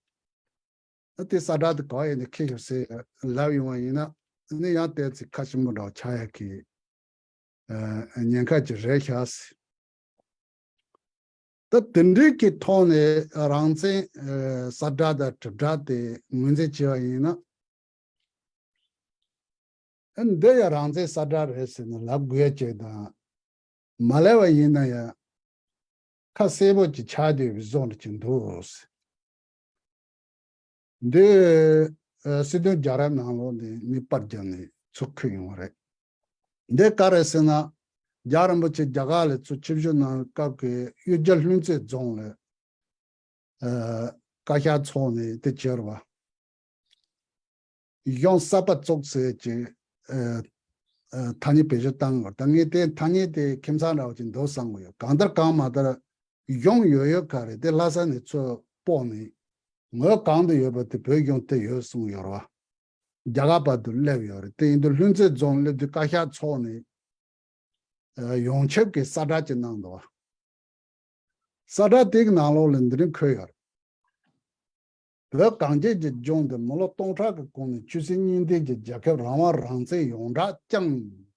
ཨ་དེ་གསལ་བསྒྲགས་དེ་ག་བ་ཡིན་ནས་ཁྱེར་ཤོག་ཟེར་ལབ་ཡོང་བ་ཡིན་ན་ཨ་ནི་ཡང་ཏོག་ཙམ་ཁ་ཞིམ་པོ་འདྲ་བ་ཆགས་ཡ་གི་ཨ་ཉེན་ཁ་ཅིག་རེད་ཤག་ཟེར། ད་དེ་འདྲའི་གི་ཐོག་ནས་རང་བཙན་ཨ་གསལ་བསྒྲགས་དང་དྲིལ་བསྒྲགས་དེ་ངོས་འཛིན་བྱས་པ་ཡིན་ན། ཨ་འདི་ཡང་རང་བཙན་གསལ་བསྒྲགས་རེད་ཟེར་ནས་ལབ་དགོས་ཡ་ཅིག་དང་། མ་ལབ་པ་ཡིན་ན་ཡང་ཁ་གསལ་པོ་ཅིག་ཆགས་བསྡད་པའི་བཟོ་འདྲ་ཅིག་འདུག་འདི་ཨ་སྲིད་དོན་རྒྱལ་རབས་ནང་ལོགས་ནས་མིས་པར་བརྒྱབ་ནས་ཚུར་བཀོད་ཡོང་བ་རེད། འདི་ག་རེ་ཟེར་ན། རྒྱལ་བ་རིན་པོ་ཆེ་རྒྱ་གར་ལ་ཚུར་ཆིབས་བསྒྱུར་གནང་བའི་སྐབས་ཀྱི་གཡུལ་རྒྱལ་ལྷུན་རྩེ་རྫོང་ལ་ཨ་བཀའ་ཤག་ཚོགས་ནས་དེ་བྱས་རེད་བ། གཞུང་གསར་པ་བཙུགས་ཟེར་གྱི་ཨ་ཨ་ཐ་སྙད་བེད་སྤྱོད་བཏང་བ་ད་ངས་དེ་ཐ་སྙད་དེ་ཁྱིམ་ཚང་འདྲ་བོ་ཅིག་འདུག་བསམ་གི་ཡོད། གང་ལྟར་གང་མ་ལྟར་གཞུང་ཡོད་ཡོད་ག་རེད་དེ་ལྷ་ས་ནས་ཚུར་སྤོས་ནས་ངོས་གང་དུ་ཡོད་པ་དེ་བོད་གཞུང་དེ་ཡོད་གསུངས་ཡོད་རེད་བ། རྒྱ་གར་བར་དུ་སླེབས་ཡོད་རེད། དེ་ཡིན་དུས་ལྷུན་རྩེ་རྫོང་སླེབས་དུས་བཀའ་ཤག་ཚོགས་ནས་ཨ་ཡོངས་ཁྱབ་ཀྱི་གསལ་བསྒྲགས་ཅིག་གནང་འདུག་བ། གསལ་བསྒྲགས་དེ་གི་ནང་ལོགས་ལ་འདི་རིང་འཁོད་ཡོད་རེད། བོད་གངས་ཅན་གྱི་ལྗོངས་འདི་མི་ལོ་སྟོང་ཕྲག་གི་གོང་ནས་ཆོས་སྲིད་གཉིས་ལྡན་གྱི་རྒྱལ་ཁབ་རང་དབང་རང་བཙན་ཡོངས་གྲགས་བསྐྱངས།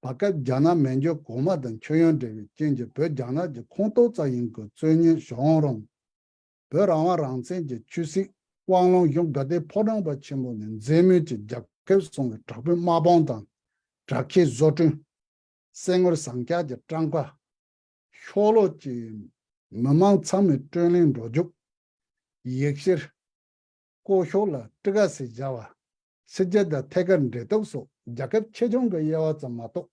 བར་སྐབས་རྒྱ་ནག་མན་ཇུ་གོང་མ་དང་མཆོད་ཡོན་འབྲེལ་བའི་རྐྱེན་གྱིས་བོད་རྒྱ་ནག་གི་ཁོངས་གཏོགས་ཙམ་ཡིན་དགོས་རྩོད་ཉེས་བྱུང་རུང་། བོད་རང་དབང་རང་བཙན་གྱི་ཆོས་སྲིད་དབང་ལུང་གཞུང་དགའ་ལྡན་ཕོ་བྲང་པ་ཆེན་པོ་ནས་མཛད་མོས་ཀྱི་རྒྱལ་ཁབ་སྲུང་བའི་དྲག་པོའི་དམག་དཔུང་དང་དྲག་ཆས་བཟོ་སྐྲུན། གསེར་དངུལ་ཟངས་ལྕགས་ཀྱི་བཀྲམ་ཁ། ཕྱོགས་ལྷུང་གི་མི་མང་ཚང་མའི་བགྲོ་གླེང་འགྲོ་རྒྱུགས། ཡིག་ཕྱིར། སྐུ་ཞབས་ལ་ཊི་ཀ་སི་བྱ་བ། སྲིད་ཇུས་དང་ཐད་ཀར་འབྲེལ་གཏུག་སོགས་རྒྱལ་ཁབ་ཆེ་ཆུང་གི་དབྱེ་བ་ཙམ་མ་གཏོགས།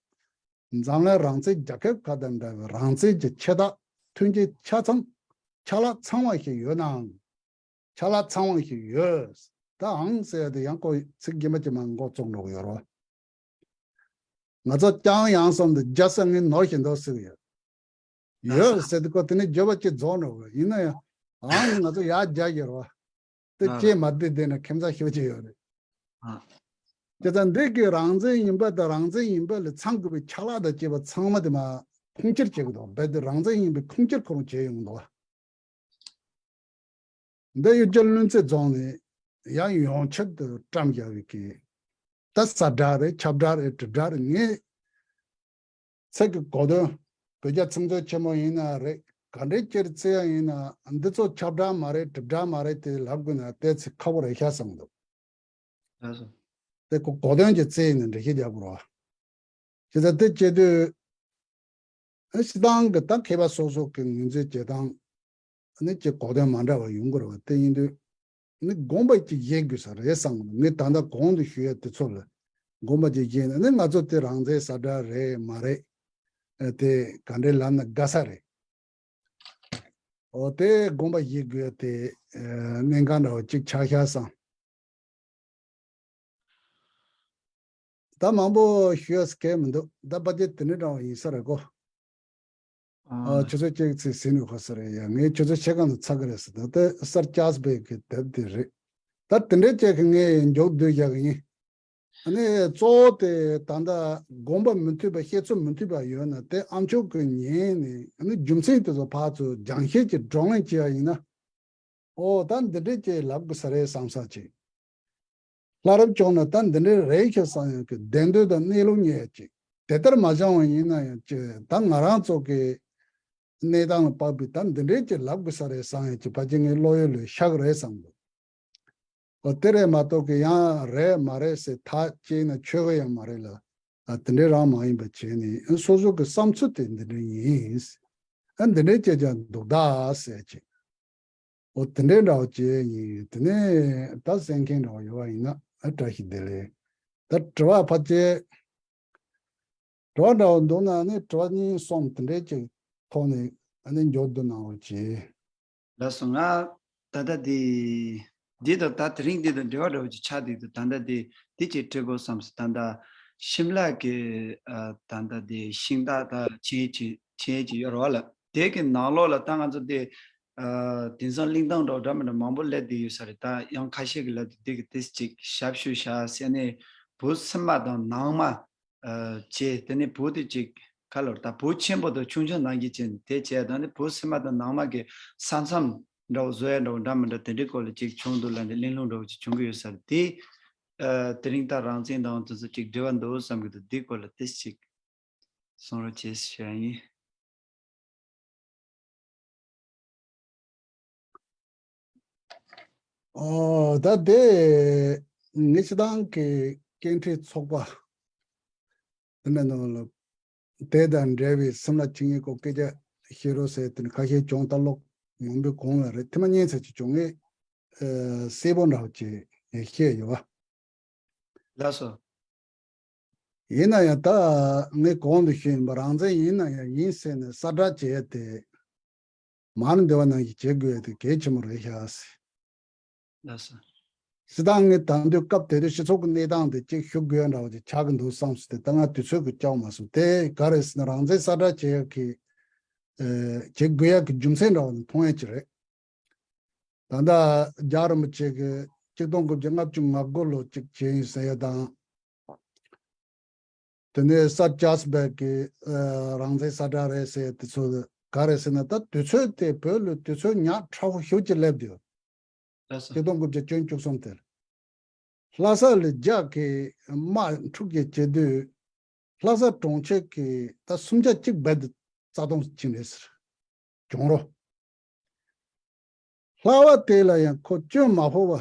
འཛམ་གླིང་རང་བཙན་རྒྱལ་ཁབ་ཁག་དང་འདྲ་བའི་རང་བཙན་གྱི་ཆེ་ཐག་མཐུན་རྐྱེན་ཆ་ཚང་ཆ་ལག་ཚང་བ་ཞིག་ཡོད་ནའང་། ཆ་ལག་ཚང་བ་ཞིག་ཡོད། ད་ཨང་ཟེར་ཡ་དེ་ཡང་ཁོ་ཚིག་རྗེས་མ་ཅིག་མ་མགོ་བཙུགས་འགྲོ་གི་ཡོད་རེད་བ། ང་ཚོ་ཀྱང་ཡང་བསམ་དུ་རྒྱ་ས་ངའི་ནོར་བཞིན་འདུག་ཟེར་གི་ཡོད། ཡོད་ཟེར་དུས་ཁོ་དེ་ནས་བརྗོད་པ་ཅིག་རྫོགས་འགྲོ་གི་ཡིན་ན་ཡང་ཨང་ནི་ང་ཚོ་ཡར་རྒྱག་གི་རེད་བ། དེ་ལྕེ་མ་བདེ་བསྡད་ན་ཁྱིམ་ཚང་ཤོད་ཀྱི་ཡོད་རེད། ཨ། དེ་ཙང་འདི་གི་རང་བཙན་ཡིན་པ་དང་རང་བཙན་ཡིན་པ་ལ་ཚང་དགོས་པའི་ཆ་ལག་དང་བཅས་པ་ཚང་མ་དེ་མ་ཁུངས་སྐྱེལ་བྱེད་ཀྱི་འདུག་རྦད་དེ་རང་བཙན་ཡིན་པའི་ཁུངས་སྐྱེལ་ཁོ་རང་བྱས་ཡོང་གི་འདུག་འདི་གཡུ་བྱུ་བློན་རྩེ་རྫོང་ནས་ཡང་ཡོངས་ཁྱབ་ཏུ་བཀྲམ་བཞག་པའི་གི་ད་གསལ་བསྒྲགས་རེད། ཁྱབ་བསྒྲགས་རེད། དྲིལ་བསྒྲགས་རེད། ངས་ཚིག་གི་གོ་དོན། བོད་རྒྱ་ཚིག་མཛོད་ཆེན་མོ་ཡིན་ན་རེད། ག་འདྲའི་ཅིག་བརྩི་ཡ་ཡིན་ན་འདི་ཚོ་ཁྱབ་བསྒྲགས་མ་རེད། དྲིལ་བསྒྲགས་མ་རེད་དེ་ལབ་དགོས་ན་ཏོག་ཙམ་ཁག་པོ་རེད་ཤག་བསམ་འདུག་ལགས་སོ། དེ་གོ་གོ་དོན་གྱི་རྩིས་ནས་འགྲེལ་བཤད་རྒྱག་དགོས་རེད་བ། བྱས་ཙང་དེ་བྱེད་དུས། ཨ་སྤྱིར་བཏང་གི་ད་མཁས་པ་སོ་སོ་གི་ངོས་འཛིན་བྱེད་སྟངས་ནི་ཅིག་གོ་དོན་མ་འདྲ་བ་ཡོང་གི་རེད་བ། དེ་ཡིན་དུས་ནི་དགོངས་པ་ཅིག་བཞེས་དགོས་ས་རེད་བསམ་གི་འདུག་ངས་ད་ལྟ་གོང་དུ་ཞུ་ཡ་དེ་ཚོ་ལ་དགོངས་པ་ཅིག་བཞེས་ན་ནི་ང་ཚོ་དེ་རང་བཙན་གསལ་བསྒྲགས་རེད་མ་རེད། ཨ་དེ་ག་འདྲའི་ལབ་ན་དགའ་ས་རེད། འོ་དེ་དགོངས་པ་བཞེས་དགོས་ཡ་དེ་ཨ་གནད་འགག་འདྲ་བ་ཅིག་ཆགས་ཤག་བསམ། ད་མང་པོ་ཞུ་ཡ་སྐད་མི་འདུག་ད་པ་ཏི་དེ་འདྲ་འདྲ་བ་ཡིན་ས་རེད་གོ། ཨ། ཨ་ཆུ་ཚོད་གཅིག་ཚེ་ཟིན་ནས་ཧོ་ས་རེད་ཡ། ངས་ཆུ་ཚོད་ཕྱེད་ཀ་ནས་ཚར་གི་རེད་ཟེར། ད་ལྟ་གསར་བཅགས་པའི་གི་དེབ་དེ་རེད། ད་དེ་འདྲའི་ཅིག་གི་ངས་མཇུག་བསྡུས་བཞག་གི་ཡིན། ཨ་ནི་གཙོ་བོ་དེ་ད་ལྟ་དགོངས་པ་མི་མཐུན་པ་བཤད་ཚུལ་མི་མཐུན་པ་ཡོད་ན་དེ་ཨ་མཆོག་གིས་ཉན་ནས་ཨ་ནི་རྒྱུ་མཚན་དེ་ཚོ་ཕར་ཚུར་སྦྱང་བཤད་ཀྱི་བགྲོ་གླེང་བྱས་པ་ཡིན་ན། ཨོ་ད་འདི་འདྲས་ཅིག་ལབ་དགོས་ས་རེད་བསམ་ས་ཅིག་ལྷ་རབ་བྱུང་ན་ད་འདི་འདྲས་རེད་ཤག་བསམ་ཡང་གི་བདེན་དོན་དང་གནས་ལུགས་རྙེད་ཡ་ཅིག་དེ་ལྟར་མ་བྱུང་བ་ཡིན་ན་ཡང་ཅིག་ད་ང་རང་ཚོ་གི་གནས་སྟངས་ལ་དཔག་པའི་ད་འདི་འདྲས་ཅིག་ལབ་དགོས་ས་རེད་བསམ་ཡང་ཅིག་ཕལ་ཆེར་ངའི་བློ་ཡུལ་ལས་ཤག་རེད་བསམ་འདུག་ཨོ་དེ་རེད་མ་གཏོགས་གི་ཡང་རེད་མ་རེད་ཟེར་ཐག་བཅད་ན་ཆོག་གི་ཡང་མ་རེད་ལ། ཨ་དེ་འདྲས་རང་མ་ཡིན་པ་བྱས་ནས་སོ་སོ་གི་བསམ་ཚུལ་དེ་འདི་འདྲས་ཡིན། ཨ་འདི་འདྲས་བྱས་ཀྱང་འདུག་ད་ཟེར་ཅིག་འོ་དེ་འདྲའི་འདྲ་བོ་བྱས་ཡིན། དེ་ནས་ད་གསན་མཁན་འདྲ་བོ་ཡོད་པ་ཡིན་ན་ཨ་བཀྲ་ཤིས་བདེ་ལེགས། ད་དྲི་བ་ཕལ་ཆེར་དྲི་བ་འདྲ་བོ་འདུག་ན་ནི་དྲི་བ་གཉིས་གསུམ་དེ་འདྲའི་ཅིག་ཐོག་ནས་ཨ་ནི་མཇུག་བསྡུ་གནང་རོགས་གྱིས། ལགས་སོ། ང་ད་ལྟ་འདི་འདི་དང་ད་དེ་རིང་འདི་དང་འབྲེལ་བ་འདྲ་བོ་ཅིག་ཆགས་འདུག་ད་ལྟ་འདི་འདི་ཅིག་དྲི་དགོས་བསམ་སོང་། ད་ལྟ་ཤིམ་ལ་གི་ཨ་ད་ལྟ་འདི་ཤིང་རྟ་ད་ཆེན་ཅིག་ཆེན་ཅིག་ཡོད་རེད་བ་ལ། དེ་གི་ནང་ལོགས་ལ་ད་ང་ཚོ་དེ་ཨ་དེང་སང་གླེང་སྟངས་འདྲ་བོ་འདྲ་མི་འདྲ་མང་པོ་སླེབས་བསྡད་ཡོད་ས་རེད། ད་ཡང་ཁ་ཤས་ཀྱིས་ལབ་དུས་དེ་གི་ཏིས་ཅིག་ཞབས་ཞུ་བྱ་ཟེར་ནས་བུ་ཕྱི་མ་དང་ནང་མ་ཨ་བྱས། དེ་ནས་བུ་དེ་ཅིག་ཁ་ལོར་ད་བུ་ཆེན་པོ་དང་ཆུང་ཆུང་ནང་གི་བྱས་ནས་དེ་བྱས། ད་ནི་བུ་ཕྱི་མ་དང་ནང་མ་གི་ས་མཚམས་འདྲ་བོ་བཟོ་ཡ་འདྲ་བོ་འདྲ་མི་འདྲ་དེ་འདྲའི་སྐོར་ལ་ཅིག་བྱུང་འདུག་ལབ་ནས་གླེང་སློང་འདྲ་བོ་ཅིག་བྱུང་གི་ཡོད་ས་རེད། དེ་ཨ་དེ་རིང་ད་རང་བཙན་དང་དེ་ཚོ་ཅིག་འབྲེལ་བ་འདུག་བསམ་གི་འདུག་དེའི་སྐོར་ལ་ཏིས་ཅིག་གསུང་རོགས་བྱེད་ཞུ་ཡ་ཡིན། ཨོ་ད་དེ་ངེད་སྤྱི་བཏང་གི་སྐད་འཕྲིན་ཚོགས་པ་དེ་འདྲ་ནང་ལ་དེ་དང་འབྲེལ་བའི་སེམས་ལ་ཅིག་ངའི་སྐོར་སྐད་ཆ་བཤད་རོགས་ཟེར་དེ་ཁ་ཤས་བྱུང་། ད་ལོ་མང་པོའི་གོང་ལ་རེད། ཐེངས་མ་གཉིས་ཙམ་ཅིག་བྱུང་། ངས་ཨ་གསལ་པོ་འདྲ་བོ་ཅིག་བཤད་ཡོད་བ། ལགས་སོ། ཡིན་ན་ཡང་ད་ངས་གོང་དུ་ཞུས་ཡིན་པ་རང་བཙན་ཡིན་ན་ཡང་ཡིན་ཟེར་ནས་གསལ་བསྒྲགས་བྱེད་ཡ་དེ་མར་འདི་བ་ནང་བཞིན་བྱེད་དགོས་ཡ་དེ་གལ་ཆེན་པོ་རེད་ཤག་ཟེར། ལགས་སོ། སྤྱིར་བཏང་ངས་ད་དུང་སྐབས་དེ་དུས་སྤྱི་ཚོགས་ཀྱི་གནས་སྟངས་དེ་གཅིག་ཞུ་དགོས་ཡ་འདྲ་བོ་ཅིག་ཆགས་ཀྱི་འདུག་བསམ་སོང་། དེ་ད་ང་དུས་ཚོད་ཀྱིས་བཅག་མ་སོང་། དེ་ག་རེ་ཟེར་ན་རང་བཙན་གསལ་བསྒྲགས་བྱེད་ཡ་གི་ཨ་བྱེད་དགོས་ཡ་གི་རྒྱུ་མཚན་འདྲ་བོ་ནི་མཐོང་ཡ་ཅིག་རེད། ད་ལྟ་རྒྱལ་བ་རིན་པོ་ཆེ་གིས་གཅིག་སྟོང་དགུ་བརྒྱ་ལྔ་བཅུ་ང་དགུ་ལོ་གཅིག་བྱས་ཡིན་ཟེར་ཡ་དང་། དེ་ནས་གསར་བཅད་པའི་གི་ཨ་རང་བཙན་གསལ་བསྒྲགས་རེད་ཟེར་ཡ་དེ་ཚོ་ག་རེ་ཟེར་ན་ད་དུས་ཚོད་དེ་བོད་ལ་དུས་ཚོད་ཉག་ཕྲ་བོ་ཞེ་པོ་ཅིག་སླེབས་འདུག་ལགས་སོ། གཅིག་སྟོང་དགུ་བརྒྱ་བཅུ་བཅུ་གསུམ་དེར། ལྷ་ས་ལ་རྒྱ་གི་དམག་འཁྲུག་རྐྱེན་བྱེད་དུས། ལྷ་ས་གྲོང་ཁྱེར་གྱི་ད་སུམ་ཆ་གཅིག་རྦད་དེ་རྩ་སྟོངས་ཕྱིན་རེད་ཟེར། གྱོང་རོ། ལྷ་བ་དེ་ལ་ཡང་ཁོ་སྐྱོན་མ་ཕོག་པ།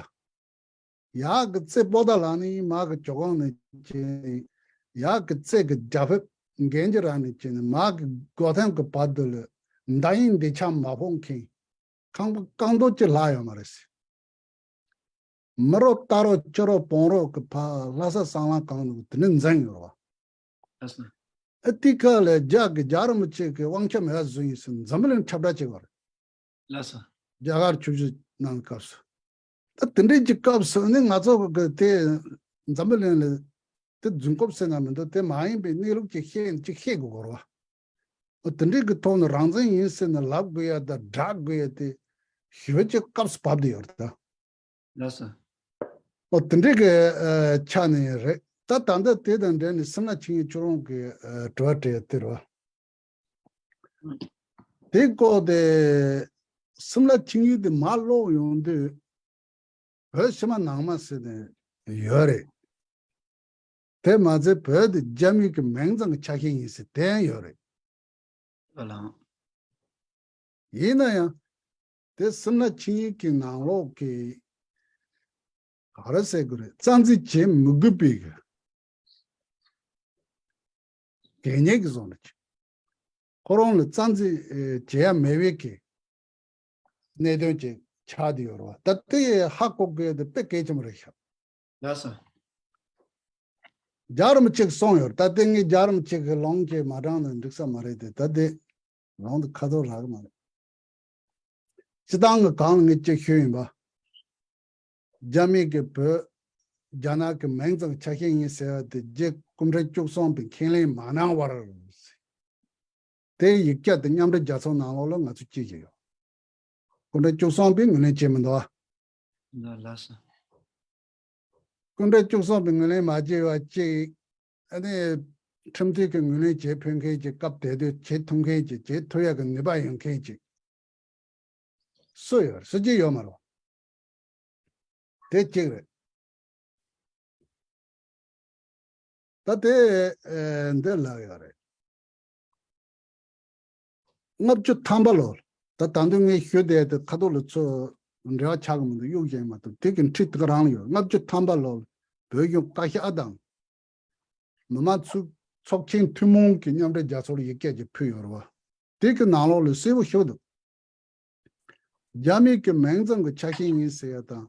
ཡག་གི་རྩེ་པོ་ཏཱ་ལ་ནས་མར་གི་ཇོ་ཁང་ནས་བྱས་ནས། ཡག་གི་རྩེ་གི་རྒྱ་ཕིབས་འགན་གྱི་ར་ནས་བྱས་ནས་མར་གི་སྒོ་ཐེམ་གི་བར་དུ་ལ་ མདའ་ཡིས་འདོད་ཆགས་མ་ཕོག་མཁན། ཁང་པ་རྐང་རྡོ་གཅིག་ལྷག་ཡོད་མ་རེད་ཟེར། མི་རོ་རྟ་རོ་ཅི་རོ་བོང་རོ་གི་ཕ་ལྷ་ས་སྲང་ལམ་གང་འདུག་དེ་ནས་འཛིན་ཡོད་རེད་བ། ལགས་སོ། ཨ་དེ་ཁ་ལ་རྒྱ་གི་རྒྱ་རིན་པོ་ཆེ་གི་དབང་ཆ་མེད་པ་བཟོས་ཡིན་ཟེར་འཛམ་བུ་གླིང་ཁྱབ་བསྒྲགས་བྱེད་པ་རེད། ལགས་སོ། རྒྱ་གར་ཆུ་བཞི་གནང་བའི་སྐབས་སུ། ཨ་དེ་འདྲའི་གི་སྐབས་སུ་ནི་ང་ཚོ་གི་དེ་འཛམ་བུ་གླིང་ལ་དེ་རྫུན་རྐུབ་ཟེར་ན་མི་འདུག་དེ་མ་ཡིན་པའི་གནས་ལུགས་ཅིག་ཤེས་ཅིག་ཤེས་དགོས་རེད་བ། ཨ་དེ་འདྲའི་གི་ཐོག་ནས་རང་བཙན་ཡིན་ཟེར་ནས་ལབ་དགོས་ཡ་དང་བསྒྲགས་དགོས་ཡ་དེ་ཞེ་པོ་ཅིག་སྐབས་སུ་བབས་བསྡད་ཡོད་རེད་ད། ལགས་སོ། ཨོ་དེ་འདྲའི་གི་ཨ་ཆ་ནས་རེད། ད་ད་ལྟ་དེ་དང་འབྲེལ་ནས་སིམ་ལ་ཆིངས་ཡིག་ཁྱོད་རང་གི་ཨ་དྲི་བ་དྲིས་ཡ་དེ་རེད་བ། དེ་སྐོར་དེ་སིམ་ལ་ཆིངས་ཡིག་དེ་མར་ཀློག་ཡོང་དུས་བོད་ཕྱི་མ་ནང་མ་ཟེར་ནས་ཡོད་རེད། དེ་མ་ཚད་བོད་དེ་རྒྱ་མི་གི་མིང་ཙམ་གྱི་ཆ་ཤས་ཡིན་ཟེར་དེ་ཡང་ཡོད་རེད། ཨ་ལགས། ཡིན་ན་ཡང་དེ་སིམ་ལ་ཆིངས་ཡིག་གི་ནང་ལོགས་ཀྱི་ག་རེ་ཟེར་དགོས་རེད། རྩ་འཛིན་བྱེད་མི་དགོས་པའི་གི་གལ་གནད་ཀྱི་བཟོ་འདྲ་ཅིག་ཁོ་རང་ལ་རྩ་འཛིན་ཨེ་བྱེད་ཡ་མེད་པའི་གི་གནད་དོན་ཅིག་ཆགས་བསྡད་ཡོད་རེད་བ། ད་དེ་ཧ་གོ་དགོས་དེ་དཔེ་གལ་ཆེན་པོ་རེད་ཤག་ལགས་སོ། རྒྱ་རིན་པོ་ཆེས་གསུངས་ཡོད། ད་དེ་ངས་རྒྱ་རིན་པོ་ཆེ་གི་ལུང་ཅིག་མ་དྲངས་ན་འགྲིག་ས་མ་རེད་དེ། ད་དེ་ལུང་དེ་ཁ་ཐོར་ལྷག་གི་མ་རེད། སྤྱི་བཏང་གི་སྒང་ལ་ངས་ཅིག་ཞུས་ཡིན་པ། རྒྱ་མི་གི་བོད་རྒྱ་ནག་གི་མིང་ཙམ་ཆ་ཤས་ཡིན་ཟེར་བ་དེ་རྗེ་སྐུ་ཕྲེང་བཅུ་གསུམ་པས་ཁས་ལེན་མ་གནང་བར། དེ་ཡིག་ཆ་དེ་མཉམ་འབྲེལ་རྒྱལ་ཚོགས་ནང་ལོགས་ལ་ང་ཚོས་བྲིས་ཀྱི་ཡོད། སྐུ་ཕྲེང་བཅུ་གསུམ་པས་ངོས་ལེན་བྱས་མི་འདུག་ཨ། ལགས་སོ། སྐུ་ཕྲེང་བཅུ་གསུམ་པས་ངོས་ལེན་མ་བྱས་པ་གཅིག་ཨ་ནི་ཁྲིམས་མཐུན་གྱི་ངོས་ལེན་བྱེད་ཕོད་མཁན་གྱི་སྐབས་དེ་དུས་བྱེད་ཐུབ་མཁན་གྱི་བྱེད་ཐུབ་ཡག་གི་ནུས་པ་ཡོད་མཁན་གྱི་སུ་ཡོད་སུ་གཅིག་ཡོད་མ་རེད། དེ་གཅིག་རེད། ད་དེ་ཨེ་འདི་ལབ་ཡོད་རེད། ལྔ་བཅུ་ཐམ་པ་ལོ། ད་ད་དུང་ངས་ཞུ་བསྡད་དེ་ཁ་ཐོག་ལ་ཚོ་འབྲེལ་བ་ཆགས་ཀྱི་མི་འདུག་གཡུག་བཞིན་མ་ཐུབ་དེ་གི་འཁྲིད་དེ་ག་རང་ལ་ཡོད། ལྔ་བཅུ་ཐམ་པ་ལོ་བོད་གཞུང་བཀའ་ཤག་དང་མི་མང་ཚོགས་ཚོགས་ཆེན་ཐུན་མོང་གི་མཉམ་འབྲེལ་རྒྱལ་ཚོགས་ལ་ཡིག་སྐད་ཅིག་ཕུལ་ཡོད་རེད་བ། དེ་གི་ནང་ལོགས་ལ་གསལ་པོ་ཞུ་འདུག་རྒྱ་མི་གི་མིང་ཙམ་གྱི་ཆ་ཤས་ཡིན་ཟེར་ཡ་དང་།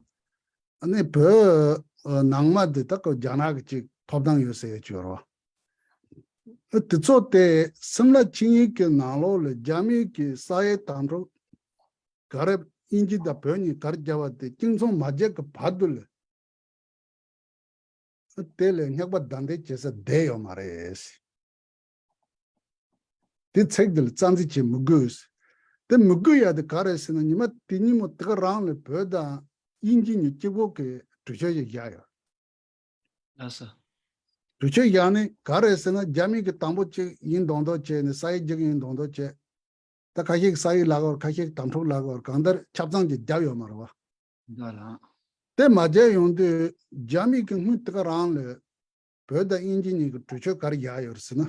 ཨ་ནི་བོད་ནང་མ་འདི་དག་གི་རྒྱ་ནག་གི་ཅིག་ཐོབ་ཐང་ཡོད་ཟེར་ཡ་ཅིག་ཡོད་རེད་བ། དེ་ཚོ་དེ་སིམ་ལ་ཆིངས་ཡིག་གི་ནང་ལོགས་ལ་རྒྱ་མི་གི་ས་ཡའི་དམ་ཕྲུག་ག་རེ་དབྱིན་ཇི་དང་བོད་གཉིས་ག་རེ་བརྒྱབ་པ་དེ་གཅིག་མཚུངས་མ་བརྒྱབ་ཀྱི་བར་དུ་ལ། དེ་ལས་སྙེག་པ་བདའ་འདེད་བྱེད་ས་བསྡད་ཡོད་མ་རེད། དེ་ཚིག་འདི་ལ་རྩ་འཛིན་བྱེད་མི་དགོས། དེ་མི་དགོས་ཡ་དེ་ག་རེད་ཟེར་ན་ཉི་མ་དེ་ཉིན་མོ་དེ་ག་རང་ལ་བོད་དང་དབྱིན་ཇི་གཉིས་གཅིག་པོ་གི་གྲོས་ཆོད་ཅིག་བཞག་ཡོད། ལགས་སོ། གྲོས་ཆོད་བཞག་ནས་ག་རེད་ཟེར་ན་རྒྱ་མི་གི་དང་པོ་གཅིག་ཡིན་མདོག་མདོག་བྱས་ནས་ས་ཡ་གཅིག་ཡིན་མདོག་མདོག་བྱས། ད་ཁ་ཤས་ཀྱིས་ས་ཡིག་ལབ་ཀྱི་ཡོད་རེད། ཁ་ཤས་ཀྱིས་དམ་ཕྲུག་ལབ་ཀྱི་ཡོད་རེད། གང་ལྟར་ཆ་ཚང་ཅིག་བརྒྱབ་ཡོད་མ་རེད་བ། འདྲ་ལ། དེ་མ་བརྒྱབ་ཡོང་དུས་རྒྱ་མི་གི་སྔོན་དེ་ག་རང་ལ་བོད་དང་དབྱིན་ཇི་གཉིས་ཀྱི་གྲོས་ཆོད་ག་རེ་བཞག་ཡོད་རེད་ཟེར་ན།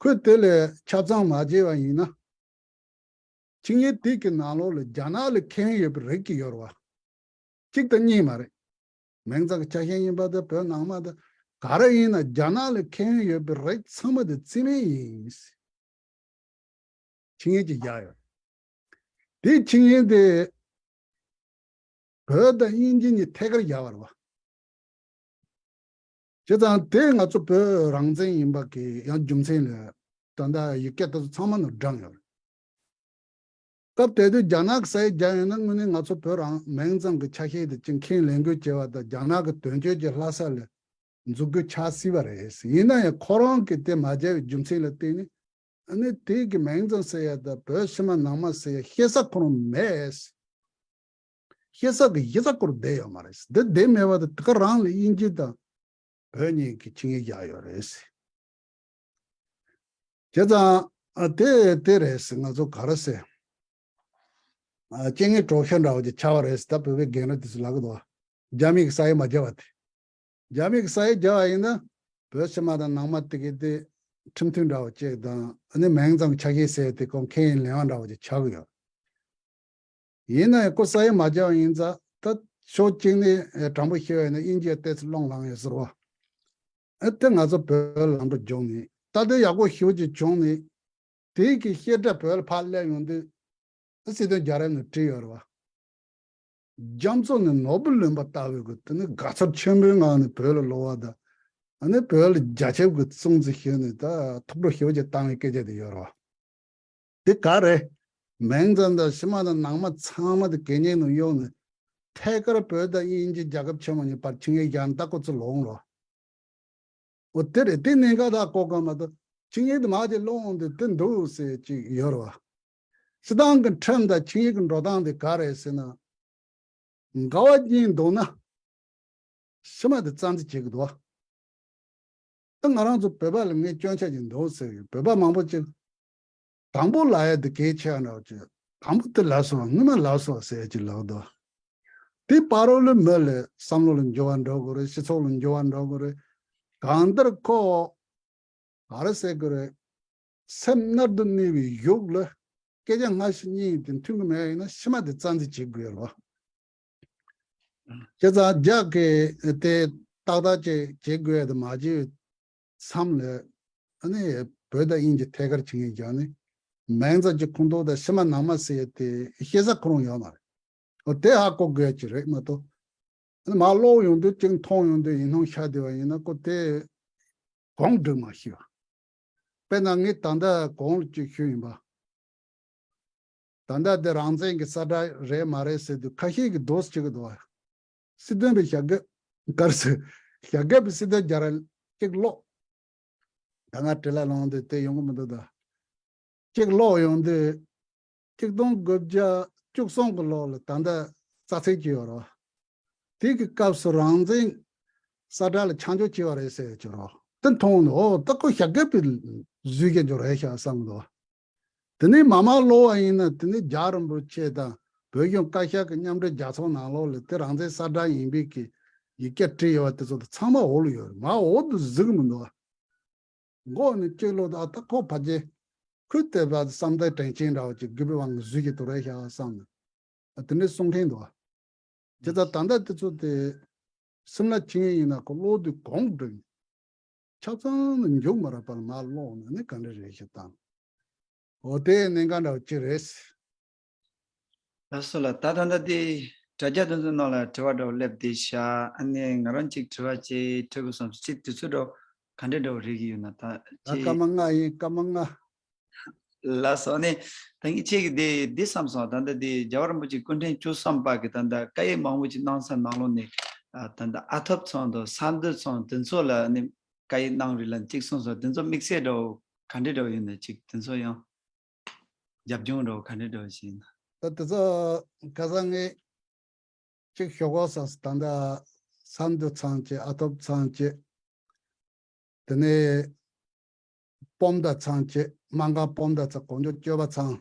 ཁོས་དེ་ལས་ཆ་ཚང་མ་བརྒྱབ་པ་ཡིན་ན། ཆིངས་ཡིག་དེ་གི་ནང་ལོགས་ལ་རྒྱ་ནག་ལ་ཁེ་ཕན་ཡོད་པའི་རིགས་ཀྱི་ཡོད་རེད་བ། གཅིག་དང་གཉིས་མ་རེད། མིང་ཙམ་གྱི་ཆ་ཤས་ཡིན་པ་དང་བོད་ནང་མ་དང་ག་རེ་ཡིན་ན་རྒྱ་ནག་ལ་ཁེ་ཕན་ཡོད་པའི་རིགས་ཚང་མ་དེ་རྩིས་མེད་ཡིན། ཆིངས་ཡིག་ཅིག་བཞག་ཡོད། དེ་ཆིངས་ཡིག་དེ་བོད་དང་དབྱིན་ཇི་གཉིས་ཐད་ཀར་བཞག་པ་རེད་བ། བྱས་ཙང་དེ་ང་ཚོ་བོད་རང་བཙན་ཡིན་པ་གི་ཡང་རྒྱུ་མཚན་ལ་ད་ལྟ་ཡིག་སྐད་དེ་ཚོ་ཚང་མ་ནང་བགྲངས་ཡོད་རེད། སྐབས་དེ་དུས་རྒྱ་ནག་གི་ས་ཡིག་བརྒྱབ་ཡོད་ན་དངོས་གནས་ང་ཚོ་བོད་རང་མིང་ཙམ་གྱི་ཆ་ཤས་དེ་ཅིག་ཁས་ལེན་དགོས་བྱས་པ་དང་རྒྱ་ནག་གི་དོན་གཅོད་ཀྱི་ལྷ་ས་ལ་འཛུགས་དགོས་ཆགས་སྲིད་པ་རེད། ཡིན་ན་ཡང་ཁོ་རང་གིས་དེ་མ་བརྒྱབ་པའི་རྒྱུ་མཚན་ལ་བརྟེན་ནས་ཨ་ནི་དེ་གི་མིང་ཙམ་ཟེར་ཡ་དང་བོད་ཕྱི་མ་ནང་མ་ཟེར་ཡ་བཤད་ས་ཁོ་རང་མེད། བཤད་ས་གི་གཞི་རྩ་ཁོ་རང་བསྡད་ཡོད་མ་རེད། འདི་བསྡད་མེད་པ་དེ་དེ་ག་རང་ལ་དབྱིན་ཇི་དང་བོད་གཉིས་ཀྱི་ཆིངས་ཡིག་བཞག་ཡོད་རེད། བྱས་ཙང་ཨ་དེ་དེ་རེད་ཟེར་ང་ཚོ་ག་རེ་ཟེར། ཨ་རྐྱེན་ངན་གྲོགས་ཤོར་འདྲ་བོ་ཅིག་ཆགས་པ་རེད་ཟེར། ད་བོད་པའི་རྒན་རབས་དེ་ཚོས་ལབ་ཀྱི་འདུག་རྒྱ་མི་གི་ས་ཡིག་མ་བརྒྱབ་པ་དེ། རྒྱ་མི་གི་ས་ཡིག་བརྒྱབ་པ་ཡིན་ན་བོད་ཕྱི་མ་དང་ནང་མ་དེ་གི་དེ་ཁྲིམས་མཐུན་འདྲ་བོ་ཅིག་དང་ཨ་ནི་མིང་ཙམ་ཆ་ཤས་ཟེར་དེ་ཁོང་ཁས་ལེན་པ་འདྲ་བོ་ཅིག་ཆགས་ཀྱི་ཡོད། ཡིན་ན་ཡང་ཁོ་ས་ཡིག་མ་བརྒྱབ་པ་ཡིན་ཙང་ད་ཕྱོགས་གཅིག་ནས་དྲང་པོ་བཤད་པ་ཡིན་ན་དབྱིན་ཇི་ཏོག་ཙམ་སློང་ལངས་ཡོད་ཟེར་བ། ཨ་དེ་ང་ཚོ་བོད་ལམ་འགྲོ་བྱུང་ནས་ད་ལྟ་ཡག་པོ་ཞེ་པོ་ཅིག་བྱུང་ནས། དེ་གི་བཤད་གྲྭ་བོད་ལ་ཕར་སླེབས་ཡོང་དུས། སྲིད་དོན་རྒྱལ་རབས་ནང་བྲིས་ཡོད་རེད་བ། རྒྱ་མཚོ་ནས་ནོར་བུ་ལོན་པ་ལྟ་བུའི་གི་དེ་ནི་དགའ་ཚོར་ཆེན་པོའི་ངང་ནས་བོད་ལ་ལོག་པ་དང་། ཨ་ནི་བོད་ལ་རྒྱ་ཁྱབ་ཀྱི་སྲུང་བརྩི་ཞུས་ནས་ད་ཐུགས་སྤྲོ་ཞེ་པོ་ཅིག་བཏང་བའི་སྐད་ཆ་དེ་ཡོད་རེད་བ། དེ་ག་རེད། མིང་ཙམ་དང་ཕྱི་མ་དང་ནང་མ་ཚང་མ་དེ་གད་སྙིགས་ནང་གཡུགས་ནས། ཐད་ཀར་བོད་དང་དབྱིན་ཇི་རྒྱལ་ཁབ་ཆེན་མོ་གཉིས་བར་ཆིངས་ཡིག་བཞག་ནས་ད་ཁོ་ཚོ་ལོག་རོགས། འོ་དེ་རེད། དེ་གནད་འགག་ད་གོ་ག་མ་གཏོགས་ཆིངས་ཡིག་དེ་མ་དེ་ལོག་འོང་དུས་དེ་འདུག་ཟེར་ཅིག་ཡོད་རེད་བ། སྤྱི་བཏང་གི་ཁྲིམས་དང་ཆིངས་ཡིག་གི་འགྲོ་སྟངས་དེ་ག་རེད་ཟེར་ན། འགལ་བ་གཉིས་འདུག་ན། ཕྱི་མ་དེ་རྩ་འཛིན་བྱེད་ཀྱི་འདུག་ད་ང་རང་ཚོ་བོད་པ་ལ་ངས་སྐྱོན་ཆ་ཅིག་འདུག་ཟེར་གི་བོད་པ་མང་པོ་ཅིག་དང་པོ་ལབ་ཡ་དེ་གལ་ཆེ་བ་འདྲ་བོ་ཅིག་དང་པོ་དེ་ལབ་སོང་། སྔོན་མ་ལབ་སོང་ཟེར་ཡ་ཅིག་ལབ་འདུག་དེ་བར་རོ་ལ་མི་ལ་བསམ་བློ་ལ་འགྱུར་བ་འགྲོ་དགོས་རེད། སྤྱི་ཚོགས་ལ་འགྱུར་བ་འགྲོ་དགོས་རེད། གང་ལྟར་ཁོ་ག་རེ་ཟེར་དགོས་རེད། སེམས་གནད་དུ་གནས་པའི་གཞུག་ལ་སྐད་ཆ་སྔ་ཕྱི་གཉིས་དེ་མཐུན་གྱི་མེད་ཡིན་ན་ཕྱི་མ་དེ་རྩ་འཛིན་བྱེད་དགོས་རེད་བ། བྱས་ཙང་རྒྱ་གི་དེ་ཏག་ཏག་ཅིག་བྱེད་དགོས་ཡ་དེ་མ་བྱས་མཚམས་ལ། ཨ་ནི་བོད་དང་དབྱིན་ཇི་ཐད་ཀར་བྱེད་མཁན་ཀྱང་ནི་མིང་ཙམ་གྱི་ཁོངས་གཏོགས་དང་ཕྱི་མ་ནང་མ་ཟེར་ཡ་དེ་ཤེས་ས་ཁོ་རང་ཡོད་མ་རེད། འོ་དེ་ཧ་གོ་དགོས་ཡ་ཅིག་རེད་མ་གཏོགས། ཨ་ནི་མར་ཀློག་ཡོང་དུས་གཅིག་མཐོང་ཡོང་དུས་ཡིན་སྣང་ཤར་བསྡད་པ་ཡིན་ན་ཁོ་དེ་གོང་བསྒྲིགས་མ་ཤེས་པ། དཔེར་ན་ངས་ད་ལྟ་གོང་ལ་གཅིག་ཞུས་ཡིན་པ། ད་ལྟ་འདི་རང་བཙན་གྱི་ས་བཀྲ་རེད་མ་རེད་ཟེར་དུས་ཁ་ཤས་ཀྱིས་འདུག་སེ་བྱེད་ཀྱི་འདུག་བ། སྲིད་དོན་པའི་བྱ་དགའ་གར་ཟེར། བྱ་དགའ་པའི་སྲིད་དོན་རྒྱལ་རབས་གཅིག་ཀློག་ད་ང་བྲེལ་བ་ལངས་དུས་དེ་ཡོང་གི་མི་འདུག་ད། གཅིག་ཀློག་ཡོང་དུས། གཅིག་སྟོང་དགུ་བརྒྱ་བཅུ་གསུམ་གྱི་ལོ་ལ་ད་ལྟ་རྩ་ཚིག་ཅིག་ཡོད་རེད། དེ་གི་སྐབས་སུ་རང་བཙན་ས་བཀྲ་ལ་ཆ་འཇོག་བྱས་པ་རེད་ཟེར་གྱི་རོ། དེ་མཐོང་ནས་ཨོ་ད་ཁོ་བྱ་དགའ་པའི་བཟོས་ཀྱི་འཇོག་རེད་ཤག་བསམ་གི་འདུག་དེ་ནས་མར་མར་ཀློག་པ་ཡིན་ན་དེ་ནས་རྒྱལ་བ་རིན་པོ་ཆེ་དང་བོད་གཞུང་བཀའ་ཤག་གི་མཉམ་འབྲེལ་རྒྱལ་ཚོགས་ནང་ལོགས་ལ་དེ་རང་བཙན་ས་བཀྲ་ཡིན་པའི་གི་ཡིག་ཆ་བྲིས་ཡོད་པ་དེ་ཚོ་དེ་ཚང་མ་འོག་ལ་ཡོད་རེད། མར་འོག་ཏུ་གཟིགས་མི་འདུག་འགོ་ནས་གཅིག་ལོ་ད་ད་ཁོ་ཕ་རྗེས་ཁུལ་དེ་བ་བསམ་གཏན་དྲན་ཅན་འདྲ་བ་ཅིག་དགེ་བའི་དབང་གིས་བཟོས་ཀྱི་འདུག་རེད་ཤག་བསམ་ནས་དེ་འདྲའི་གསུང་མཁན་འདུག་དེ་ད་ད་ལྟ་དེ་ཚོ་དེ་སིམ་ལ་ཁྱི་ངན་ཡིན་ན་ཁོ་ཀློག་དུས་གོང་བསྒྲིགས་ནས་ཆ་ཚང་ནས་མཇུག་མ་རག་པར་མར་ཀློག་ནས་ནི་ག་འདྲ་རེད་ཤག་དང་། འོ་དེ་གནད་འགག་འདྲ་བ་ཅིག་རེད། ལགས་སོ་ལགས། ད་ད་ལྟ་དེ་དྲ་རྒྱ་དེ་ཚོའི་ནང་ལ་དྲི་བ་འདྲ་བོ་སླེབས་བསྡད་ཤག་ཨ་ནི་ང་རང་གཅིག་དྲི་བ་ཅིག་དྲི་དགོས་བསམ་སོང་། ཅིག་དུས་ཚོད་འདྲ་བོ་ག་འདྲ་འདྲ་བོ་རེག་གི་ཡོད་ན་ད་ད་ཅིག་སྐར་མ་ལྔ་ཡིན། སྐར་མ་ལྔ། ལགས་སོ། ཨ་ནི་ད་ངས་ཁྱེད་ཀྱི་དེ་འདི་བསམ་སོང་། ད་ལྟ་དེ་རྒྱལ་བ་རིན་པོ་ཆེ་སྐུ་ཕྲེང་བཅུ་གསུམ་པ་གི་ད་ལྟ་བཀའ་ཡིག་མང་པོ་ཅིག་གནང་ས་ནང་ལོགས་ནས་ཨ་ད་ལྟ་ཨ་ཐོབ་ཚང་དང་ས་འདུལ་ཚང་དེ་ཚོ་ལ་ཨ་ནི་བཀའ་ཡིག་གནང་རིགས་ལ་གཅིག་གསུངས་སོང་། དེ་ཚོ་དམིགས་བསལ་འདྲ་བོ་ག་འདྲ་འདྲ་བོ་ཡོད་ན་ཅིག་དེ་ཚོ་ཡང་། རྒྱབ་ལྗོངས་འདྲ་བོ་ག་འདྲ་འདྲ་བོ་ཞིག་ཡིན་ན། ད་དེ་ཚོ་ཁ་སང་ངས་གཅིག་ཞུ་དགོས་བསམ་སོང་། ད་ལྟ་ས་འདུལ་ཚང་བྱས། ཨ་ཐོབ་ཚང་བྱས། དེ་ནས་སྤོམ་མདའ་ཚང་བྱས། སྨར་ཁམས་སྤོམ་མདའ་ཚང་། གོ་འཇོ་སྐྱོབ་པ་ཚང་།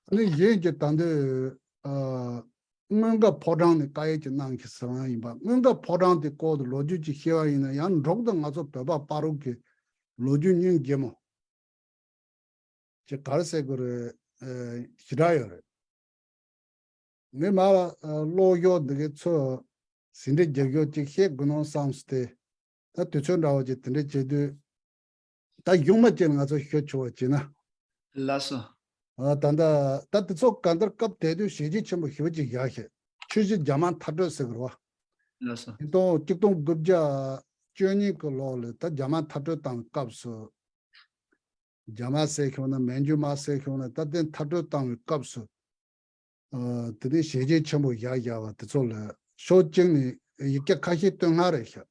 ཨ་ནི་གཞན་གྱི་ད་འདོད་ཨ་སྔོན་འགོག་ཕོ་བྲང་ནས་བཀའ་ཡིག་ཅིག་གནང་གི་ཟེར་བ་ཡིན་པ། སྔོན་འགོག་ཕོ་བྲང་དེ་སྐོར་དུ་ལོ་རྒྱུས་ཅིག་བཤད་པ་ཡིན་ན་ཡང་འབྲོག་དང་ང་ཚོ་བོད་པ་བར་དུ་གི་ལོ་རྒྱུས་སྙིང་རྗེ་མོ་ཅིག་ག་རེ་ཟེར་དགོས་རེད། ཨ་ཞེ་དྲག་ཡོད་རེད། ངས་མར་ཨ་ཀློག་ཞོར་འདི་གའི་ཚོ་ཟིན་བྲིས་རྒྱབ་ཞོར་ཅིག་བཤད་དགོས་ནོ་བསམ་སྟེ། ད་དུས་ཚོད་འདྲ་བོ་ཅིག་དེ་འདྲ་བྱེད་དུས། ད་གཞུང་མ་ཅིག་ང་ཚོ་ཞུ་ཆོག་པ་བྱས་ན། ལགས་སོ། ཨ་ད་ད་ད་དེ་ཚོ་གང་ལྟར་སྐབས་དེ་དུས་བྱས་རྗེས་ཆེན་པོ་ཞེ་པོ་ཅིག་བཞག་ཤག་ཆུ་བཞི་རྒྱ་དམར་མཐར་སྐྲོད་ཟེར་གི་རེད་བ། ལགས་སོ། ཉིས་སྟོང་གཅིག་སྟོང་དགུ་བརྒྱ་བཅུ་གཉིས་ཀྱི་ལོ་ལ་ད་རྒྱ་དམར་མཐར་སྐྲོད་བཏང་བའི་སྐབས་སུ། རྒྱ་དམར་ཟེར་ཤོག་ན་མན་ཇུ་དམར་ཟེར་ཤོག་ན་ད་དེ་མཐར་སྐྲོད་བཏང་བའི་སྐབས་སུ། ཨ་དེ་ནས་བྱས་རྗེས་ཆེན་པོ་བཞག་བཞག་པ་དེ་ཚོ་ལ་ཕྱོགས་གཅིག་ནས་ཡིག་ཆ་ཁ་ཤས་བཏོན་སྔ་རེད་ཤག་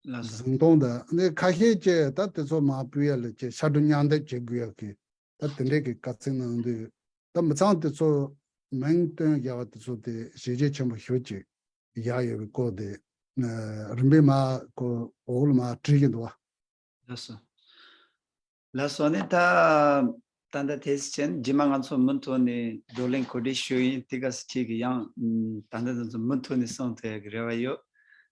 ལགས་སོ། བཟང་གཏོང་དང་ནས་ཁ་ཤས་ཀྱིས་ད་དེ་ཚོ་མར་ཕུད་ཡ་ལ་ཅིག་ཕྱར་གྲུ་མཉམ་འདེགས་བྱེད་དགོས་ཡ་གི་ད་དེ་འདྲས་ཀྱི་དཀའ་ཚེགས་གནང་དུས། ད་མི་ཚང་དེ་ཚོ་མིང་བཏོན་བཞག་པ་དེ་ཚོ་དེ་བྱས་རྗེས་ཆེན་པོ་ཞེ་པོ་ཅིག་བཞག་ཡོད་པའི་སྐོར་དེ་ཨ་རིམ་པས་མར་ཁོ་འོག་ལ་མར་བྲིས་ཀྱི་འདུག་བ། ལགས་སོ། ལགས་སོ། ཨ་ནི་ད་ད་ལྟ་དེ་ཕྱིན་རྗེས་མ་ང་ཚོ་མུ་མཐུད་ནས་བགྲོ་གླེང་གོ་སྒྲིག་ཞུ་ཡིན། དེ་ག་ཚོད་ཅིག་གི་ཡང་ད་ལྟ་ང་ཚོ་མུ་མཐུད་ནས་གསུང་ཐུབ་ཡ་གི་རེ་བ་ཡོད།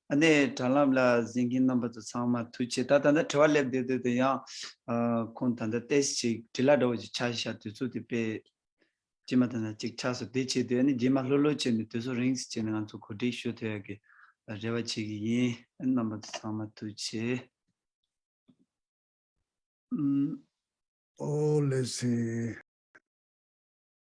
ཨ་ནི་དྲ་ལམ་ལ་གཟིགས་མཁན་རྣམ་པ་ཚོ་ཚང་མ་ཐུགས་རྗེ་ཆེ། ད་ད་ལྟ་དྲི་བ་སླེབས་བསྡད་དུས་དེ་ཡང་ཨ་ཁོང་ད་ལྟ་ཏོག་ཙམ་ཅིག་འབྲི་ལྷག་འདྲ་བོ་ཅིག་ཆགས་ཤག་དུས་ཚོད་དེ་དཔེ་ཇི་མ་ད་ན་ཅིག་ཆགས་སོང་། དེ་བྱེད་དུས་ཨ་ནི་རྗེས་མ་ལྷོད་ལྷོད་བྱས་ནས་དུས་ཚོད་རིང་ཙམ་བྱས་ནས་ང་ཚོ་གོ་སྒྲིག་ཞུ་ཐུབ་ཡ་གི་རེ་བ་བྱེད་ཀྱི་ཡིན། ཨ་ནི་རྣམ་པ་ཚོ་ཚང་མ་ཐུགས་རྗེ་ཆེ། ཨུམ། Oh, let's see.